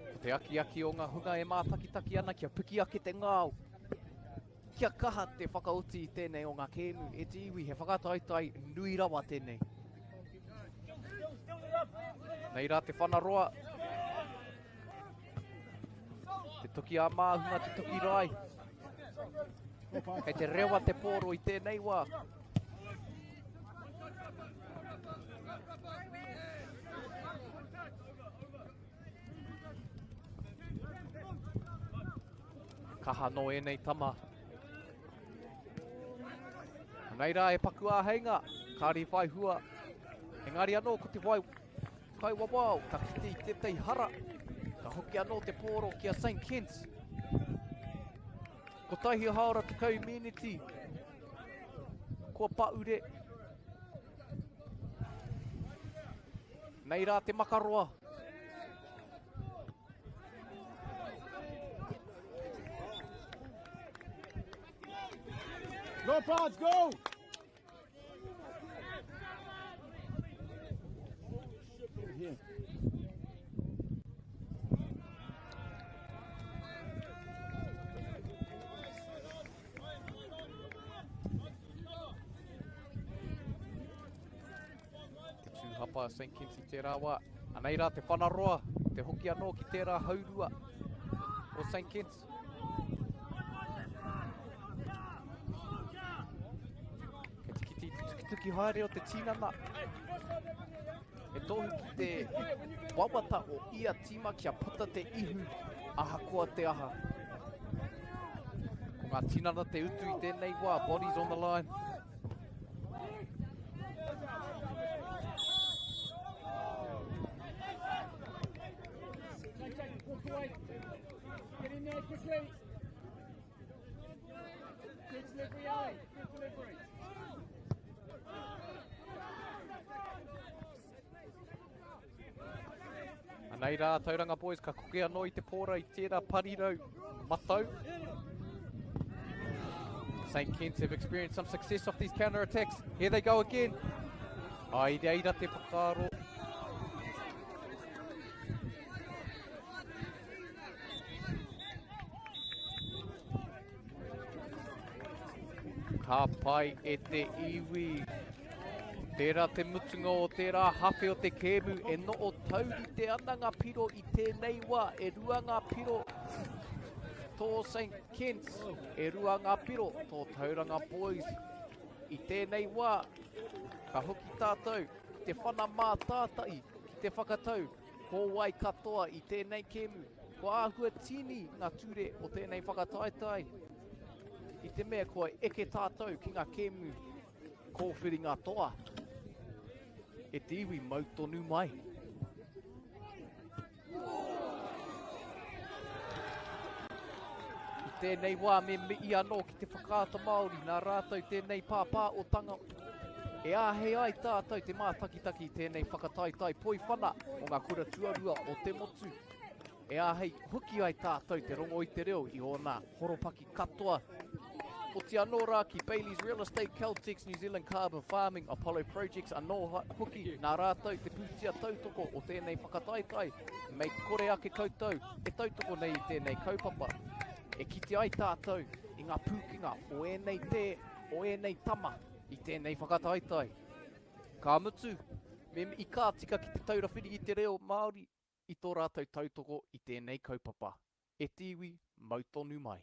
Ko te akiaki o ngā hunga e mātakitaki ana kia piki ake te ngao, kia kaha te whakaoti i tēnei o ngā kēmu e te iwi, he whakataetae nui rawa tēnei. Nei rā te whanaroa. Te toki ā māhunga, te toki rai. Kei te rewa te pōro i tēnei wā. Kaha nō ēnei tama. Nei rā e paku āheinga, kāri whai hua. Engari anō ko te wai kaiwawao ka kite i tētahi hara. Ka hoki anō te pōro ki a St. Kents. Kotahi haora 10 miniti. Kua paure. Nei rā te makaroa. Go Pods, go! Here. Te tūhapa a St Kents i tērā wā. Anei rā te whanaroa, te hoki anō ki tērā haurua o St Kents. Kei te kite i te tukituki haere o te tinana. He tohu ki te wawata o ia tīma kia puta te ihu ahakoa te aha. Ko ngā tinana te utu i tēnei wā, bodies on the line. Get in there quickly. Good delivery, Ali. Good delivery. Anei rā, Tauranga Boys ka koke anō i te pōra i tērā parirau matau. St. Kents have experienced some success off these counter-attacks. Here they go again. Ai reira te whakaaro. Ka pai e te iwi. Tērā te mutunga o tērā hawhe o te kēmu e noo taurite ana ngā piro i tēnei wā. E rua ngā piro tō St. Kents, e rua ngā piro tō Tauranga Boys. I tēnei wā, ka hoki tātou ki te whana mātātahi, ki te whakatau ko wai katoa i tēnei kēmu. Kua āhua tīni ngā ture o tēnei whakataetae i te mea kua eke tātou ki ngā kēmu kōwhiringa toa e te iwi mau tonu mai. I tēnei wā me mihi anō ki te Whakaata Māori nā rātou tēnei pāpāotanga e āhei ai tātou te mātakitaki i tēnei whakataetae poiwhana o ngā kura tuarua o te motu. E āhei hoki ai tātou te rongo i te reo i ōna horopaki katoa. Oti anō rā ki Bayleys Real Estate, Caltex, New Zealand Carbon Farming, Apollo Projects anō hoki nā rātou te pūtea tautoko o tēnei whakataetae. Mei kore ake koutou e tautoko nei i tēnei kaupapa. E kite ai tātou. i ngā pūkenga o ēnei tē, o ēnei tama i tēnei whakataetae. Ka mutu, me i ka tika ki Te Taura Whiri i te Reo Māori i tō rātou tautoko i tēnei kaupapa. E te iwi, mau tonu mai.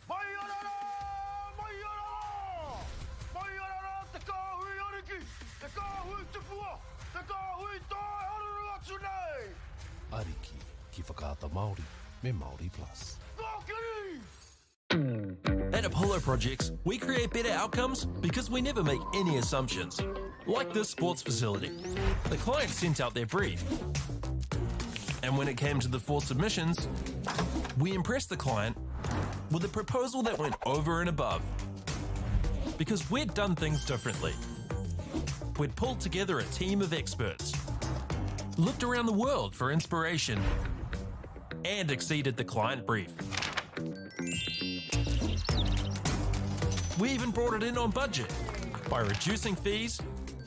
Mai ana rā! Mai ana rā! Mai ana rā te kāhui ariki, te kāhui tupua, te kāhui tae haruru atu nei! Ariki ki Whakaata Māori me Māori Plus. Kōkiri! At Apollo Projects, we create better outcomes because we never make any assumptions. Like this sports facility. The client sent out their brief. And when it came to the four submissions, we impressed the client with a proposal that went over and above. Because we'd done things differently. We'd pulled together a team of experts, looked around the world for inspiration, and exceeded the client brief. We even brought it in on budget by reducing fees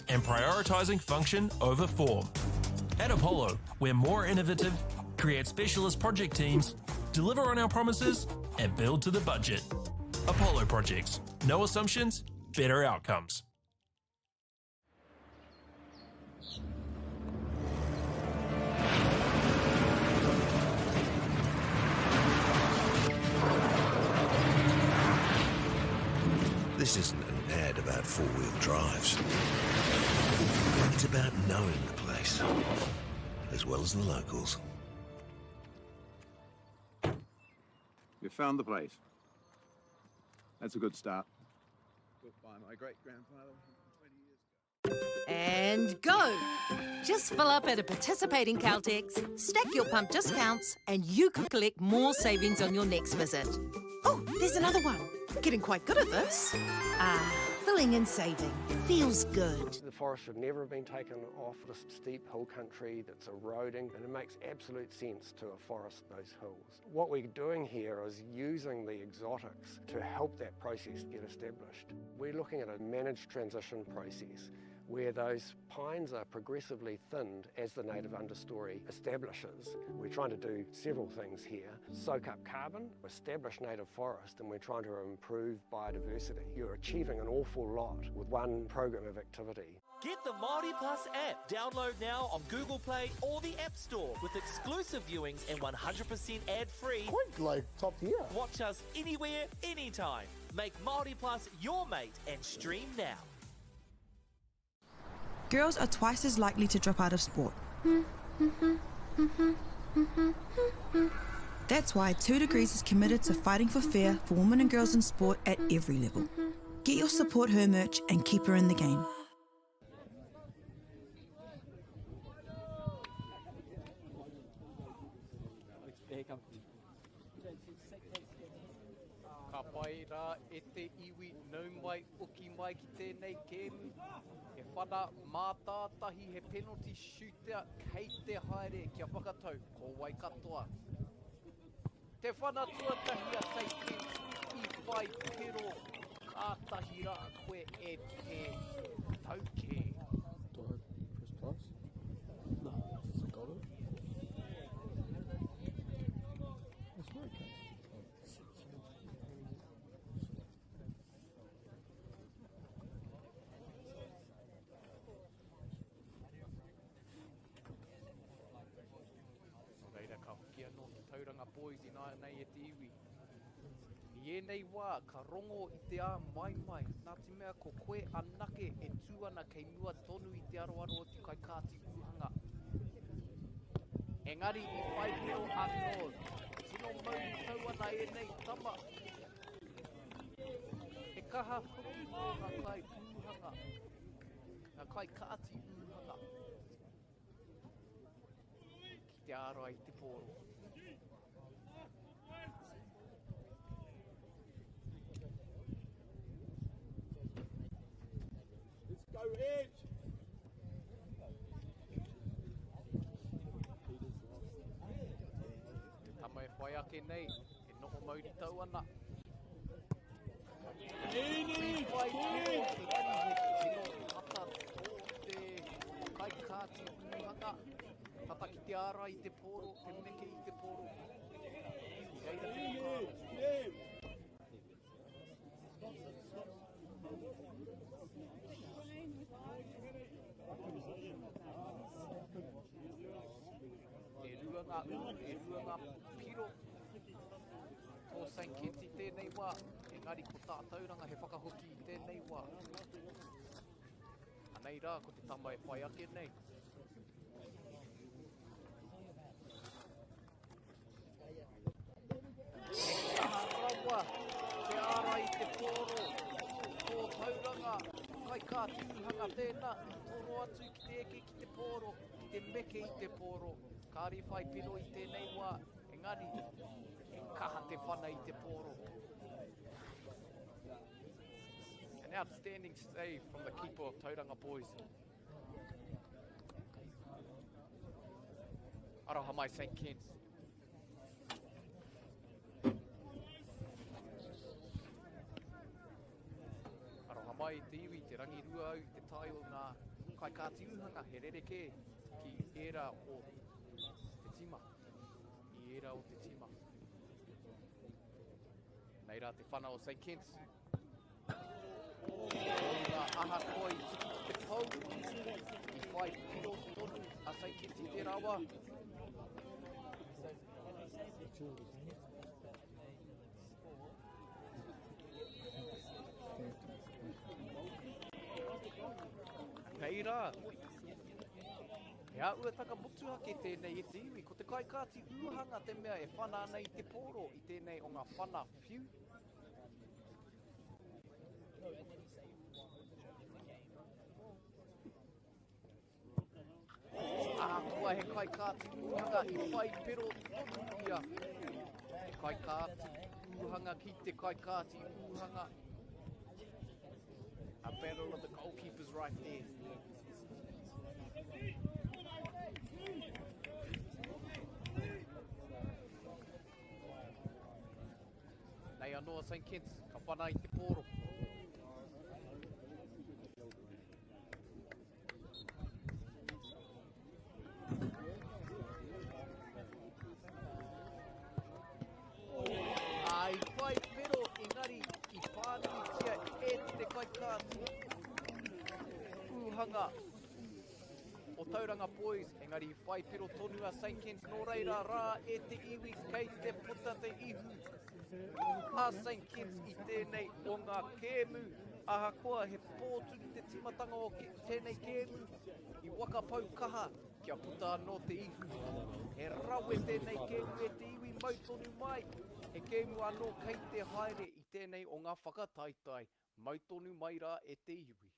and prioritising function over form. At Apollo, we're more innovative, create specialist project teams, deliver on our promises, and build to the budget. Apollo Projects. No assumptions, better outcomes. This isn't an ad about four-wheel drives. It's about knowing the place, as well as the locals. You found the place. That's a good start. Built by my great-grandfather 20 years ago. And go! Just fill up at a participating Caltex, stack your pump discounts, and you could collect more savings on your next visit. Oh, there's another one. Getting quite good at this. Ah, filling and saving. Feels good. The forest should never have been taken off this steep hill country that's eroding, and it makes absolute sense to afforest those hills. What we're doing here is using the exotics to help that process get established. We're looking at a managed transition process where those pines are progressively thinned as the native understory establishes. We're trying to do several things here. Soak up carbon, establish native forest, and we're trying to improve biodiversity. You're achieving an awful lot with one program of activity. Get the Māori Plus app. Download now on Google Play or the App Store with exclusive viewings and 100% ad-free. Quite like top tier. Watch us anywhere, anytime. Make Māori Plus your mate and stream now. Girls are twice as likely to drop out of sport. That's why 2 Degrees is committed to fighting for fair for women and girls in sport at every level. Get your Support Her merch and keep her in the game. Ka pai rā e te iwi nau mai oki mai ki tēnei kēmu. He whana mātātahi, he penalty shootout kei te haere kia whakatau ko wai katoa. Te whana tuatahi a St i whai pero kātahi rā koe e te tau kē. Do I press plus? No, it's got it. It's working. Nō reira ka hoki anō ki Tauranga Boys ināianei e te iwi. I ēnei wā ka rongo i te āmaimai nā te mea ko koe anake e tū ana kei mua tonu i te aroaro o te kaikāti ūhanga. Engari i whai reo anō, tino mauritau ana ēnei tama. He kaha hoki tō ngā kai ūhanga, ngā kaikāti ūhanga. Ki te ārai i te pōro. Let's go, Edge! Te tama e whai ake. ake nei e noho mauritau ana. Whai piro, engari he tino tata tō te kaikāti ūhanga. Tata ki te ārai i te pōro, te meke i te pōro. I reira te whakaaro. E rua ngā ū, e rua ngā piro tō St Kitts i tēnei wā, engari ko tā Tauranga he whakahoki i tēnei wā. Anei rā ko te tama e whai ake nei. He kaha rawa te ārai i te pōro tō Tauranga, kaikā timuhanga tēnā i toro atu ki te eke ki te pōro, ki te meke i te pōro. Kāre whai piro i tēnei wā, engari he kaha te whana i te pōro. An outstanding save from the keeper of Tauranga Boys. Aroha mai St. Kents. Aroha mai te iwi, te rangirua au, te tae o ngā kaikāti ūhanga, he rerekē ki ērā o te tima. I ērā o te tima. Nei rā te whana o St. Kents. Koirā ahakoa i tuku ki te pou, i whai piro tonu a St. Kents i tērā wā. Nei rā, he āhuatanga motuhake tēnei e te iwi, ko te kaikāti ūhanga te mea e whana ana i te pōro i tēnei o ngā whana whiu. Ahakoa he kaikāti ūhanga i whai pero tonu ia. He kaikāti ūhanga ki te kaikāti ūhanga. A battle of the goalkeepers right there. Nei anō a St Kitts, ka whana i te pōro. I whai pero engari i pānuitia e te kaikāti ūhanga o Tauranga Boys, engari i whai pero tonu a St Kents, nō reira rā e te iwi kei te puta te ihu a St Kents i tēnei o ngā kēmu, ahakoa he pōturi te tīmatanga o tēnei kēmu, i wakapau kaha kia puta anō te ihu. He rawe tēnei kēmu e te iwi mau tonu mai, he kēmu anō kei te haere i tēnei o ngā whakataetae, mau tonu mai rā e te iwi.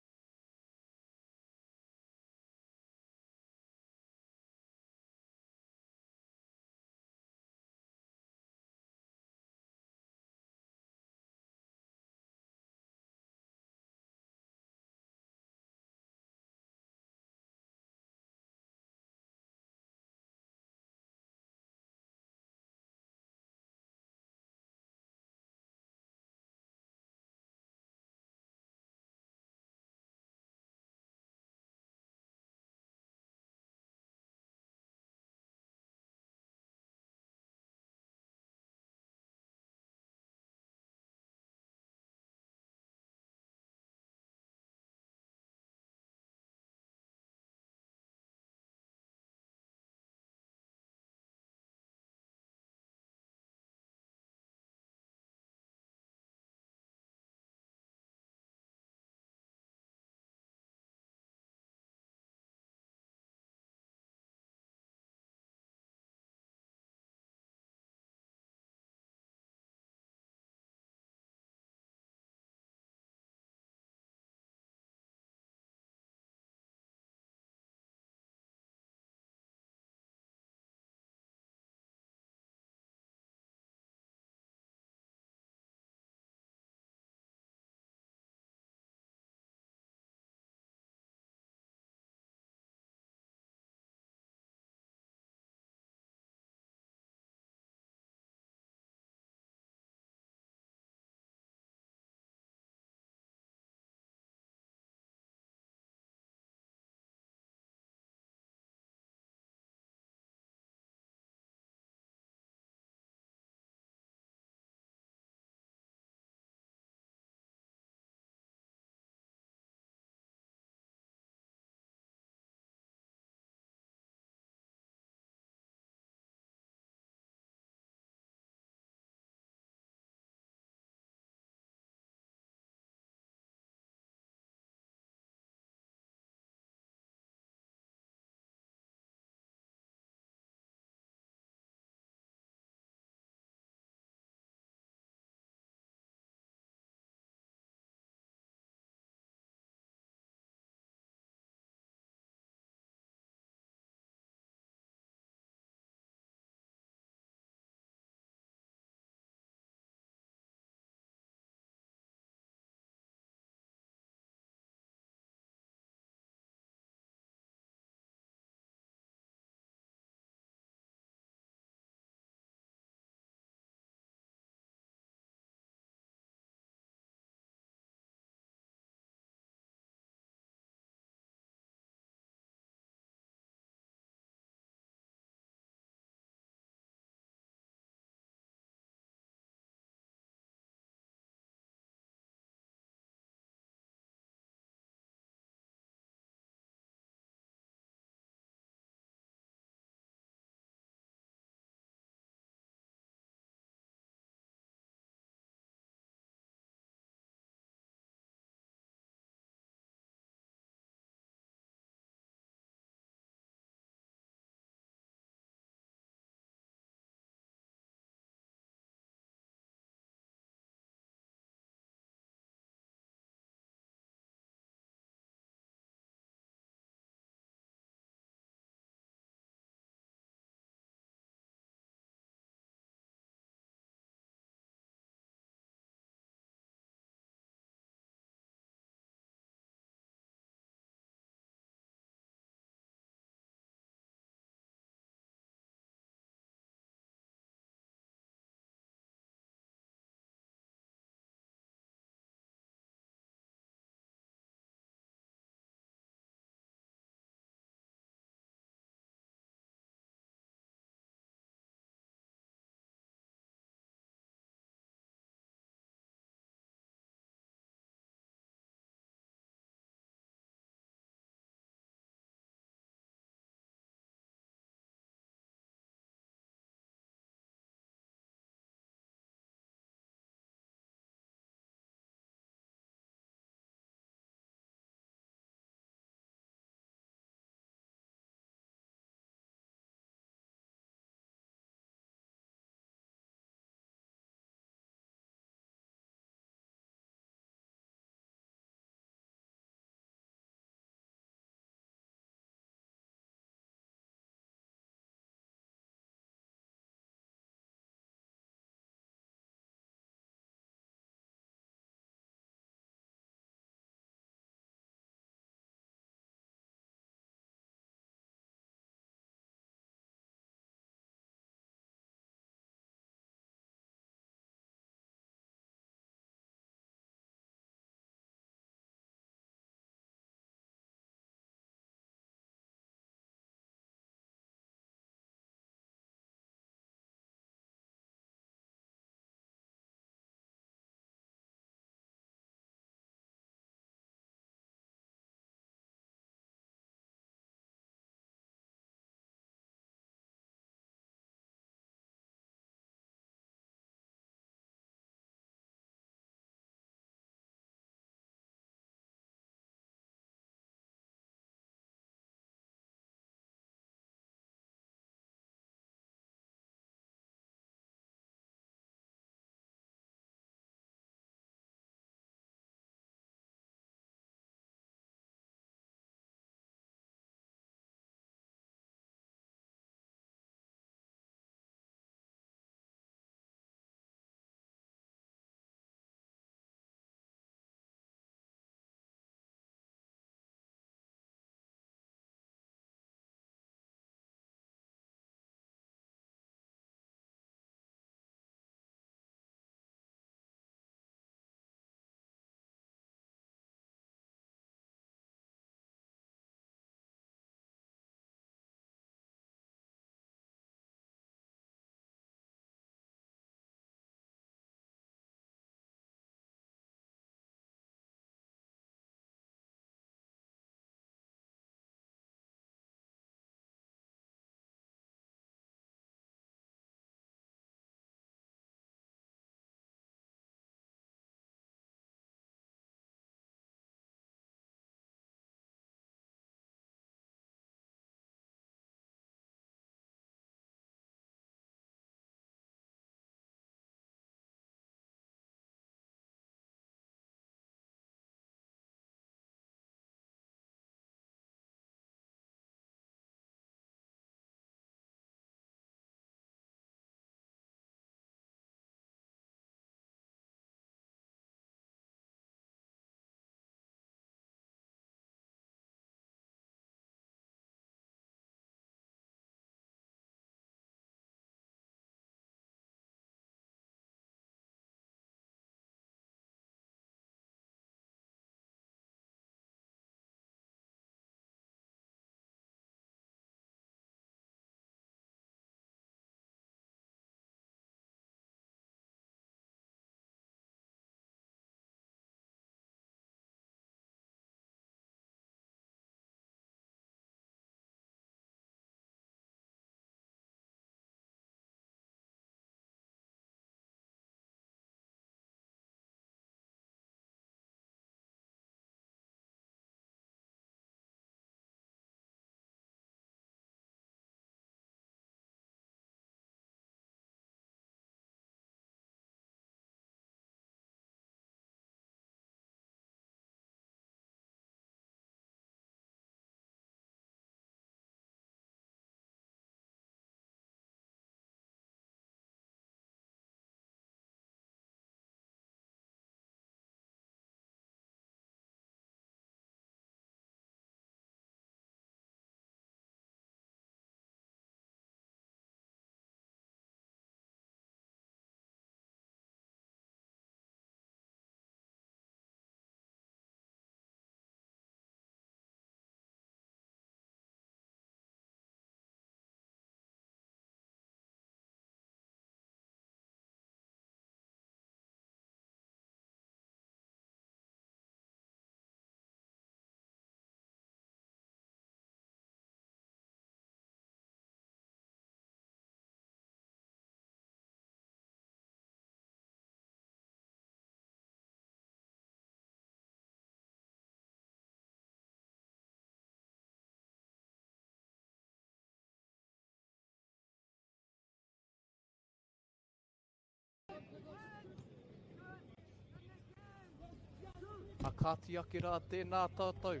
A kāti ake rā tēnā tātou.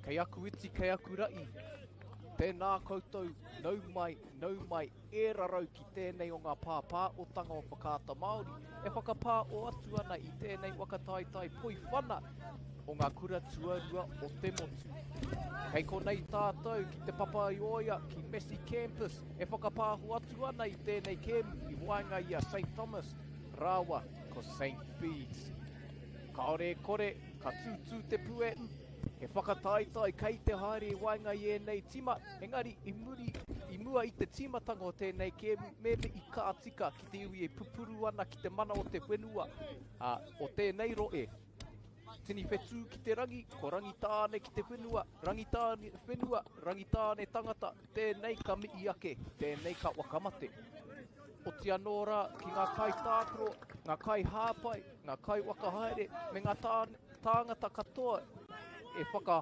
Kei aku iti, kei aku ra'i. Tēnā koutou, nau mai, nau mai, e rarau ki tēnei o ngā pāpāotanga o Whakaata Māori e whakapāo atu ana i tēnei waka taetae poiwhana o ngā kura tuarua o te motu. Kei konei tātou ki Te Papaioea, ki Massey Campus e whakapāho atu ana i tēnei kēmu i waenga i a St Thomas rāua ko St Bede's. Kāore e kore, ka tūtū te puehu, he whakataetae kei te haere i waenga i ēnei tima, engari i muri, i mua i te tīmatanga o tēnei kēmu, me mihi ka tika ki te iwi e pupuru ana ki te mana o te whenua, ā, o tēnei rohe. Tini whetū ki te rangi, ko Rangitāne ki te whenua, Rangitāne whenua, Rangitāne tangata, tēnei ka mihi ake, tēnei ka whakamate. Oti anō rā ki ngā kaitākaro, ngā kaihāpai, ngā kaiwhakahaere me ngā tāngata katoa e, whaka,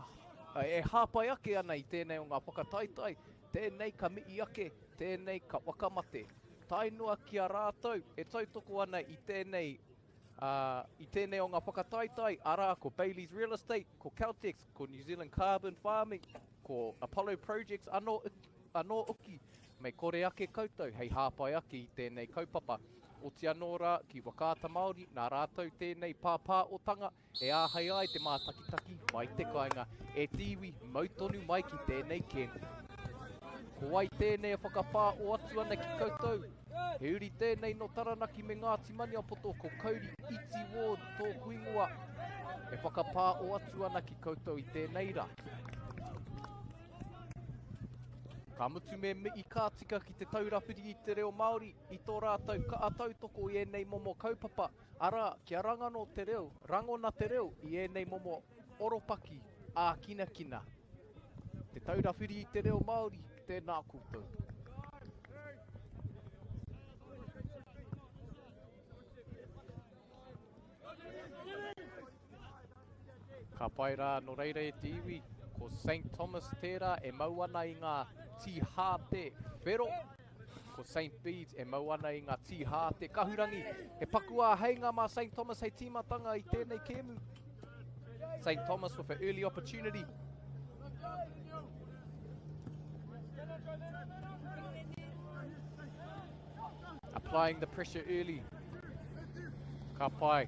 e hāpai ake ana i tēnei o ngā whakataetae, tēnei ka mihi ake, tēnei ka whakamate. Tae noa ki a rātou e tautoko ana i tēnei, uh, i tēnei o ngā whakataetae, arā ko Bayleys Real Estate, ko Caltex, ko New Zealand Carbon Farming, ko Apollo Projects anō, anō hoki, mei kore ake koutou hei hāpai ake i tēnei kaupapa. Oti anō rā ki Whakaata Māori, nā rātou tēnei pāpāotanga e āhei ai te mātakitaki mai te kāinga. E te iwi, mau tonu mai ki tēnei kēmu. Ko wai tēnei e whakapāo atu ana ki koutou? He uri tēnei nō Taranaki me Ngāti Maniapoto ko Kauri Iti Ward tōku ingoa e whakapāo atu ana ki koutou i tēnei rā. Ka mutu me mihi ka tika ki Te Taura Whiri i te Reo Māori i tō rātou kaha tautoko i ēnei momo kaupapa, arā, kia rangano te reo, rangona te reo i ēnei momo oropaki ākinakina. Te Taura Whiri i te Reo Māori, tēnā koutou. Ka pai rā, nō reira e te iwi, ko St Thomas tērā e mau ana i ngā tīhāte whero, ko St Bedes e mau ana i ngā tīhāte kahurangi. He paku āheinga mā St Thomas hei tīmatanga i tēnei kēmu. St Thomas with an early opportunity. Applying the pressure early. Ka pai.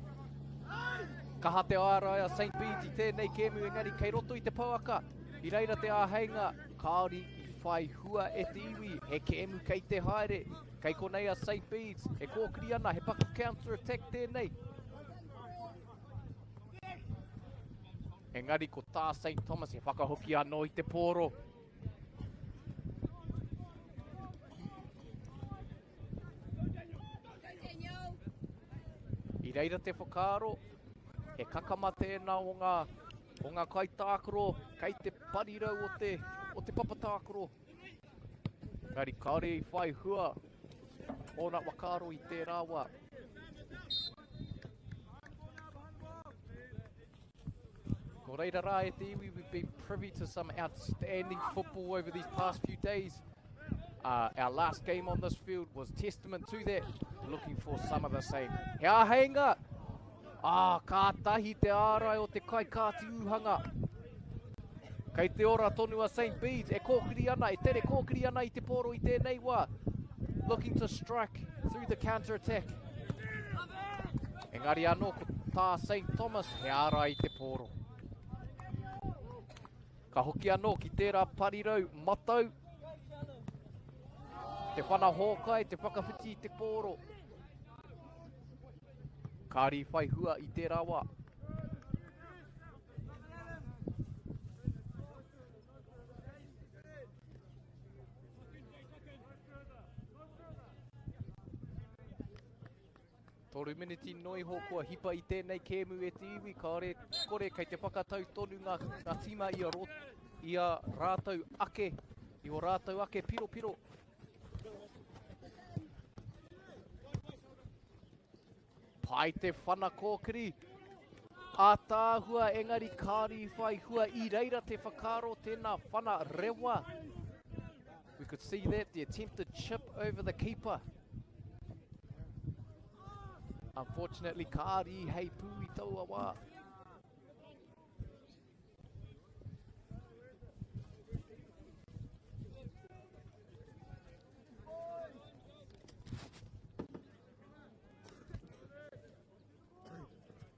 Kaha te ārai a St. Bedes i tēnei kēmu, engari kei roto i te pouaka. I reira te āheinga, kāore i whai hua e te iwi. He kēmu kei te haere. Kei konei a St. Bedes, e kōkiri ana, he paku counter attack tēnei. Engari ko tā St. Thomas he whakahoki anō i te pōro. I reira te whakaaro, he kakama tēnā o ngā, o ngā kaitākaro kei te parirau o te, o te papa tākaro. Engari kāore i whai hua ōna whakaaro i tērā wā. Nō reira rā e te iwi, we've been privy to some outstanding football over these past few days. Uh, our last game on this field was testament to that. Looking for some of the same. He āheinga! Ah, kātahi te ārai o te kai kāti ūhanga. Kei te ora tonu a St. Bedes e kōkiri ana, e tere kōkiri ana i te pōro i tēnei wā. Looking to strike through the counter attack. Engari anō ko tā St Thomas he ārai i te pōro. Ka hoki anō ki tērā parirau matau. Te whana hōkai, te whakawhiti i te pōro. Kāri whai hua i tērā wā. Toru miniti noa iho kua hipa i tēnei kēmu e te iwi, kāore kore kei te whakatau tonu ngā, ngā tīma i a, ro, i a rātou ake, i o rātou ake piropiro. Pai te whana kōkiri, ātaahua engari kāore i whai hua i reira te whakaaro tēnā whana rewa. We could see that, the attempted chip over the keeper. Unfortunately, kāri hei pū i taua wā.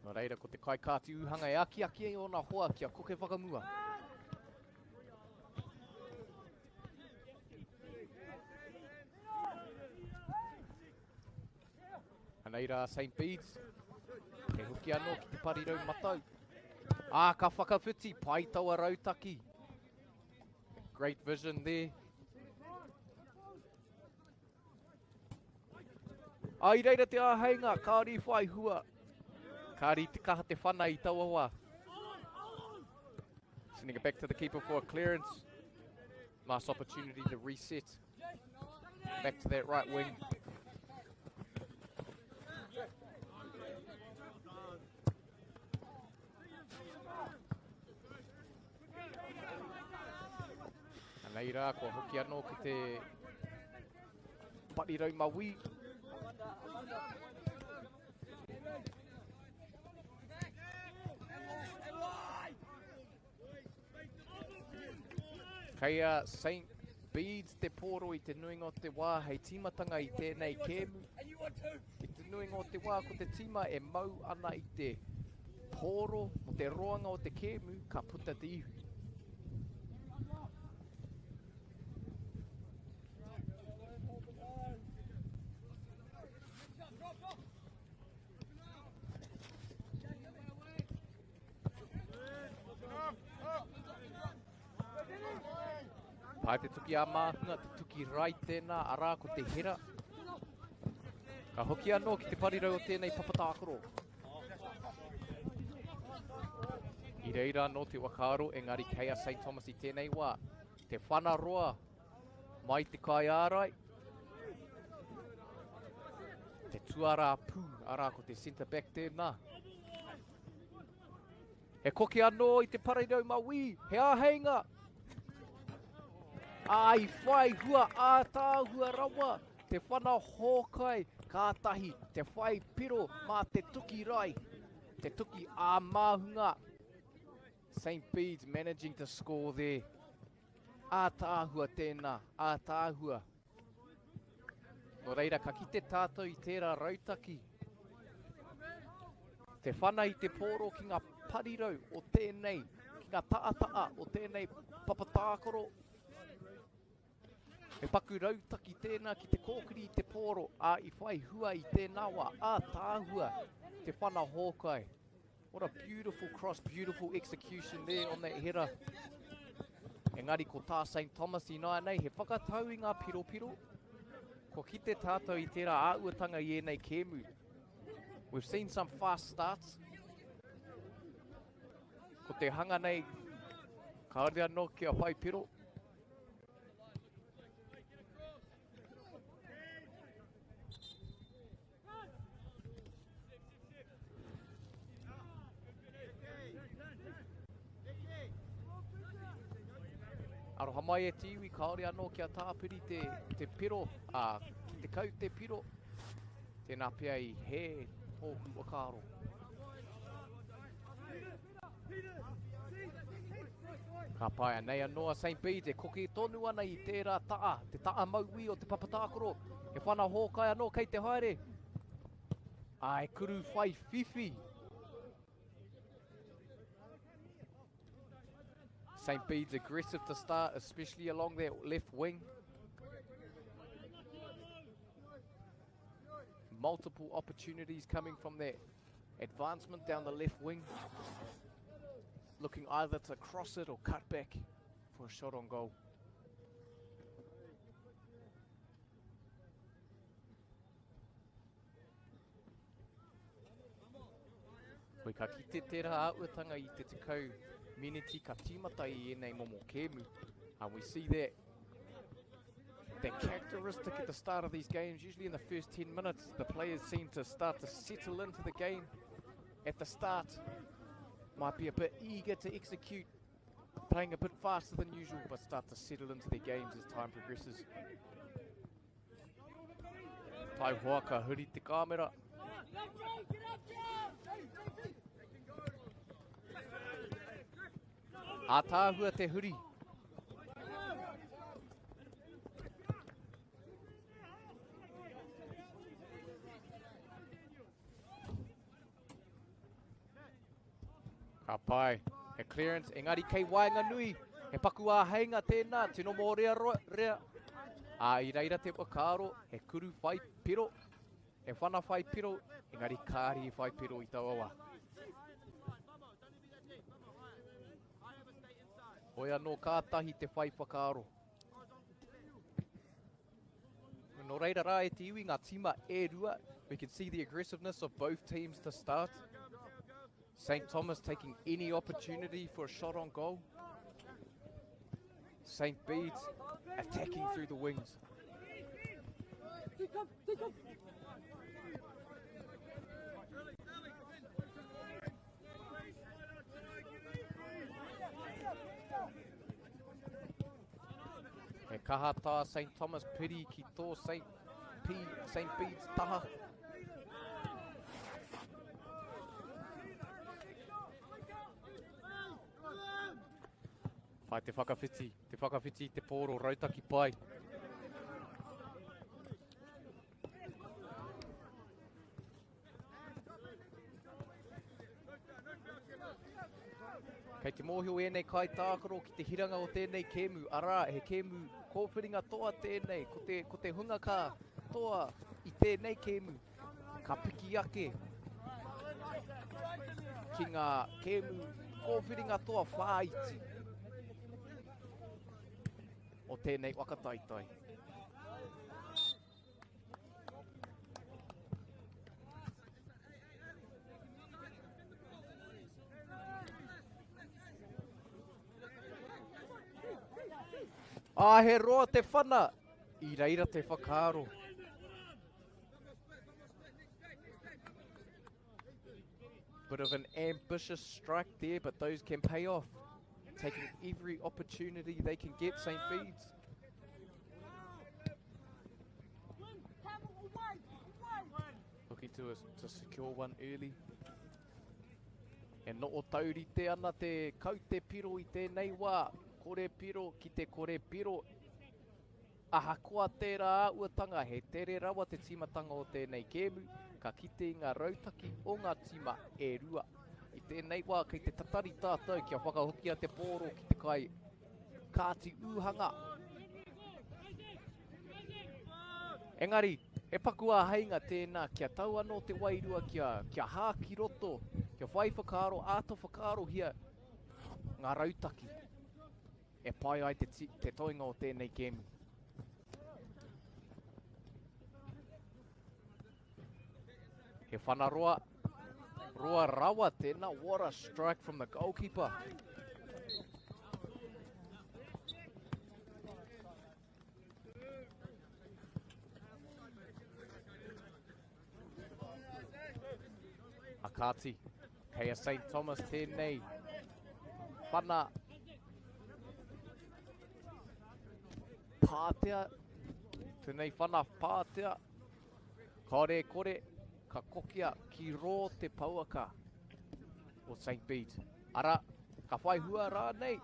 Nō reira, ko te kaikāti ūhanga e akiaki ai ōna hoa kia koke whakamua. Anei rā St. Bedes. E hoki anō ki te parirau matau. Ā, ka whakawhiti, pai taua rautaki. Great vision there. Ā, i reira te āheinga, kāore i whai hua. Kāore i te kaha te whana i taua wā. Sending it back to the keeper for a clearance. Nice opportunity to reset. Back to that right wing. Anei rā, kua hoki anō ki te parirau mawī. Kei a St. Bedes te pōro i te nuinga o te wā hei tīmatanga i tēnei kēmu. I te nuinga o te wā ko te tīma e mau ana i te pōro mō te roanga o te kēmu ka puta te ihu. Pai te tuki a Māhunga, te tuki rai tēnā, arā ko te hera. Ka hoki anō ki te parirau o tēnei papa tākaro. I reira anō te whakaaro, engari kei a St Thomas i tēnei wā. Te whana roa mai te kaiārai. Te tuarā pū, arā ko te centre back tēnā. He koke anō i te parirau mawī, he āheinga. Ā, i whai hua ātaahua rawa te whana hōkai, kātahi te whai piro mā te tuki rai, te tuki ā-māhunga. St Bede's managing to score there. Ātaahua tēnā, ātaahua. Nō reira, ka kite tātou i tērā rautaki. Te whana i te pōro ki ngā parirau o tēnei, ki ngā taata'a o tēnei papa tākaro. He paku rautaki tēnā ki te kōkiri i te pōro, ā, i whai hua i tēnā wā, ātaahua te whana hōkai. What a beautiful cross, beautiful execution there on that header. Engari ko tā St Thomas ināianei, he whakatau i ngā piropiro. Kua kite tātou i tērā āhuatanga i ēnei kēmu. We've seen some fast starts. Ko te hanga nei, kāore anō kia whai piro. Aroha mai e te iwi, kāore anō kia tāpiri te, te piro, ā, ki te kau te piro, tēnā pea i hē tōku whakaaro. Ka paea nei anō a St Bedes e koke tonu ana i tērā taa, te taa mauī o te papa tākaro. He whana hōkai anō kei te haere. Ā, e kuru whai whiwhi. St Bedes aggressive to start, especially along that left wing. Multiple opportunities coming from that advancement down the left wing. Looking either to cross it or cut back for a shot on goal. Hoi ka kite tērā āhuatanga i te 10 miniti ka tīmata i ēnei momo kēmu. And we see that the characteristic at the start of these games, usually in the first 10 minutes, the players seem to start to settle into the game at the start. Might be a bit eager to execute, playing a bit faster than usual, but start to settle into their games as time progresses. Tai hoa ka huri te kāmera. Ātaahua te huri. Ka pai. He clearance, engari kei waenganui. He paku āheinga tēnā, tino mōrearea. Ā, i reira te whakaaro, he kuru whai piro, he whana whai piro, engari kāri i whai piro i taua wā. Hoi anō kātahi te whai whakaaro. Nō reira rā e te iwi ngā tīma e rua. We can see the aggressiveness of both teams to start. St. Thomas taking any opportunity for a shot on goal. St. Bede's attacking through the wings. He kaha tā St Thomas piri ki tō St. P, St Bede's taha. Whai te whakawhiti, te whakawhiti i te pōro, rautaki pai. Kei te mōhio ēnei kaitākaro ki te hiranga o tēnei kēmu, arā, he kēmu kōwhiringa toa tēnei, ko te, ko te hunga ka toa i tēnei kēmu, ka piki ake ki ngā kēmu kōwhiringa toa whāiti o tēnei waka taitai. Ah, he roa te whana. I reira te whakaaro. Bit of an ambitious strike there, but those can pay off. Taking every opportunity they can get, St. Bede's. Looking to, to secure one early. E noho taurite ana te kaute piro i tēnei wā. Kore piro ki te kore piro. Ahakoa tērā āhuatanga, he tere rawa te tīmatanga o tēnei kēmu, ka kite i ngā rautaki o ngā tīma e rua. I tēnei wā kei te tatari tātou kia whakahokia te pōro ki te kai kāti ūhanga. Engari, he paku āheinga tēnā kia tau anō te wairua kia, kia hā ki roto, kia whai whakaaro, āta whakaarohia ngā rautaki. E pai ai te, te toenga o tēnei kēmu. He whana roa, roa rawa tēnā. What a strike from the goalkeeper. A kāti, kei a St. Thomas tēnei whana pātea, tēnei whana pātea, kāore e kore, ka kokia ki rō te pouaka o St. Bede. Ara, ka whai hua rānei?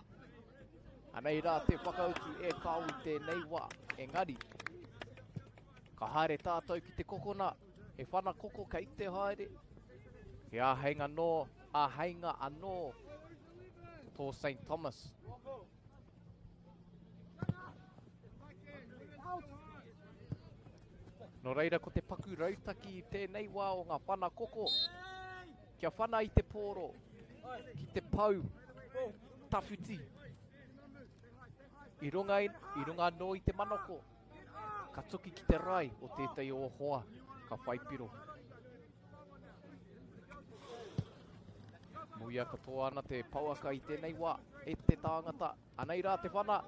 Anei rā te whakautu e kao i tēnei wā, engari, Ka haere tātou ki te kokona, he whana koko kei te haere. He āheinga nō, āheinga anō tō St Thomas. Nō reira ko te paku rautaki i tēnei wā o ngā whana koko, kia whana i te pōro, ki te pau tawhiti, i runga, i runga anō i te manoko. Ka tuki ki te rae o tētahi o hoa, ka whai piro. Muia katoa ana te pouaka i tēnei wā e te tāngata. Anei rā te whana,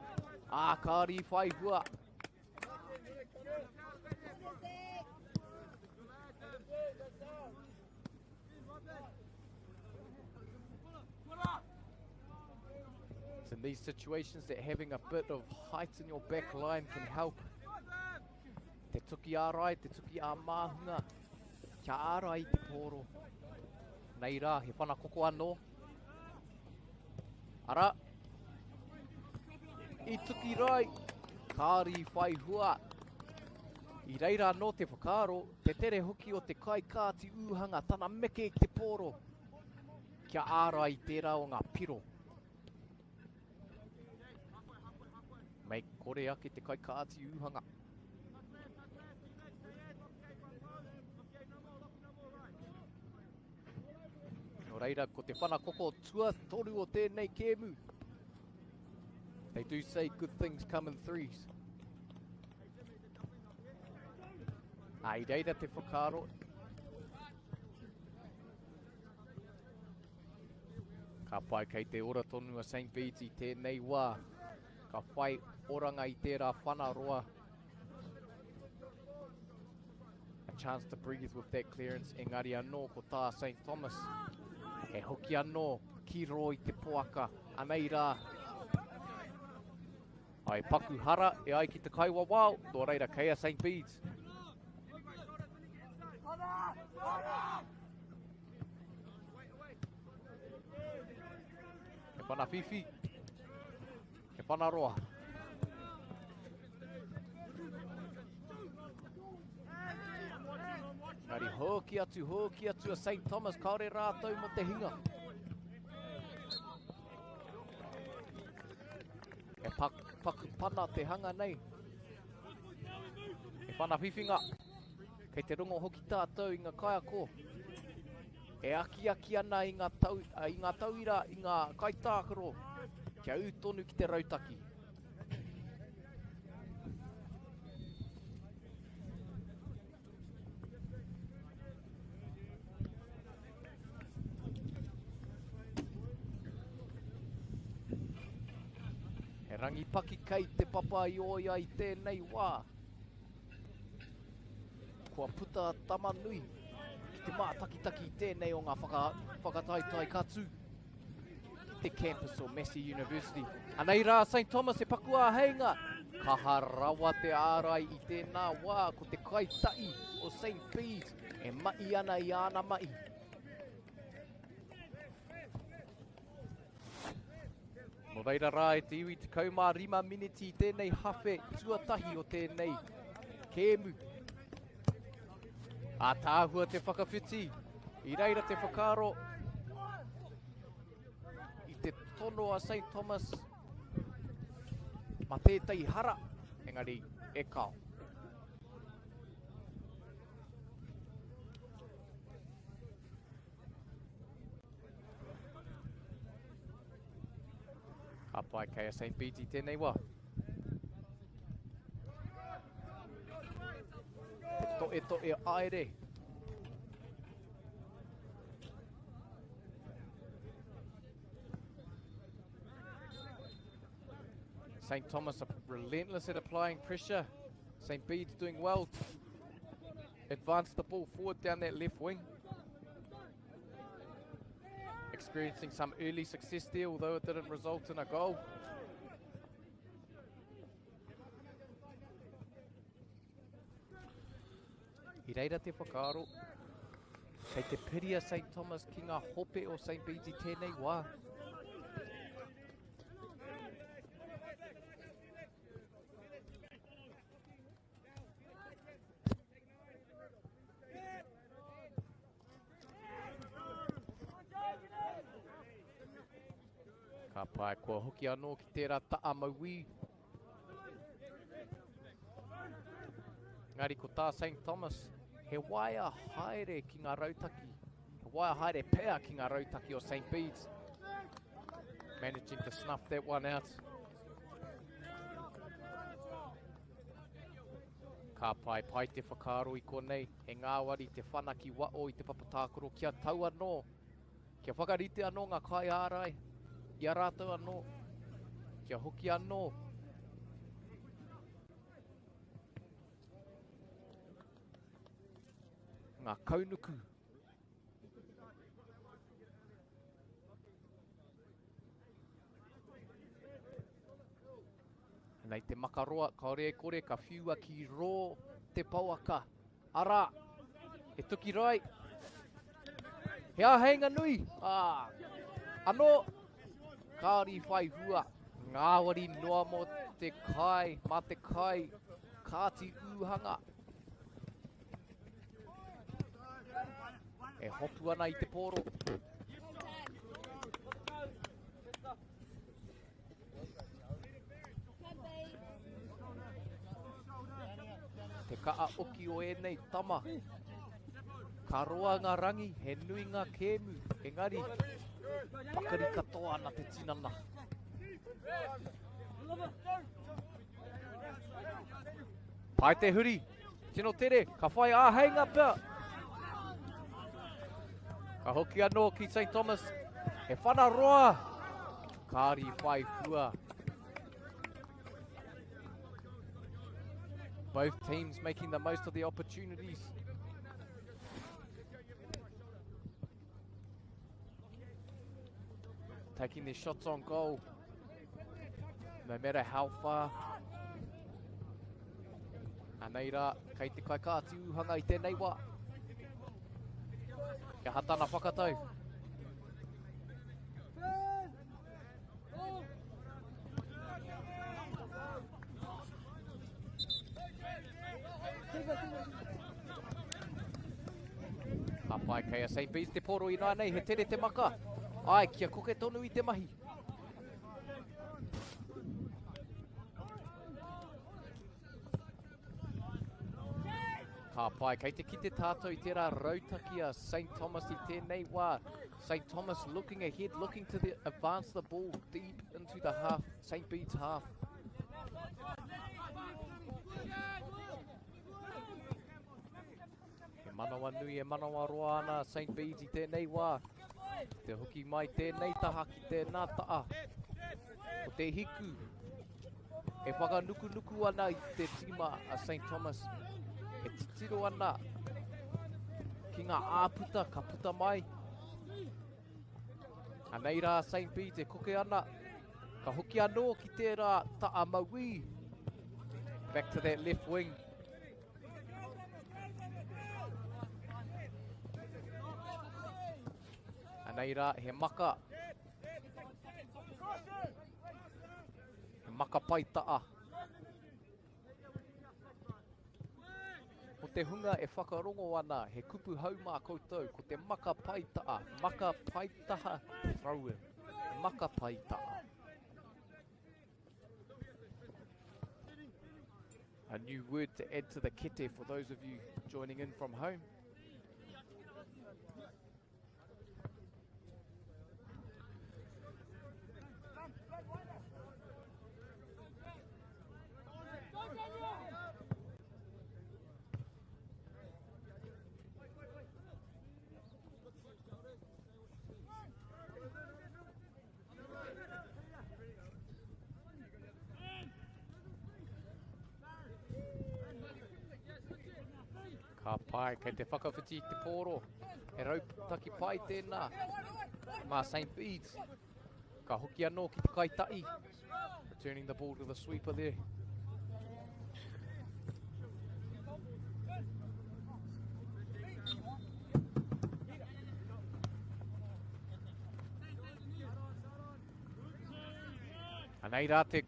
ā, kāri whai hua. It's in these situations that having a bit of height in your back line can help. Te tuki ārai, te tuki ā māhunga, kia ārai i te pōro. Nei rā, he whana koko anō. Ara, i tuki rai, kāri i whai hua. I reira anō te whakaaro, te tere hoki o te kai kāti ūhanga, tana meke i te pōro. kia ārai i tērā o ngā piro. Mei kore ake te kaikāti ūhanga. Nō reira, ko te whanakoko tuatoru o tēnei kēmu. They do say good things come in threes. Ai reira te whakaaro. Ka pai kei te ora tonu a St. Bede's i tēnei wā. Ka whai oranga i tērā whana roa. A chance to breathe with that clearance, engari anō ko tā St. Thomas. He hoki anō ki rō i te poaka. Anei rā. Ai paku hara e ai ki te kaiwawao, nō reira kei a St. Bede's. He whana whiwhi. He whana roa. Engari hoki atu, hoki atu a St. Thomas, kaore rātou mo te hinga. He pak, paku pana te hanga nei. He whana whiwhinga. Kei te rongo hoki tātou i ngā kaiako. E akiaki ana i ngā, tau, i ngā tauira, i ngā kaitākaro, kia ū tonu ki te rautaki. He rangi paki kei te papa i oia i tēnei wā. Kua puta a Tamanui ki te mātakitaki i tēnei o ngā whaka, whakataetae ka tū ki te campus o Massey University. Anei rā St Thomas e paku āheinga. Kaha rawa te ārai i tēnā wā ko te kaita'i o St Bede's e ma'i ana i āna ma'i. Nō reira rā e te iwi 15 miniti i tēnei hawhe tuatahi o tēnei kēmu. Ātaahua te whakawhiti, i reira te whakaaro i te tono a St Thomas ma tētahi hara, engari e kao. Ka pai kei a St. Bede's i tēnei wā. Te toe toe aere. St. Thomas are relentless at applying pressure. St. Bede's doing well Advance the ball forward down that left wing. Experiencing some early success there, although it didn't result in a goal. I reira te whakaaro, kei te piri a St Thomas ki ngā hope o St Bede's i tēnei wā. Ka pai, kua hoki anō ki tērā ta'a mauī. Engari ko tā St Thomas, he waea haere ki ngā rautaki. He waea haere pea ki ngā rautaki o St Bede's. Managing to snuff that one out. Ka pai, pai te whakaaro i konei, he ngāwari te whanaki wao i te papa tākaro kia tau anō, kia whakarite anō ngā kaiārai i a rātou anō, kia hoki anō ngā kaunuku. Nei te makaroa, kaore e kore, ka whiua ki rō te pouaka. Arā, he tuki rai. He āheinga nui. Ā, anō, kāore i whai hua. Ngāwari noa mō te kai, mā te kai, kāti ūhanga. E hopu ana i te pōro. Kaa oki o ēnei tama. Ka roa ngā rangi, he nui ngā kēmu, engari, pakari katoa ana te tinana. Pai te huri, tino tere, ka whai āheinga pea. Ka hoki anō ki St Thomas, he whana roa, kāri whai hua. Both teams making the most of the opportunities. Taking their shots on goal. No matter how far. Anei rā, kei te kai kāti ūhanga i tēnei wā. Kia hatana whakatau. Ka pai kei a St. Bees te poro ināianei, he tere te maka. Ai, kia koke tonu i te mahi. Ka pai, kei te kite tātou i tērā rautaki a St. Thomas i tēnei wā. St. Thomas looking ahead, looking to the, advance the ball deep into the half, St. Bede's half. He manawa nui, e manawa roa ana St. Bede's i tēnei wā. Te hoki mai tēnei taha ki tēnā taha. Ko te hiku e whakanukunuku ana i te tīma a St. Thomas. E titiro ana ki ngā āputa ka puta mai. Anei rā St. Bede's e koke ana. Ka hoki anō ki tērā ta'a mauī. Back to that left wing. Anei rā, he maka. He maka pai ta'a. Ko te hunga e whakarongo ana, he kupu hau mā koutou, ko te maka pai ta'a, maka pai taha throw in. Maka pai ta'a. A new word to add to the kete for those of you joining in from home. Ka pai, kei te whakawhiti i te pōro. He rautaki pai tēnā mā St. Bedes. Ka hoki anō ki te kaita'i. Returning the ball to the sweeper there. Anei rā te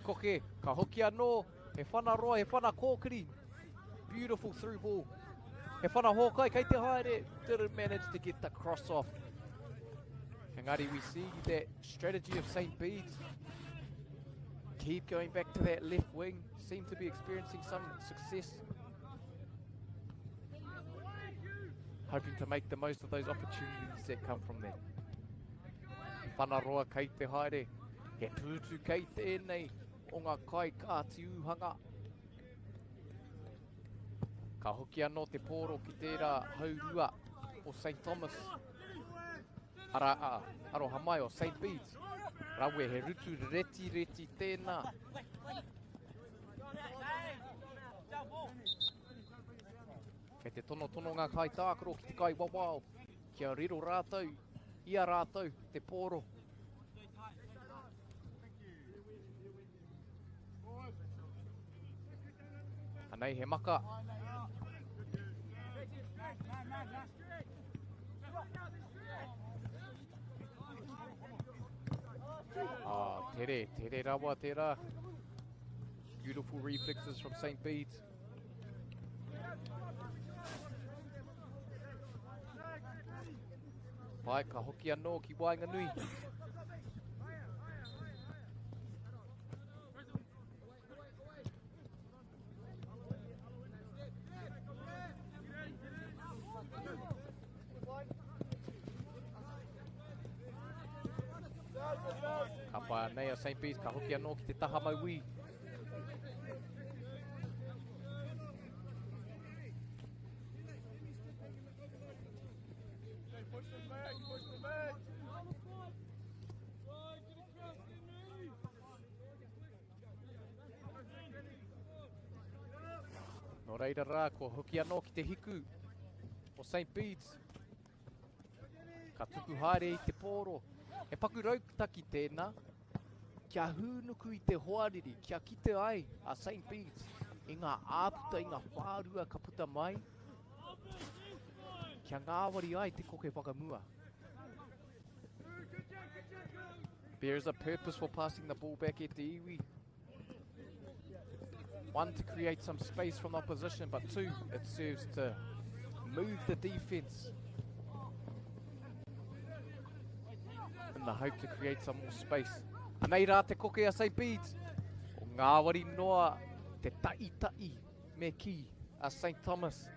koke, ka hoki anō, he whana roa, he whana kōkiri. Beautiful through ball. He whana hōkai kei te haere, didn't manage to get the cross off. Engari we see that strategy of St. Bede's. Keep going back to that left wing, seem to be experiencing some success. Hoping to make the most of those opportunities that come from there. Whanaroa kei te haere, he pūtu kei tēnei o ngā kai kāti ūhanga. Ka hoki anō te pōro ki tērā haurua o St Thomas. Ara, a, aroha mai o St Bede's. Rawe, he rutu reti reti tēnā. Kei te tonotono ngā kaitākaro ki te kaiwawao kia riro rātou i a rātou te pōro. Anei he maka. Ah, tere, tere rawa tērā. Beautiful reflexes from St. Bede's. Pai, ka hoki anō ki waenganui. pai anei a St. Bees, ka hoki anō ki te taha mauī. Nō reira rā, kua hoki anō ki te hiku o St. Bede's. Ka tuku haere i te pōro. He paku rautaki tēnā, kia hūnuku i te hoariri, kia kite ai a St. Bede's i ngā āputa, i ngā whārua ka puta mai, kia ngāwari ai te koke whakamua. There is a purpose for passing the ball back at the iwi. One, to create some space from the opposition, but two, it serves to move the defense in the hope to create some more space. Anei rā te koke a St. Bedes. O ngāwari noa te taita'i me kī a St. Thomas.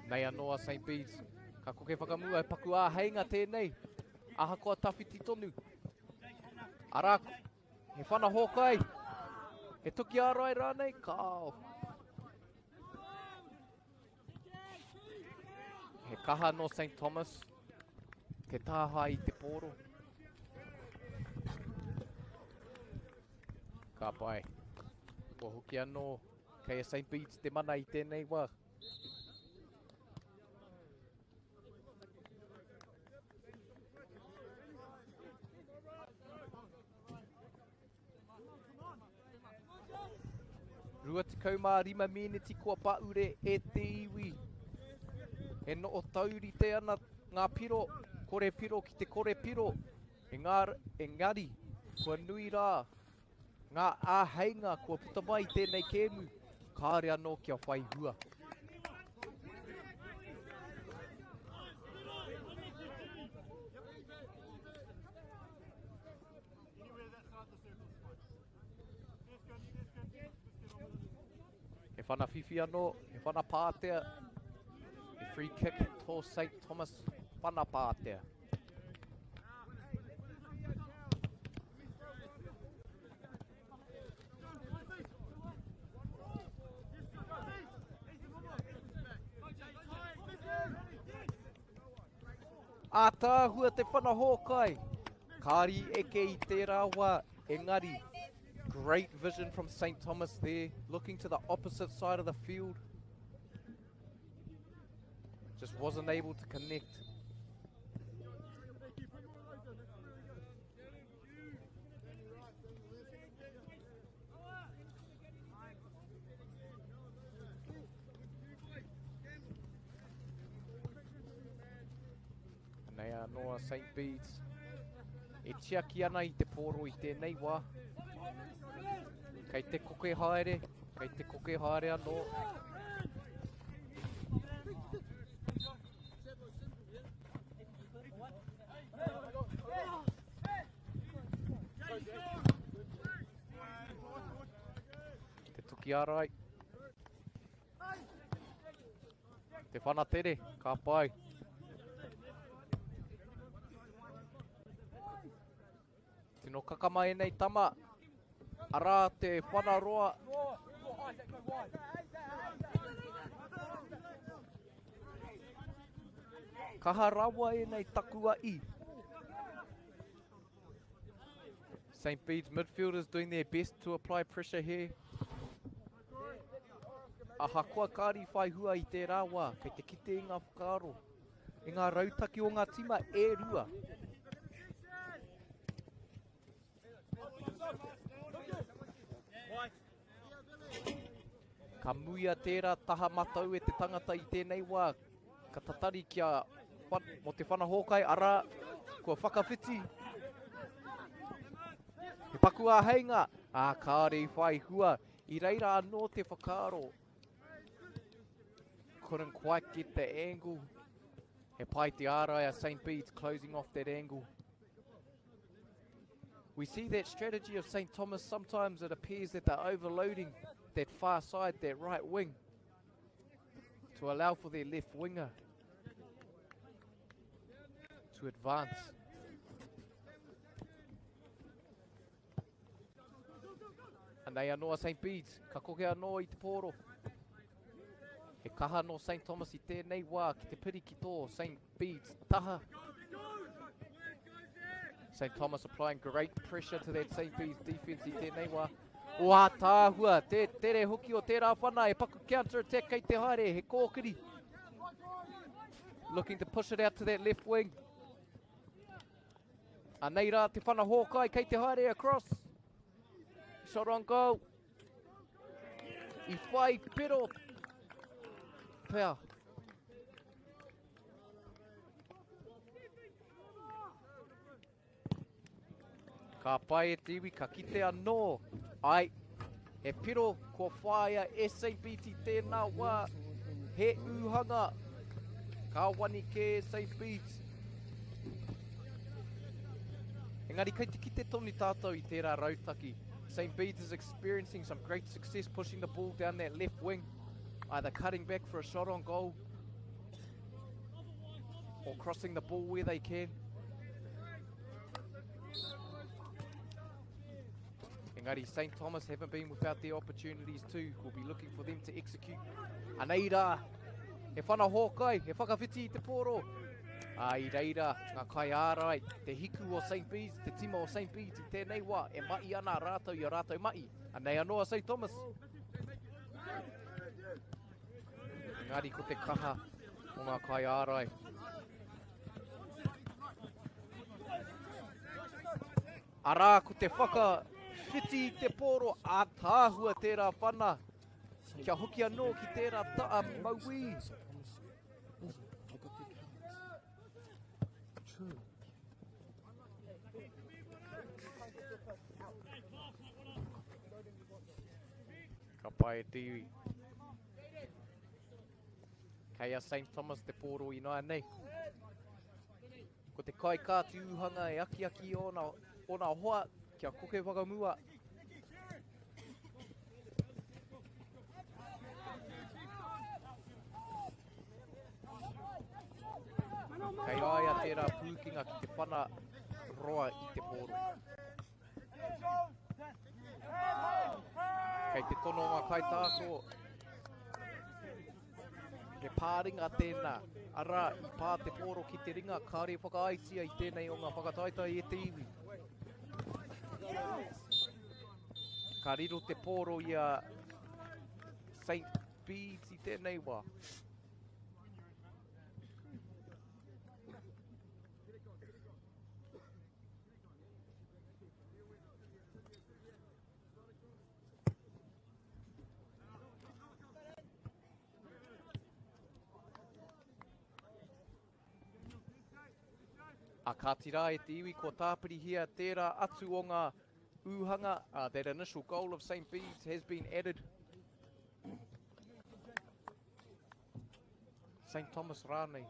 Nei anō a St. Bedes. Ka koke whakamua, e paku āheinga tēnei. Ahakoa tawhiti tonu. Arā, he whana hōkai. He toki ārai rānei? Kāo. He kaha nō St. Thomas. Te tāhae i te pōro. Ka pai. Kua hoki anō kei a St. Bede's te mana i tēnei wā. 25 meneti kua paure e te iwi. E noho taurite ana ngā piro, kore piro ki te kore piro. Engari, kua nui rā ngā āheinga kua puta mai i tēnei kēmu, kāore anō kia whai hua. He whana whiwhi anō, he whana pātea. He free kick tō St Thomas whana pātea. Ātaahua te whana hōkai. Kāri eke i tērā wā, engari, great vision from St Thomas there, looking to the opposite side of the field. Just wasn't able to connect. Anei anō a St Bedes e tiaki ana i te pōro i tēnei wā. Kei te koke haere, kei te koke haere anō. Te tuki ārai. Te whana tere, ka pai. Tino kakama enei tama. Arā te whana roa. Kaha rawa enei takua'i. St. Bede's midfielders doing their best to apply pressure here. Ahakoa kāri whai hua i tērā wā, kei te kite i ngā whakaaro, i ngā rautaki o ngā tima e rua. Ka muia tērā taha matau e te tangata i tēnei wā, ka tatari kia mō te whana hōkai, arā, kua whakawhiti. He paku āheinga, ā, kāore i whai hua. I reira anō te whakaaro. Couldn't quite get the angle. He pai te ārai a St. Bede's closing off that angle. We see that strategy of St. Thomas, sometimes it appears that they're overloading that far side, that right wing, to allow for their left winger. to advance. Anei anō a St Bedes, ka koke anō i te pōro. He kaha nō St Thomas i tēnei wā ki te piri ki tō St Bedes taha. St Thomas applying great pressure to that St Bedes defense i tēnei wā. O ātaahua, te tere hoki o tērā whana, e paku counter attack kei te haere, he kōkiri. Looking to push it out to that left wing. Anei rā te whana hōkai kei te haere across. Shot on goal. I whai pero pea. Ka pai e te iwi, ka kite anō. Ai, he piro kua whāia e St. Tēnā wā, he ūhanga. Ka wani kē St. Bede's. Engari kei te kite tonu tātou i tērā rautaki. St. Bede's is experiencing some great success pushing the ball down that left wing, either cutting back for a shot on goal or crossing the ball where they can. Engari St Thomas haven't been without their opportunities too. We'll be looking for them to execute. Anei rā, he whana hōkai, he whakawhiti i te pōro. Ā, i reira ngā kaiārai, te hiku o St Bees, te tima o St Bees i tēnei wā, e mahi ana rātou i a rātou mahi. Anei anō a St Thomas. Engari ko te kaha o ngā kaiārai. Arā, ko te whakawhiti i te pōro, ātaahua tērā whana. Kia hoki anō ki tērā taa mauī. Ka pai e te iwi. Kei a St Thomas te pōro ināianei. Ko te kaikā te ūhanga e akiaki i ōna, ōna hoa kia koke whakamua. Kei a ia tērā pūkenga ki te whana roa i te pōro. Kei te tono ngā kaitāko. He pāringa tēnā. Arā, i pā te pōro ki te ringa, kāore i whakaaetia i tēnei o ngā whakataetae e te iwi. Ka riro te pōro i a St Bedes i tēnei wā. A kāti rā e te iwi kua tāpirihia tērā atu o ngā ūhanga, uh, that initial goal of St Bede's has been added. St Thomas rānei.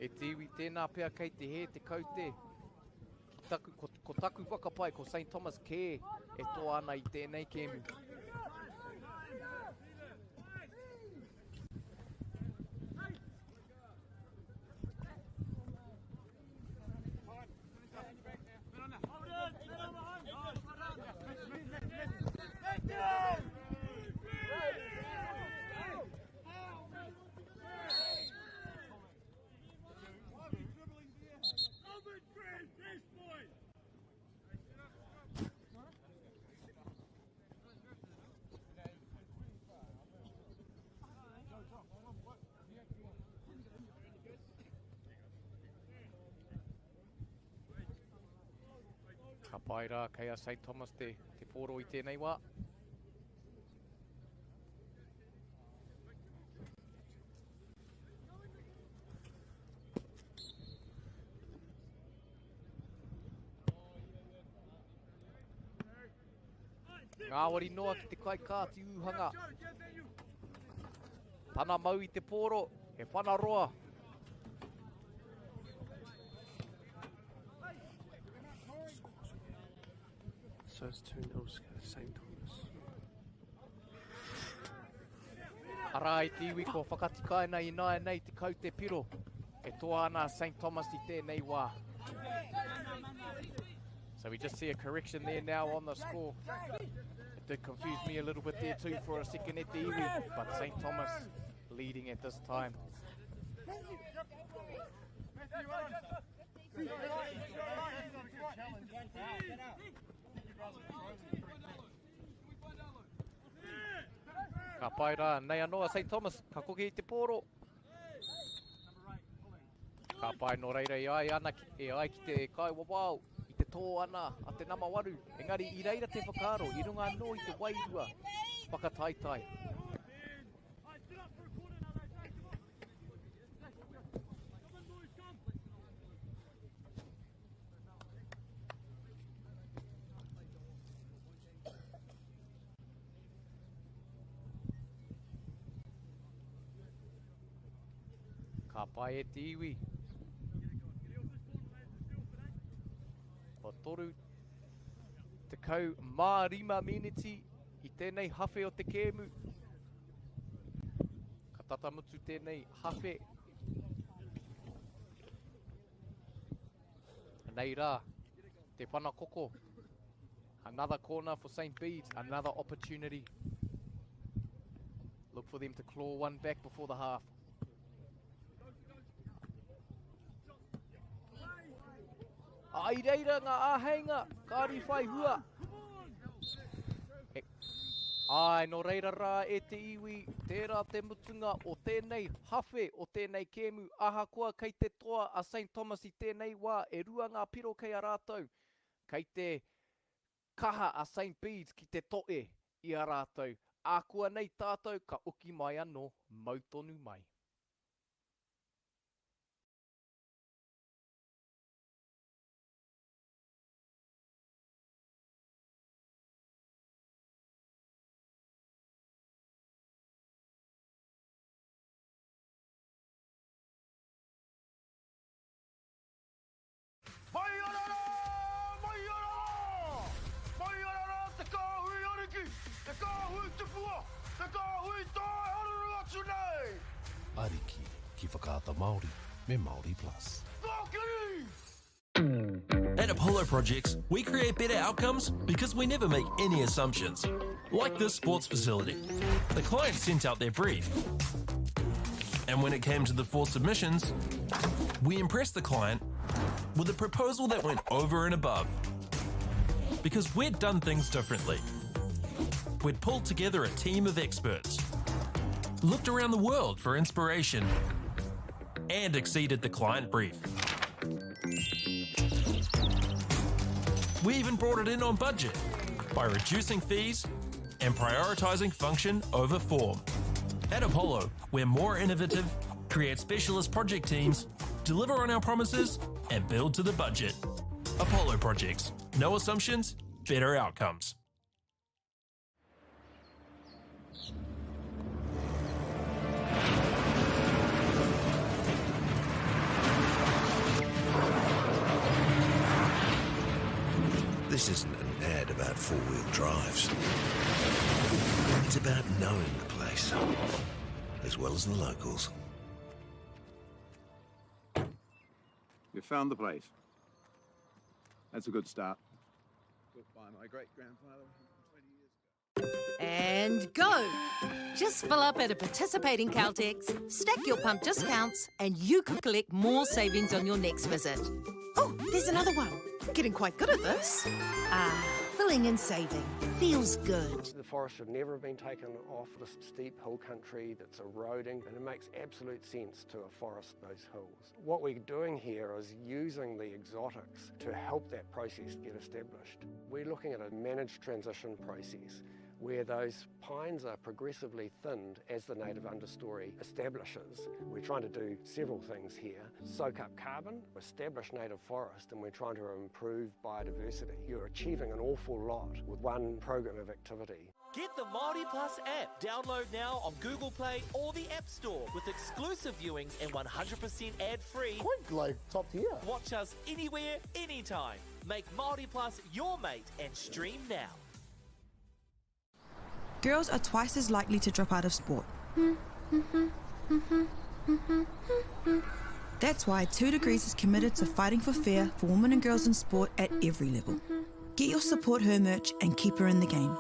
E te iwi, tēnā pea kei te hē te kaute. Ki taku, ko, ko taku whakapae, ko St Thomas kē e toa ana i tēnei kēmu. Ka pai rā, kei a St Thomas te, te pōro i tēnei wā. Ngāwari noa ki te kaikā te ūhanga. Tana mau i te pōro, he whana roa. So it's 2 0 St. Thomas. Arā i te iwi kua whakatikaina i nāianei te kaute piro e toa ana a St. Thomas i tēnei wā. So we just see a correction there now on the score. It did confuse me a little bit there too for a second at the iwi, but St. Thomas leading at this time. Ka pai rā, nei anō a St. Thomas, ka koke i te pōro. Ka pai nō reira i ai ana, e ai ki te kaiwawao, i te tō ana a te nama waru. Engari i reira te whakaaro, i runga anō i te wairua whakataetae. Ka pai e te iwi. Kua 35 meneti i tēnei hawhe o te kēmu. Ka tata mutu tēnei hawhe. Nei rā, te whana koko. Another corner for St. Bede's, another opportunity. Look for them to claw one back before the half. Ai reira ngā āheinga, kāri whai hua. E, ai, nō reira rā e te iwi, tērā te mutunga o tēnei hawhe o tēnei kēmu, ahakoa kei te toa a St Thomas i tēnei wā, e rua ngā piro kei a rātou, kei te kaha a St Bede's ki te toe i a rātou, ākuanei tātou ka oki mai anō, mau tonu mai. Mai ana rā! Mai ana rā! Mai ana rā te kāhui ariki, te kāhui tupua, te kāhui tae haruru atu nei! Ariki ki Whakaata Māori me Māori Plus. Kōkiri! At Apollo Projects, we create better outcomes because we never make any assumptions. Like this sports facility. The client sent out their brief. And when it came to the four submissions, we impressed the client with a proposal that went over and above. Because we'd done things differently. We'd pulled together a team of experts, looked around the world for inspiration, and exceeded the client brief. We even brought it in on budget by reducing fees and prioritising function over form. At Apollo, we're more innovative, create specialist project teams, deliver on our promises, and build to the budget. Apollo Projects. No assumptions, better outcomes. This isn't an ad about four-wheel drives. It's about knowing the place, as well as the locals. You found the place. That's a good start. Built by my great-grandfather 120 years ago. And go! Just fill up at a participating Caltex, stack your pump discounts, and you could collect more savings on your next visit. Oh, there's another one. Getting quite good at this. Ah, filling and saving. Feels good. The forest should never have been taken off this steep hill country that's eroding, and it makes absolute sense to afforest those hills. What we're doing here is using the exotics to help that process get established. We're looking at a managed transition process where those pines are progressively thinned as the native understory establishes. We're trying to do several things here. Soak up carbon, establish native forest, and we're trying to improve biodiversity. You're achieving an awful lot with one program of activity. Get the Māori Plus app. Download now on Google Play or the App Store with exclusive viewings and 100% ad-free. Quite like top tier. Watch us anywhere, anytime. Make Māori Plus your mate and stream now. Girls are twice as likely to drop out of sport. That's why 2 Degrees is committed to fighting for fair for women and girls in sport at every level. Get your Support Her merch and keep her in the game.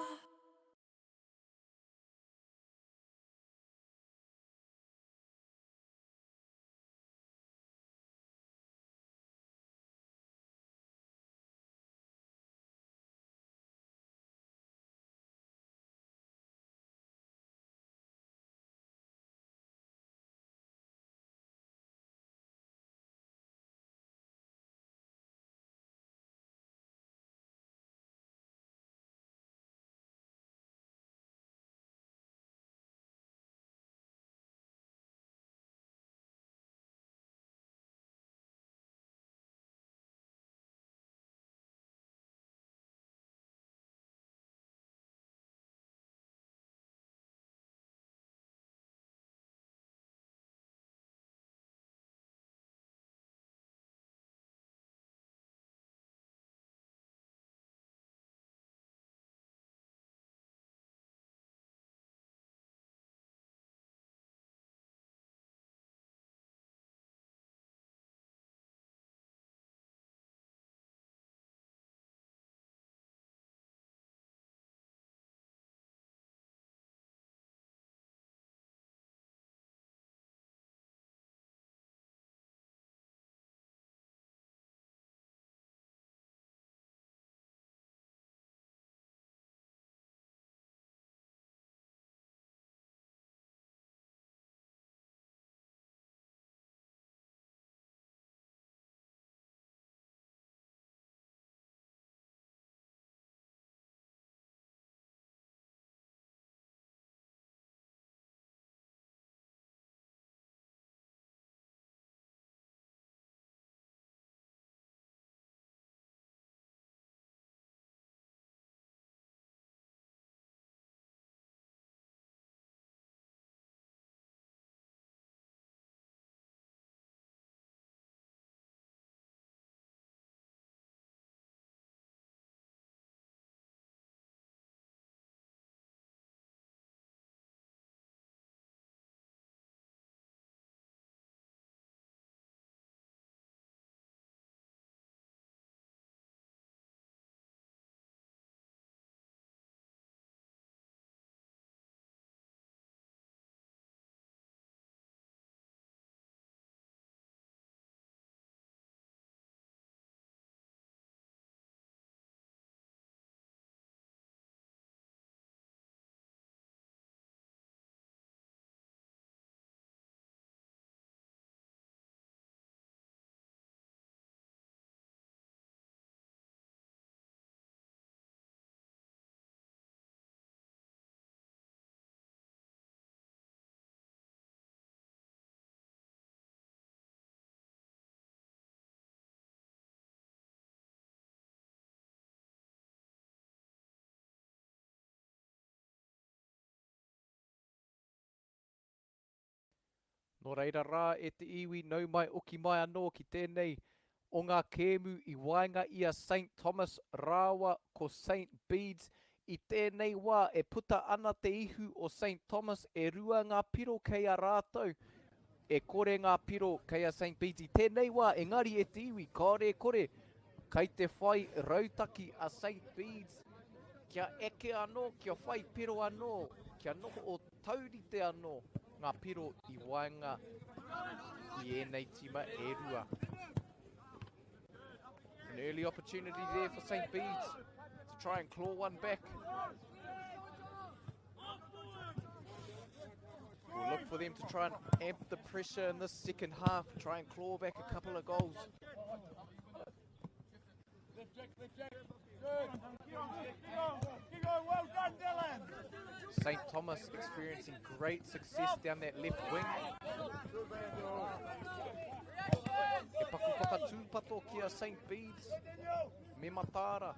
Nō reira rā e te iwi, nau mai oki mai anō ki tēnei o ngā kēmu i waenga i a Saint Thomas rāua ko Saint Bedes. I tēnei wā e puta ana te ihu o Saint Thomas e rua ngā piro kei a rātou. E kore ngā piro kei a Saint Bedes i tēnei wā, engari e te iwi, kāore e kore, kei te whai rautaki a Saint Bedes kia eke anō, kia whai piro anō, kia noho taurite anō ngā piro i waenga i ēnei tīma e rua. An early opportunity there for St. Bede's to try and claw one back. We'll look for them to try and amp the pressure in this second half, try and claw back a couple of goals. St. Thomas experiencing great success down that left wing. E paku whakatūpato ki a St. Bede's. Me mataara.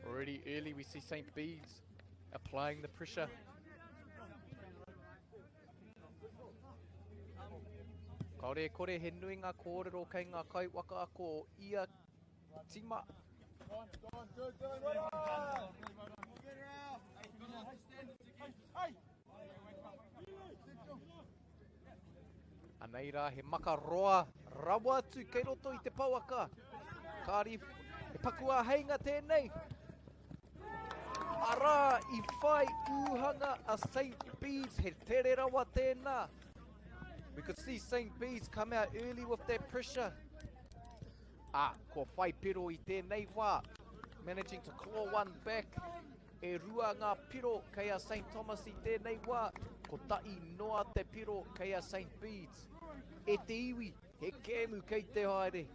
Already early we see St. Bede's applying the pressure. Kāore e kore he nui ngā kōrero kei ngā kaiwhakaako o ia tima. Anei rā he maka roa rawa atu kei roto i te pouaka. Kāri, he paku āheinga tēnei. Arā, i whai ūhanga a St. Bees, he tere rawa tēnā. We could see St. Bees come out early with that pressure. Ah, kua whai piro i tēnei wā. Managing to claw one back. E rua ngā piro kei a St Thomas i tēnei wā, kotahi noa te piro kei a St Bedes. E te iwi, he kēmu kei te haere.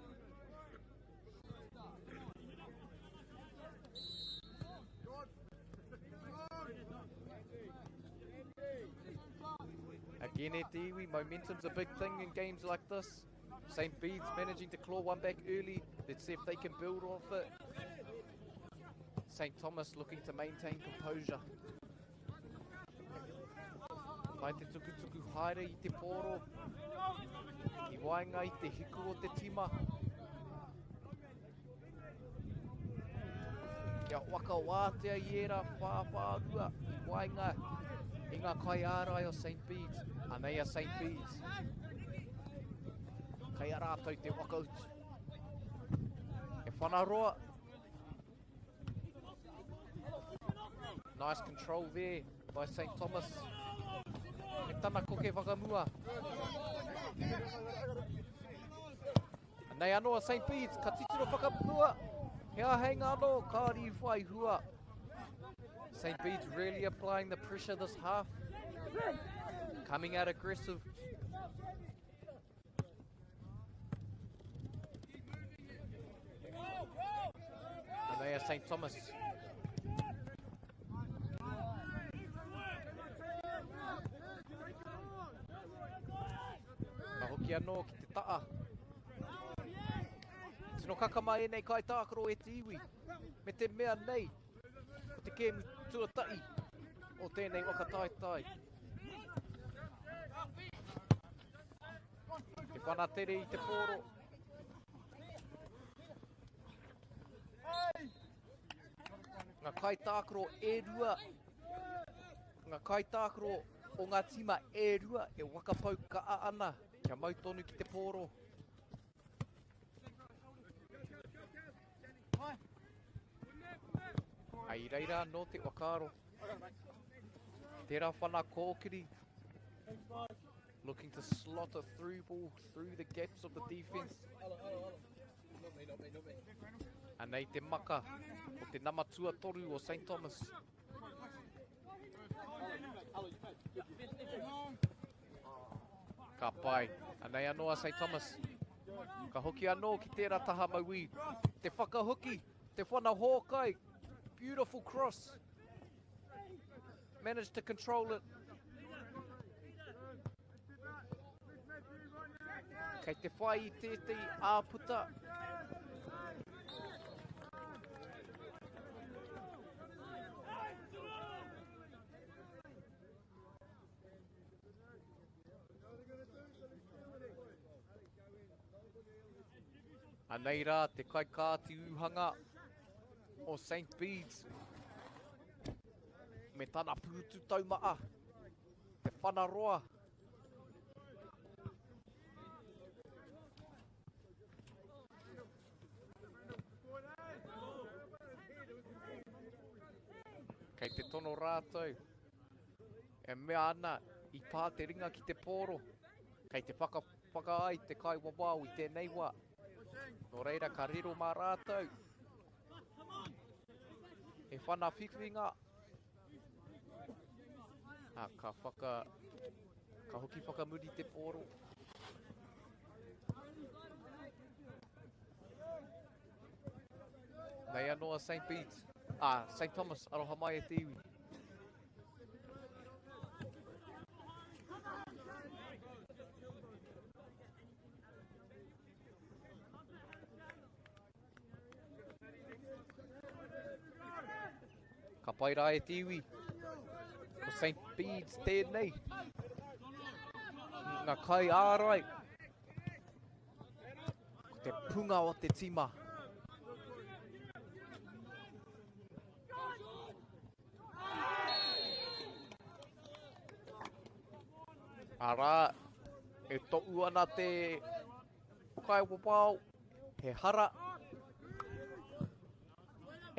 Again e te iwi, momentum's a big thing in games like this. St Bede's managing to claw one back early. Let's see if they can build off it. St Thomas looking to maintain composure. Kai te tukutuku haere i te pōro. I waenga i te hiku o te tima. Kia whakawātea i ērā whāwhārua i waenga i ngā kaiārai o St Bedes. Anei a St Bedes. Kei a rātou te whakautu. He whanaroa. Nice control there by St Thomas. Me tana koke whakamua. Anei anō a St Bede's, ka titiro whakamua. He āheinga anō, kāri i whai hua. St Bede's really applying the pressure this half. Coming out aggressive. Anei a St Thomas. Ka hoki anō ki te ta'a. Tino kakama ēnei kaitākaro e te iwi. Me te mea nei, ko te kēmu tuatahi o tēnei waka taetae. Te whana tere i te pōro. Ngā kaitākaro e rua, ngā kaitākaro o ngā tīma e rua e wakapau kaa ana kia mau tonu ki te pōro. Ai reira anō te whakaaro. Tērā whana kōkiri. Looking to slot a through ball through the gaps of the defense. Anei te maka o te nama tuatoru o St Thomas. Ka pai. Anei anō a St Thomas. Ka hoki anō ki tērā taha mauī. Te whakahoki, te whana hōkai. Beautiful cross. Managed to control it. Kei te whai i tētehi āputa. Anei rā te kaikāti ūhanga o St Bedes me tana pūtu taumaa, te whanaroa. Kei te tono rātou e mea ana i pā te ringa ki te pōro. Kei te whakawhakaai te kaiwawao i tēnei wā. Nō reira ka riro mā rātou e whana whiwhinga. Ah, ka whaka ka hoki whakamuri te pōro. Nei anō a St. Bede's. Ah, St. Thomas, aroha mai e te iwi. Ka pai rā e te iwi. Ko St. Bede's tēnei. Ngā kai ārai. Te punga o te tima. Arā, e toʻu ana te kaiwawao, he hara.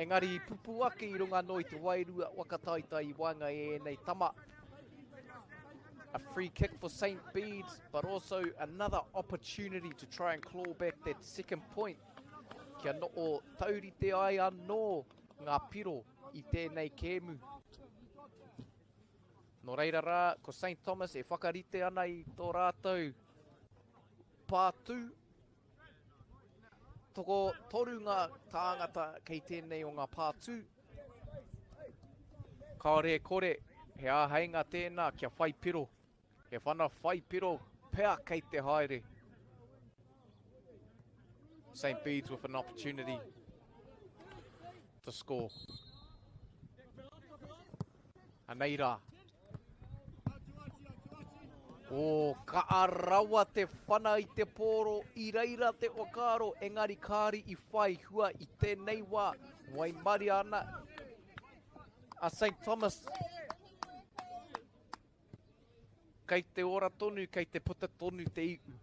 Engari i pupū ake i runga anō i te wairua waka taitai i waenga i ēnei tama. A free kick for St. Bede's, but also another opportunity to try and claw back that second point. Kia noho taurite ai anō ngā piro i tēnei kēmu. Nō reira rā, ko St Thomas e whakarite ana i tō rātou pātū. Toko toru ngā tāngata kei tēnei o ngā pātū. Kāore e kore, he āheinga tēnā kia whai piro. He whana whai piro pea kei te haere. St Bede's with an opportunity to score. Anei rā. O, ka rawa te whana i te pōro, i reira te whakaaro, engari kāri i whai hua i tēnei wā, waimaria ana a St Thomas. Kei te ora tonu, kei te puta tonu te iu.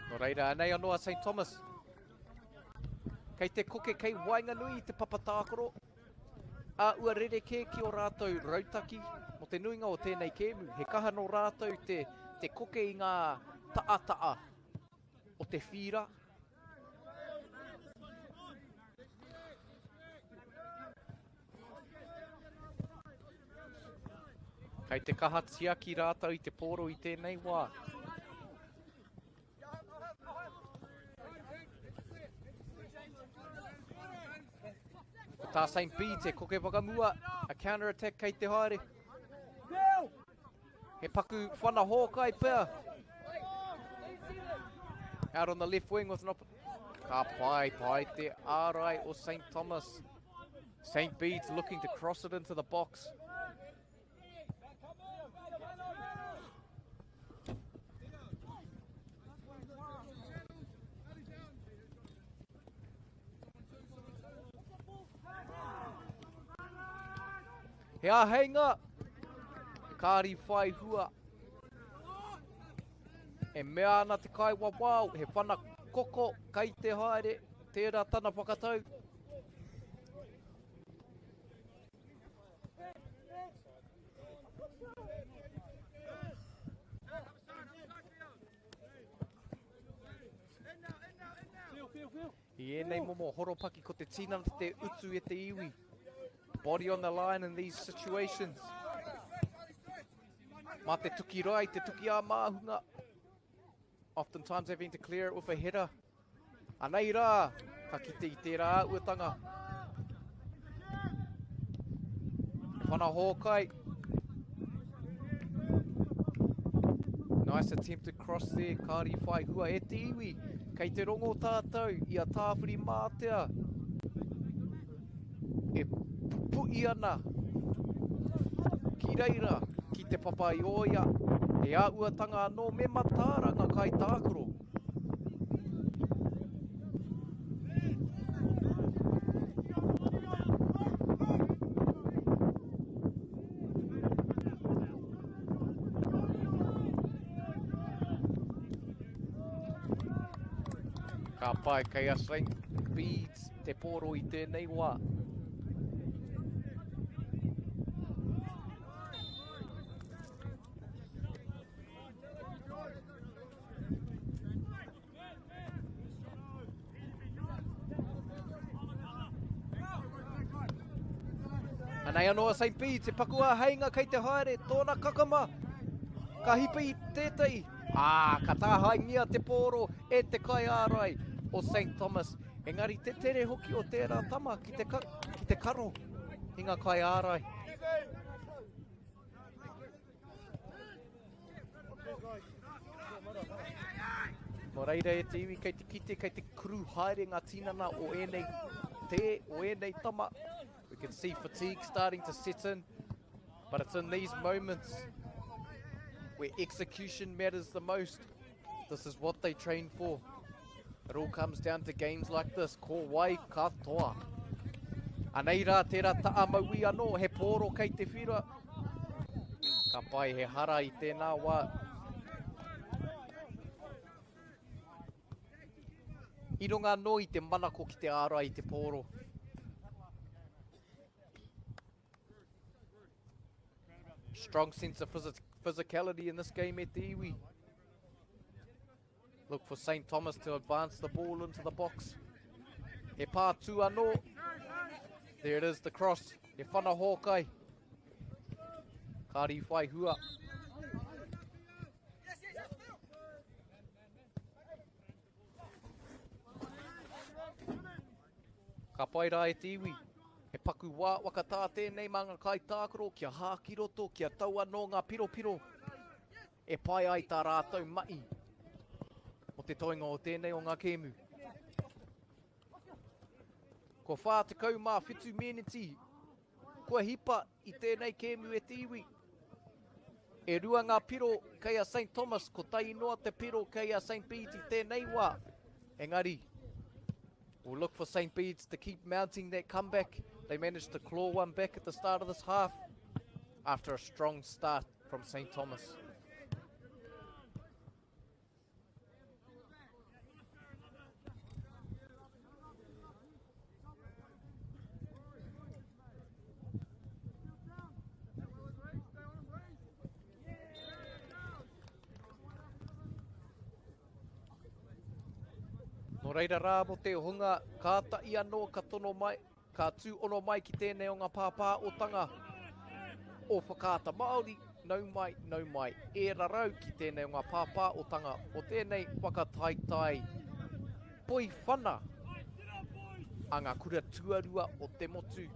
Nō reira, anei anō a St Thomas. Kei te koke, kei waenganui i te papa tākaro. Ā, ua rerekē ki ō rātou rautaki mō te nuinga o tēnei kēmu. He kaha nō rātou te, te koke i ngā taata'a o te whīra. Kei te kaha tiaki rātou i te pōro i tēnei wā. Ko tā St. Bede's e koke whakamua, a counter attack kei te haere. He paku whana hōkai pea. Out on the left wing with an op Ka pai, pai te ārai o St. Thomas. St. Bede's looking to cross it into the box. He āheinga, kāri whai hua. E mea ana te kaiwawao, he whana koko kai te haere, tērā tana whakatau. I ēnei momo horopaki ko te tinana te utu e te iwi. Body on the line in these situations. Mā te tuki rai, te tuki ā māhunga. Oftentimes having to clear it with a header. Anei rā, ka kite i tērā āhuatanga. He whana hōkai. Nice attempted cross there, kāri whai hua e te iwi. Kei te rongo tātou i a Tāwhiri Mātea e pupu'i ana ki reira, ki Te Papaioea. He āhuatanga anō me mataara ngā kaitākaro. Ka pai kei a St Bede's te pōro i tēnei wā. Anei anō a St. Bede's, he paku āheinga kei te haere, tōna kakama, ka hipa i tētahi, ā, ka tāhaengia te pōro e te kaiārai o St. Thomas. Engari te tere hoki o tērā tama ki te, ka, ki te karo i ngā kaiārai. Nō reira e te iwi kei te kite, kei te kuru haere ngā tinana o ēnei tē, o ēnei tama. We can see fatigue starting to set in, but it's in these moments where execution matters the most. This is what they train for. It all comes down to games like this. Ko wai ka toa. Anei rā tērā taa mauī anō, he pōro kei te whira. Ka pai he hara i tēnā wā. I runga anō i te manako ki te ārai i te pōro. Strong sense of physicality in this game at the iwi. Look for St. Thomas to advance the ball into the box. He pā tū anō. There it is, the cross. He whana hōkai. Kāri whai hua. Ka pai rā e te iwi. He paku wā whakatā tēnei mā ngā kaitākaro kia hā ki roto, kia tau anō ngā piropiro e pai ai tā rātou mahi mō te toenga o tēnei o ngā kēmu. Kua 47 meneti kua hipa i tēnei kēmu e te iwi. E rua ngā piro kei a St Thomas, kotahi noa te piro kei a St Bedes i tēnei wā. Engari, we'll look for St Bedes to keep mounting that comeback. They managed to claw one back at the start of this half after a strong start from St Thomas. Nō reira rā mō te hunga kātahi anō ka tono mai, ka tūhono mai ki tēnei o ngā pāpāotanga o Whakaata Māori, nau mai, nau mai, e rarau ki tēnei o ngā pāpāotanga o tēnei whakataetae poi whana a ngā kura tuarua o te motu.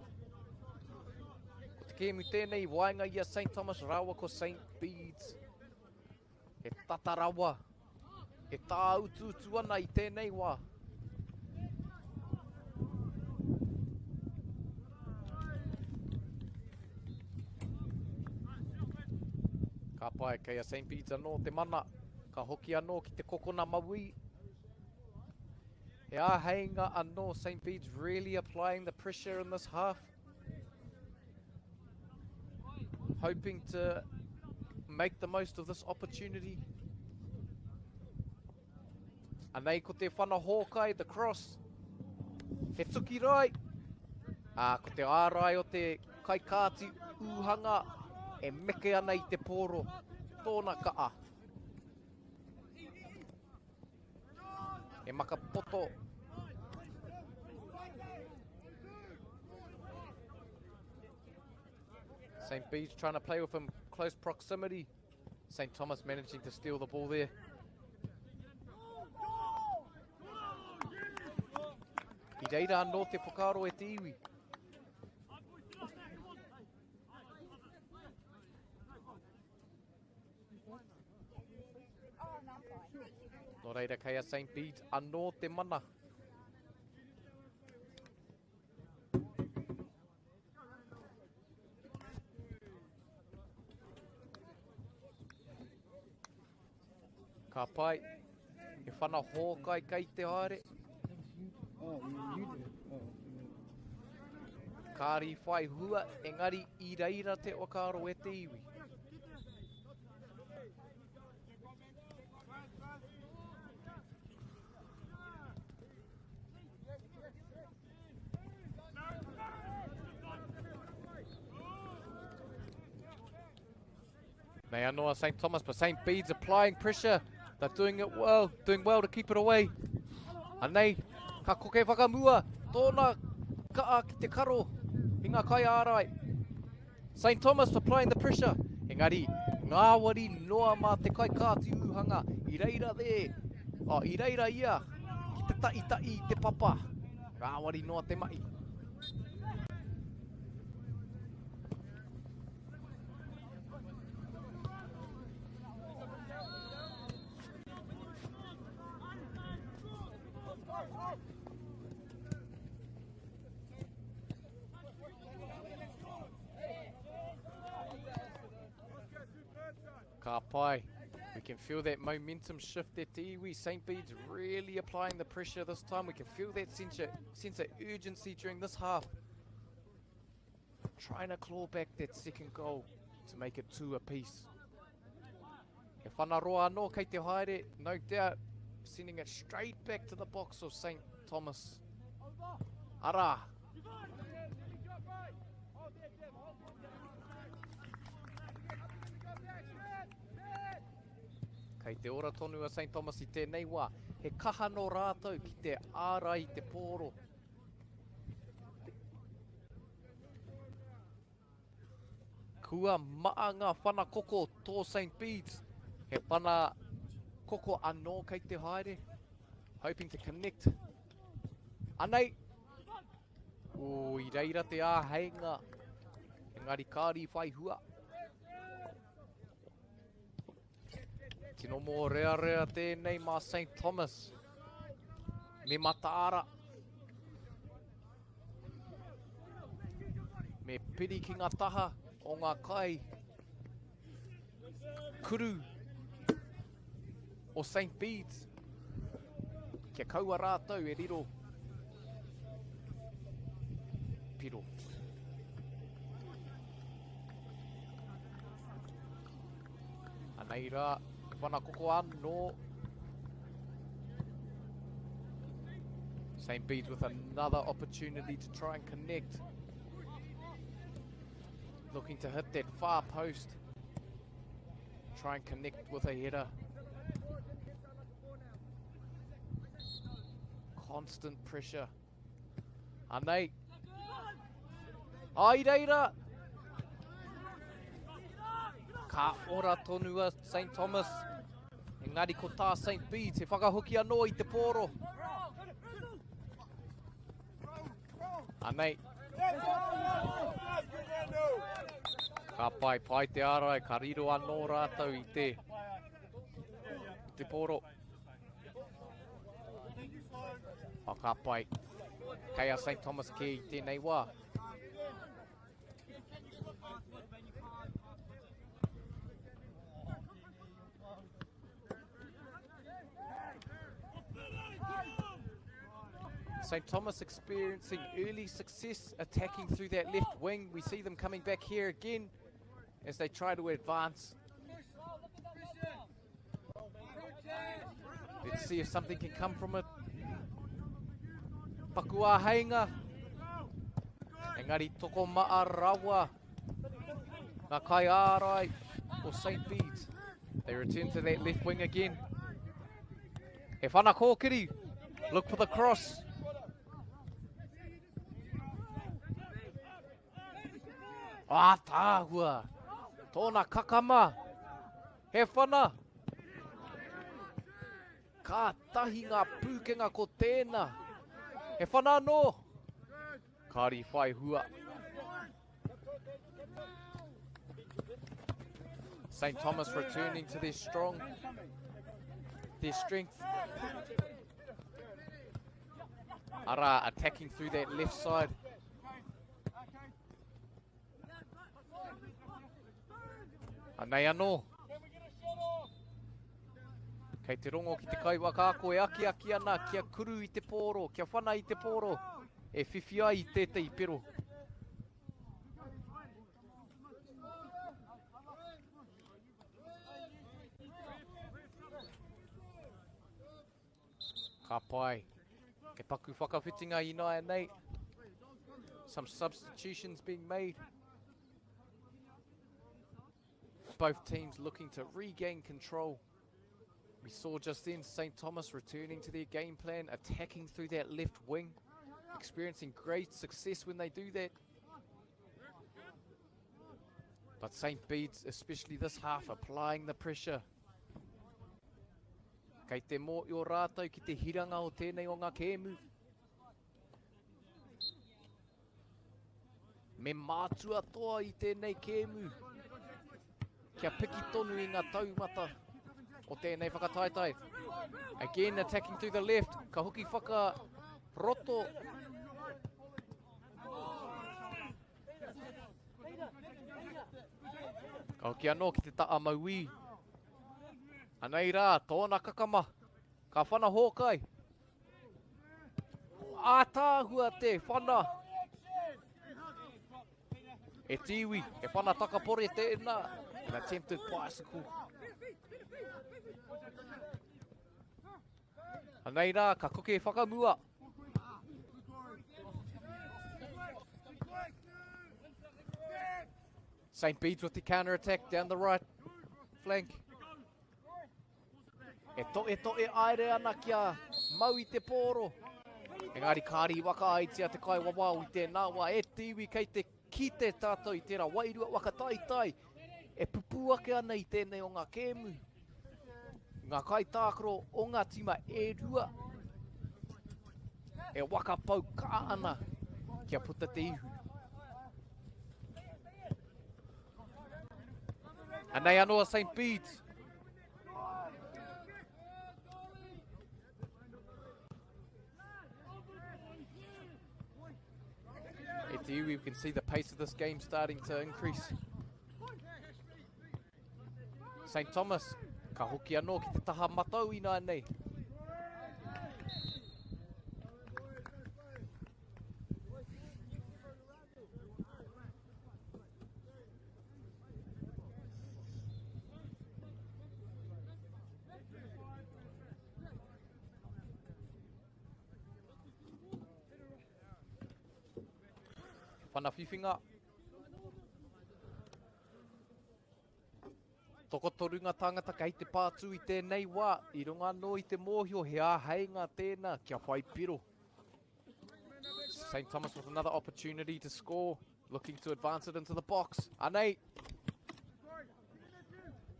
Ko te kēmu tēnei i waenga i a St Thomas rāua ko St Bedes. He tata rawa, e tāutuutu ana i tēnei wā. Ka pai, kei a St Bedes anō te mana, ka hoki anō ki te kokona mauī. He āheinga anō, St Bedes really applying the pressure in this half. Hoping to make the most of this opportunity. Anei ko te whana hōkai, the cross. He tuki rai. Ā, ko te ārai o te kaikāti ūhanga e meke ana i te pōro, tōna kaa. He maka poto. St. Bede's trying to play with him close proximity. St. Thomas managing to steal the ball there. I reira anō te whakaaro e te iwi. Nō reira kei a St Bedes anō te mana. Ka pai, he whana hōkai kei te haere. Kāri whai hua, engari i reira te whakaaro e te iwi. Nei anō a St Thomas, but St Bede's applying pressure. They're doing it well, doing well to keep it away. Anei, ka koke whakamua, tōna kaa ki te karo i ngā kaiārai. St Thomas applying the pressure. Engari, ngāwari noa mā te kaikāti ūhanga. I reira there, oh, i reira ia ki te ta'ita'i i te papa. Ngāwari noa te mahi. Ka pai. We can feel that momentum shift at te iwi. St. Bede's really applying the pressure this time. We can feel that sense of, sense of urgency during this half. Trying to claw back that second goal to make it two apiece. He whanaroa anō kei te haere, no doubt, sending it straight back to the box of St. Thomas. Ara. Kei te ora tonu a St. Thomas i tēnei wā. He kaha nō rātou ki te ārai i te pōro. Kua maa ngā whana koko tō St. Bede's. He whana koko anō kei te haere. Hoping to connect. Anei! Ū, i reira te āheinga. Engari kāri whai hua. Tino mōrearea tēnei mā St. Thomas. Me mataara. Me piri ki ngā taha o ngā kai kuru o St. Bede's. Kia kaua rātou e riro piro. Anei rā, e wana koko anō. St. Bede's with another opportunity to try and connect. Looking to hit that far post. Try and connect with a header. Constant pressure. Anei. Ai reira! Ka ora tonu a St. Thomas. Engari ko tā St. Bede's he whakahoki anō i te pōro. Anei. Ka pai pai te ārai, ka riro anō rātou i te, i te pōro. Oh, ka pai. Kei a St. Thomas kē i tēnei wā. St. Thomas experiencing early success attacking through that left wing. We see them coming back here again as they try to advance. Let's see if something can come from it. Paku āheinga. Engari toko maa rawa. Ngā kai ārai o St. Bede's. They return to that left wing again. He whana kōkiri. Look for the cross. Ātaahua. Tōna kakama. He whana. Ka tahi ngā pūkenga ko tēnā. He whana anō. Kāri whai hua. St. Thomas returning to their strong, their strength. Ara attacking through that left side. Anei anō. Kei te rongo ki te kaiwhakaako e akiaki ana kia kuru i te pōro, kia whana i te pōro, e whiwhi ai i tētahi pero. Ka pai. He paku whakawhitinga ināianei. Some substitutions being made. Both teams looking to regain control. We saw just then St. Thomas returning to their game plan, attacking through that left wing, experiencing great success when they do that. But St. Bede's, especially this half, applying the pressure. Kei te mōhio rātou ki te hiranga o tēnei o ngā kēmu. Me mātua toa i tēnei kēmu kia piki tonu i ngā taumata o tēnei whakataetae. Again attacking through the left, ka hoki whaka roto. Ka hoki anō ki te taa mauī. Anei rā, tōna kakama. Ka whana hōkai. Ātaahua te whana. E Tiwi, e whana takapore tēnā. An attempted bicycle. Anei rā, ka koke whakamua. St. Bede's with the counter attack down the right flank. E toetoe aere ana kia mau i te pōro. Engari kāri i wakaaitia te kaiwawao i tēnā wā. E te iwi kei te kite tātou i tērā wairua waka taitai e pupū ake ana i tēnei o ngā kēmu. Ngā kaitākaro o ngā tīma e rua e wakapau kā ana kia puta te ihu. Anei anō a St. Bede's. At the we can see the pace of this game starting to increase. St. Thomas, ka hoki anō ki te taha matau inā nei. Whana whiwhinga. Tokotoru ngā tāngata kei te pātū i tēnei wā, i runga anō i te mōhio he āheinga tēnā kia whai piro. St. Thomas with another opportunity to score, looking to advance it into the box. Anei!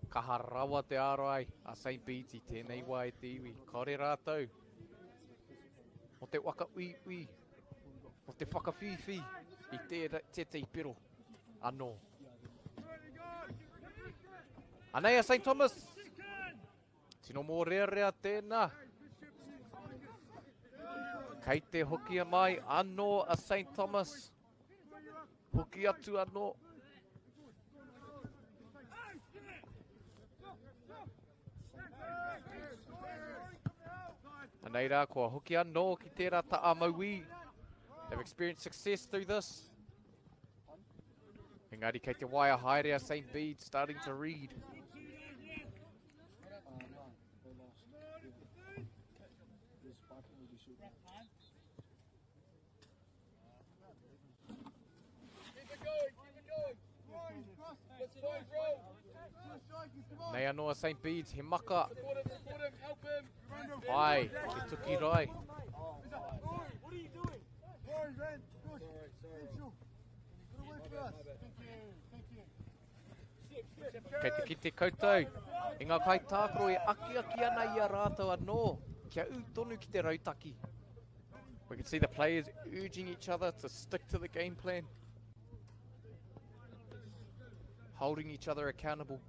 Kaha rawa te ārai a St. Bede's i tēnei wā e te iwi. Kaore rātou o te waka uiui, o te whakawhīwhī i tētehi piro anō. Anei a St. Thomas! Tino mōrearea tēnā. Kei te hokia mai anō a St. Thomas. Hoki atu anō. Anei rā, kua hoki anō ki tērā ta'a mauī. They've experienced success through this. Engari kei te waia haere a St. Bede starting to read. Nei anō a St. Bede's, he maka. Ai, te tuki rai. Kei te kite koutou i ngā kaitākaro e akiaki ana i a rātou anō kia ū tonu ki te rautaki. We can see the players urging each other to stick to the game plan. Holding each other accountable.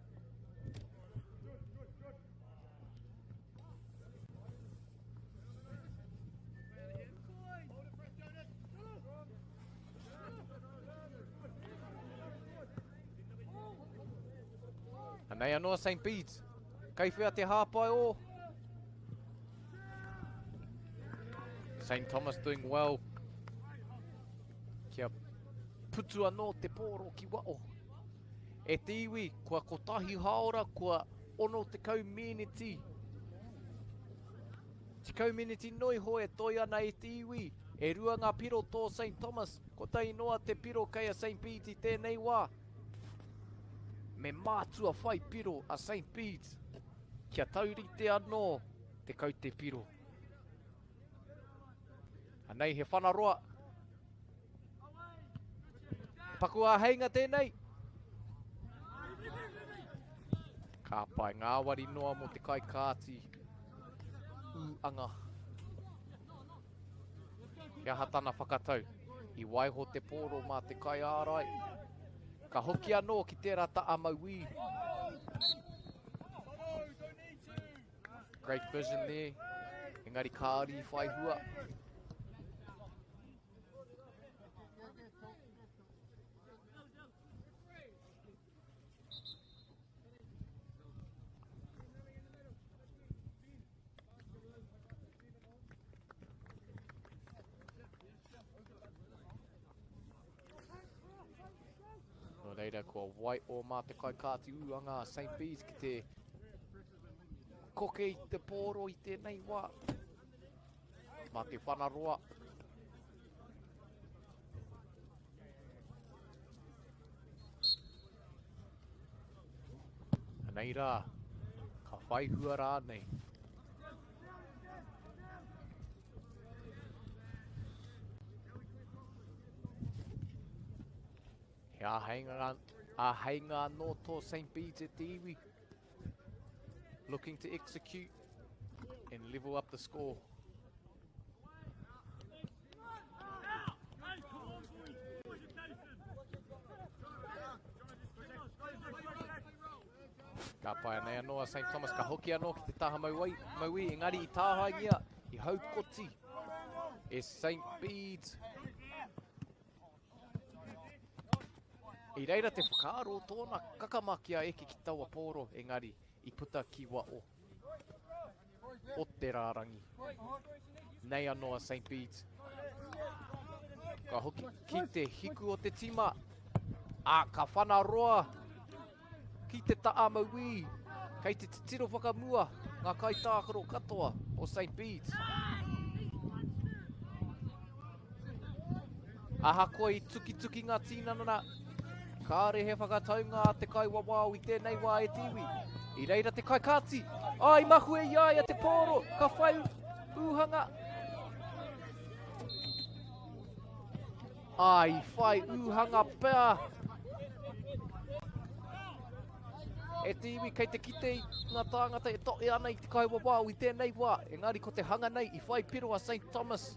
Anei anō a St. Bede's. Kei whea te hāpai o? St. Thomas doing well. Kia putu anō te pōro ki wao. E te iwi, kua kotahi haora, kua 60 meneti. Tekau meneti noa iho e toi ana e te iwi. E rua ngā piro tō St Thomas, kotahi noa te piro kei a St Bedes i tēnei wā. Me mātua whai piro a St Bedes kia taurite anō te kaute piro. Anei he whanaroa. Paku āheinga tēnei. Ka pai, ngāwari noa mō te kaikāti ūanga. He aha tana whakatau? I waiho te pōro mā te kaiārai. Ka hoki anō ki tērā ta'a mauī. Great vision there. Engari kāri i whai hua. Nō reira, kua wai o mā te kai kāti ūanga a St. Bees ki te koke i te pōro i tēnei wā. Mā te whanaroa. Anei rā, ka whai hua rānei. He āheinga, āheinga anō tō St. Bede's e te iwi. Looking to execute and level up the score. Ka pai nei anō a St. Thomas, ka hoki anō ki te taha mauī, mauī engari i tāhaingia, i haukoti e St. Bedes. I reira te whakaaro tōna kakama kia eke ki taua pōro, engari i puta ki wao o te rārangi. Nei anō a St. Bedes. Ka hoki ki te hiku o te tima. A, ka whana roa ki te taa mauī. Kei te titiro whakamua ngā kaitākaro katoa o St. Bedes. Ahakoa i tukituki ngā tīnana, kāre he whakataunga a te kaiwawao i tēnei wā e te iwi. I reira te kaikāti, ā, i mahue i a ia te pōro, ka whai ūhanga. Ā, i whai ūhanga pea. E te iwi, kei te kite i ngā tāngata e toe ana i te kaiwawao i tēnei wā. Engari ko te hanga nei i whai piro a St Thomas.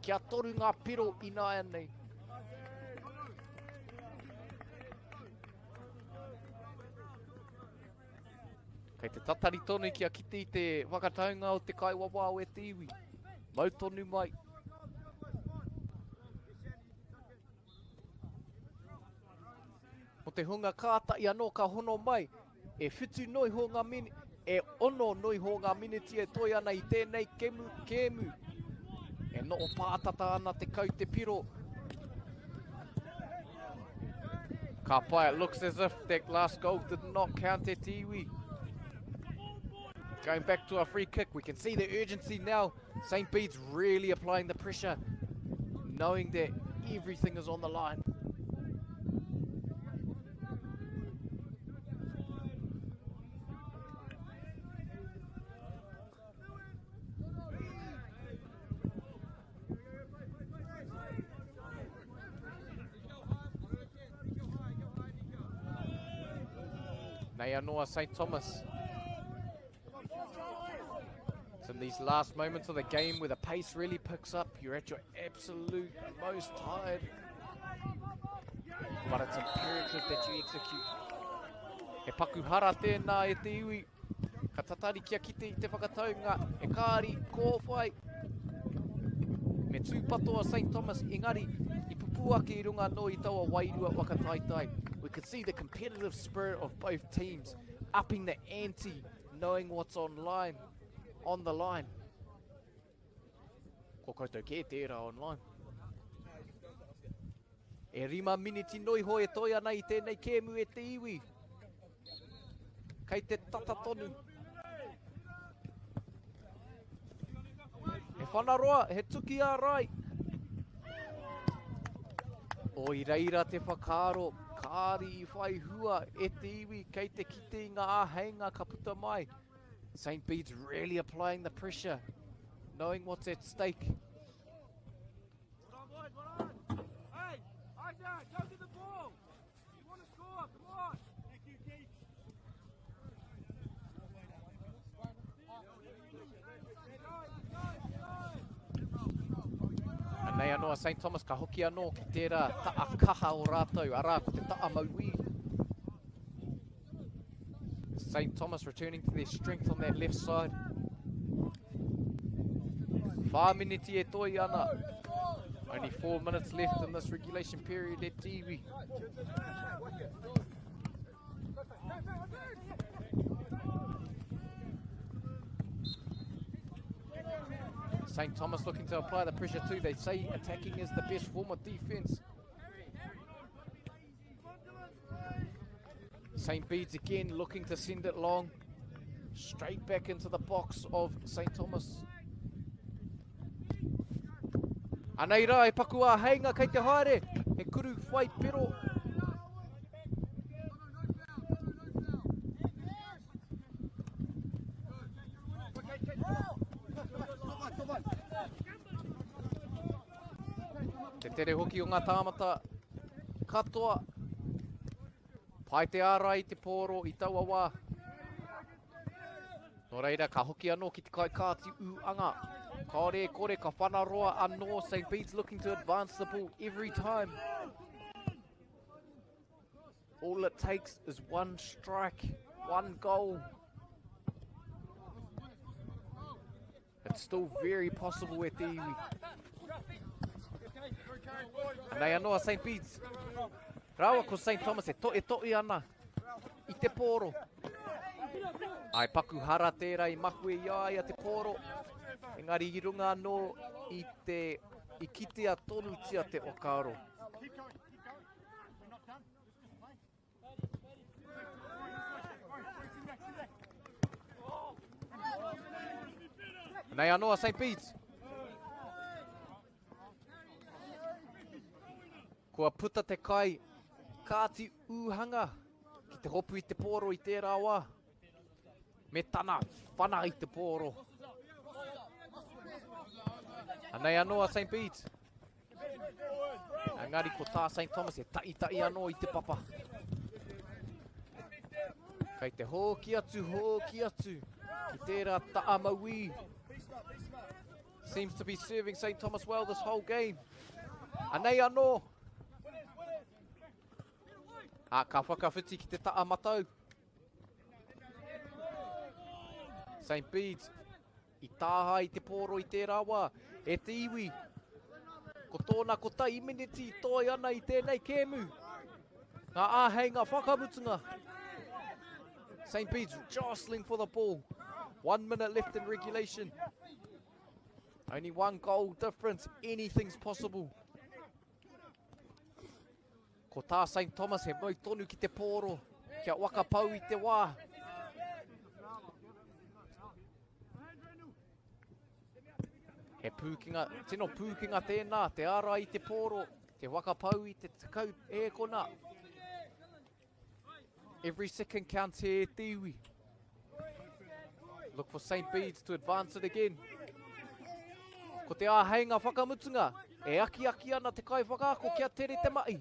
Kia toru ngā piro ināianei. Kei te tatari tonu kia kite i te whakataunga o te kaiwawao e te iwi. Mau tonu mai. Mo te hunga kātahi anō ka hono mai, E whitu noiho ngā mini, e ono noiho ngā miniti e toe ana i tēnei kemu, kēmu. E noho pātata ana te kaute piro. Ka pai, it looks as if that last goal did not count at iwi. Going back to a free kick, we can see the urgency now. St. Bede's really applying the pressure, knowing that everything is on the line. Nei anō a St. Thomas. It's in these last moments of the game where the pace really picks up. You're at your absolute most tired. But it's imperative that you execute. He paku hara tēnā e te iwi. Ka tatari kia kite i te whakataunga. He kāri, kōwhai. Me tūpato a St. Thomas, engari i pupū ake i runga anō i taua wairua whakataetae. We could see the competitive spirit of both teams, upping the ante, knowing what's on line, on the line. Ko koutou kē tērā online. E rima miniti noiho e toi ana i tēnei kēmu e te iwi. Kei te tata tonu. He whanaroa, he tuki ārai. O i reira te whakaaro, kāri i whai hua e te iwi kei te kite i ngā āheinga ka puta mai. St. Bede's really applying the pressure, knowing what's at stake. Hey, Isaac, go get the ball. You want to score, come on. Thank you, Keith. Anei anō a St. Thomas ka hoki anō ki tērā ta'a kaha o rātou, arā ko te ta'a mauī. St. Thomas returning to their strength on that left side. Whā miniti e toi ana. Only 4 minutes left in this regulation period at Te Iwi. St. Thomas looking to apply the pressure too. They say attacking is the best form of defense. St. Bede's again looking to send it long. Straight back into the box of St. Thomas. Anei rā, e paku āheinga kei te haere. He kuru whai pero. Te tere hoki o ngā tāmata katoa. Pai te ārai i te pōro i taua wā. Nō reira, ka hoki anō ki te kai kāti ūanga. Kāore e kore, ka whanaroa anō. St. Bede's looking to advance the ball every time. All it takes is one strike, one goal. It's still very possible e te iwi. Anei anō a St. Bede's. Rāua ko St. Thomas e toetoe ana i te pōro. Ai paku hara tērā i mahue i a ia te pōro. Engari i runga anō i te i kitea tonutia te whakaaro. Nei anō a St. Bede's. Kua puta te kai kāti ūhanga ki te hopu i te pōro i tērā wā. Me tana whana i te pōro. Anei anō a St. Bede's. Engari ko tā St. Thomas e taita'i anō i te papa. Kei te hōki atu, hōki atu ki tērā ta'a mauī. Seems to be serving St. Thomas well this whole game. Anei anō. A, ka whakawhiti ki te ta'a matau. St. Bede's I tāhae i te pōro i tērā wā, e te iwi. Ko tōna kotahi miniti i toe ana i tēnei kēmu. Ngā āheinga whakamutunga. St. Bede's jostling for the ball. 1 minute left in regulation. Only one goal difference. Anything's possible. Ko tā St Thomas he mau tonu ki te pōro, kia wakapau i te wā. He pūkenga, tino pūkenga tēnā, te ārai i te pōro, te wakapau i te tekau ēkona. Every second counts here te iwi. Look for St. Bede's to advance it again. Ko te āheinga whakamutunga, e akiaki ana te kaiwhakaako kia tere te mahi.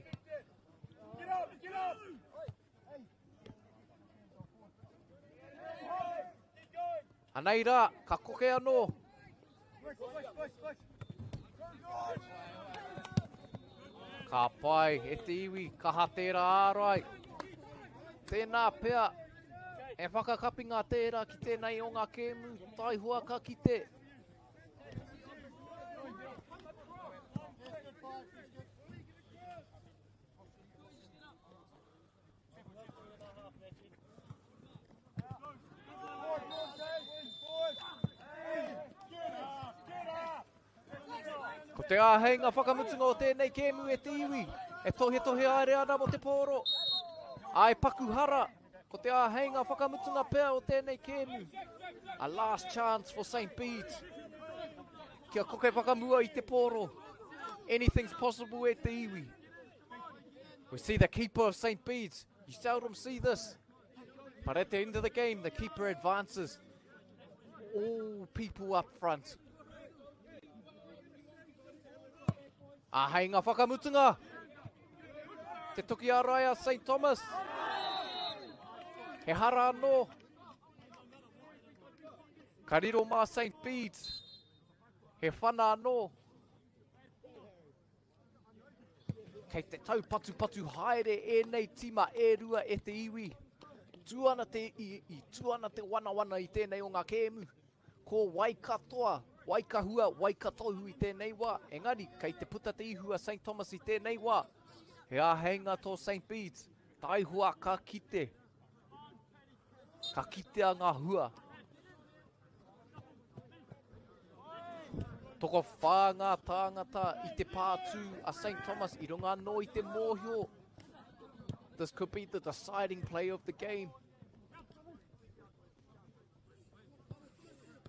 Anei rā, ka koke anō. Ka pai e te iwi, kaha tērā ārai. Tēnā pea, e whakakapinga tērā ki tēnei o ngā kēmu, taihoa ka kite. Ko te āheinga whakamutunga o tēnei kēmu e te iwi, e tohetohe haere ana mō te pōro. Ai paku hara, ko te āheinga whakamutunga pea o tēnei kēmu. A last chance for St. Bede's. Kia koke whakamua i te pōro. Anything's possible e te iwi. We see the keeper of St. Bede's. You seldom see this. But at the end of the game, the keeper advances. All people up front. Āheinga whakamutunga. Te toki a Raya St. Thomas. He hara anō. Ka riro mā St. Bede's. He whana anō. Kei te taupatupatu haere ēnei tīma e rua e te iwi. Tū ana te i, i tū ana te wanawana i tēnei o ngā kēmu. Ko wai katoa. Waikahua, Waikatohu i tēnei wā, engari kei te puta te ihu a St Thomas i tēnei wā. He āheinga tō St Bedes, taihoa ka kite. Ka kitea ngā hua. Tokowhā ngā tāngata i te pātū a St Thomas i runga anō i te mōhio. This could be the deciding play of the game.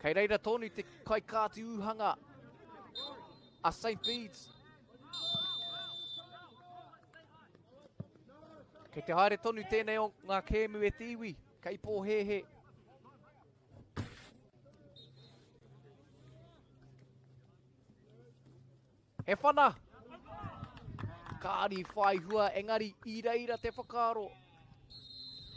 Kei reira tonu te kaikāti ūhanga a St Bedes. Kei te haere tonu tēnei o ngā kēmu e te iwi, kei pōhēhē. He whana! Kāri whai hua, engari i reira te whakaaro.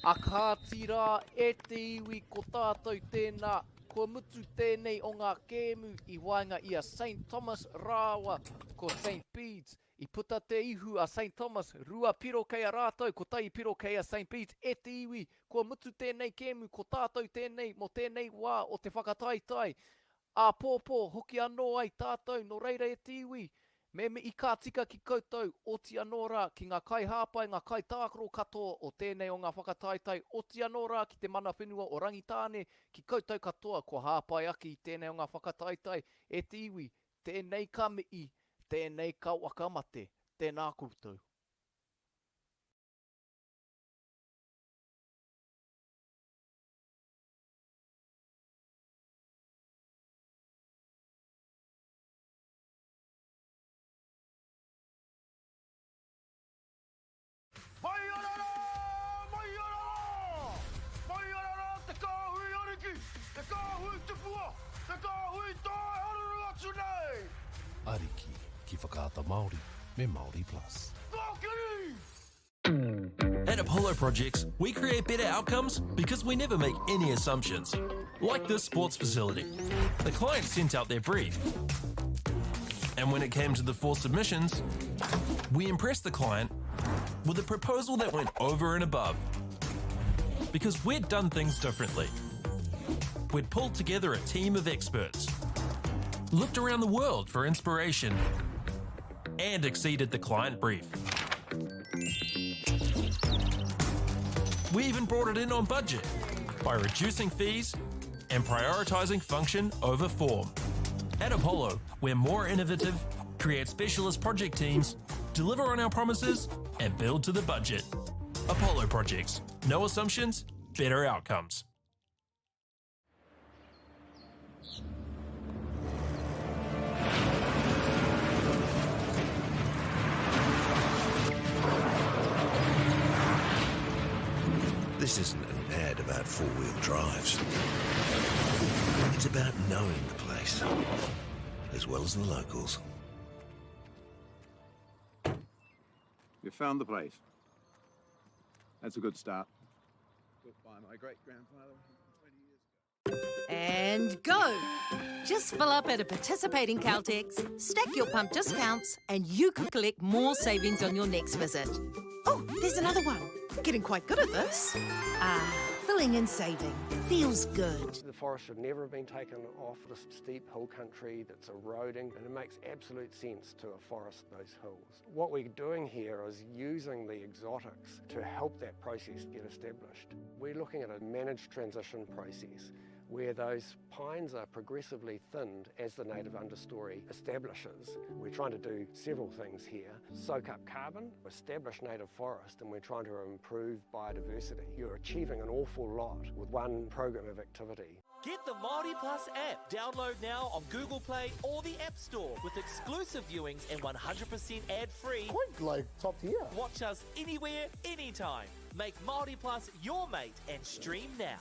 A kāti rā e te iwi ko tātou tēnā, kua mutu tēnei o ngā kēmu i waenga i a St Thomas rāua ko St Bedes. I puta te ihu a St Thomas, 2 piro kei a rātou, 1 piro kei a St Bedes, e te iwi, kua mutu tēnei kēmu, ko tātou tēnei mō tēnei wā o te whakataetae. Āpōpō hoki anō ai tātou, nō reira e te iwi, me mihi ka tika ki koutou, oti anō rā ki ngā kaihāpai, ngā kaitākaro katoa o tēnei o ngā whakataetae, oti anō rā ki te mana whenua o Rangitāne, ki koutou katoa kua hāpai ake i tēnei o ngā whakataetae, e te iwi, Tēnei ka mihi, tēnei ka whakamate, tēnā koutou. Mai ana rā! Mai ana rā! Mai ana rā te kāhui ariki, te kāhui tupua, te kāhui tae haruru atu nei! Ariki ki Whakaata Māori me Māori Plus. Kōkiri! At Apollo Projects, we create better outcomes because we never make any assumptions. Like this sports facility. The client sent out their brief. And when it came to the four submissions, we impressed the client with a proposal that went over and above. Because we'd done things differently. We'd pulled together a team of experts, looked around the world for inspiration, and exceeded the client brief. We even brought it in on budget by reducing fees and prioritising function over form. At Apollo, we're more innovative, create specialist project teams, deliver on our promises, and build to the budget. Apollo Projects. No assumptions, better outcomes. This isn't an ad about four-wheel drives. It's about knowing the place, as well as the locals. You found the place. That's a good start. Built by my great-grandfather 20 years ago. And go! Just fill up at a participating Caltex, stack your pump discounts, and you could collect more savings on your next visit. Oh, there's another one. Getting quite good at this. Filling and saving. Feels good. The forest should never have been taken off this steep hill country that's eroding, and it makes absolute sense to afforest those hills. What we're doing here is using the exotics to help that process get established. We're looking at a managed transition process where those pines are progressively thinned as the native understory establishes. We're trying to do several things here. Soak up carbon, establish native forest, and we're trying to improve biodiversity. You're achieving an awful lot with one program of activity. Get the Māori Plus app. Download now on Google Play or the App Store with exclusive viewings and 100% ad-free. Quite like top tier. Watch us anywhere, anytime. Make Māori Plus your mate and stream now.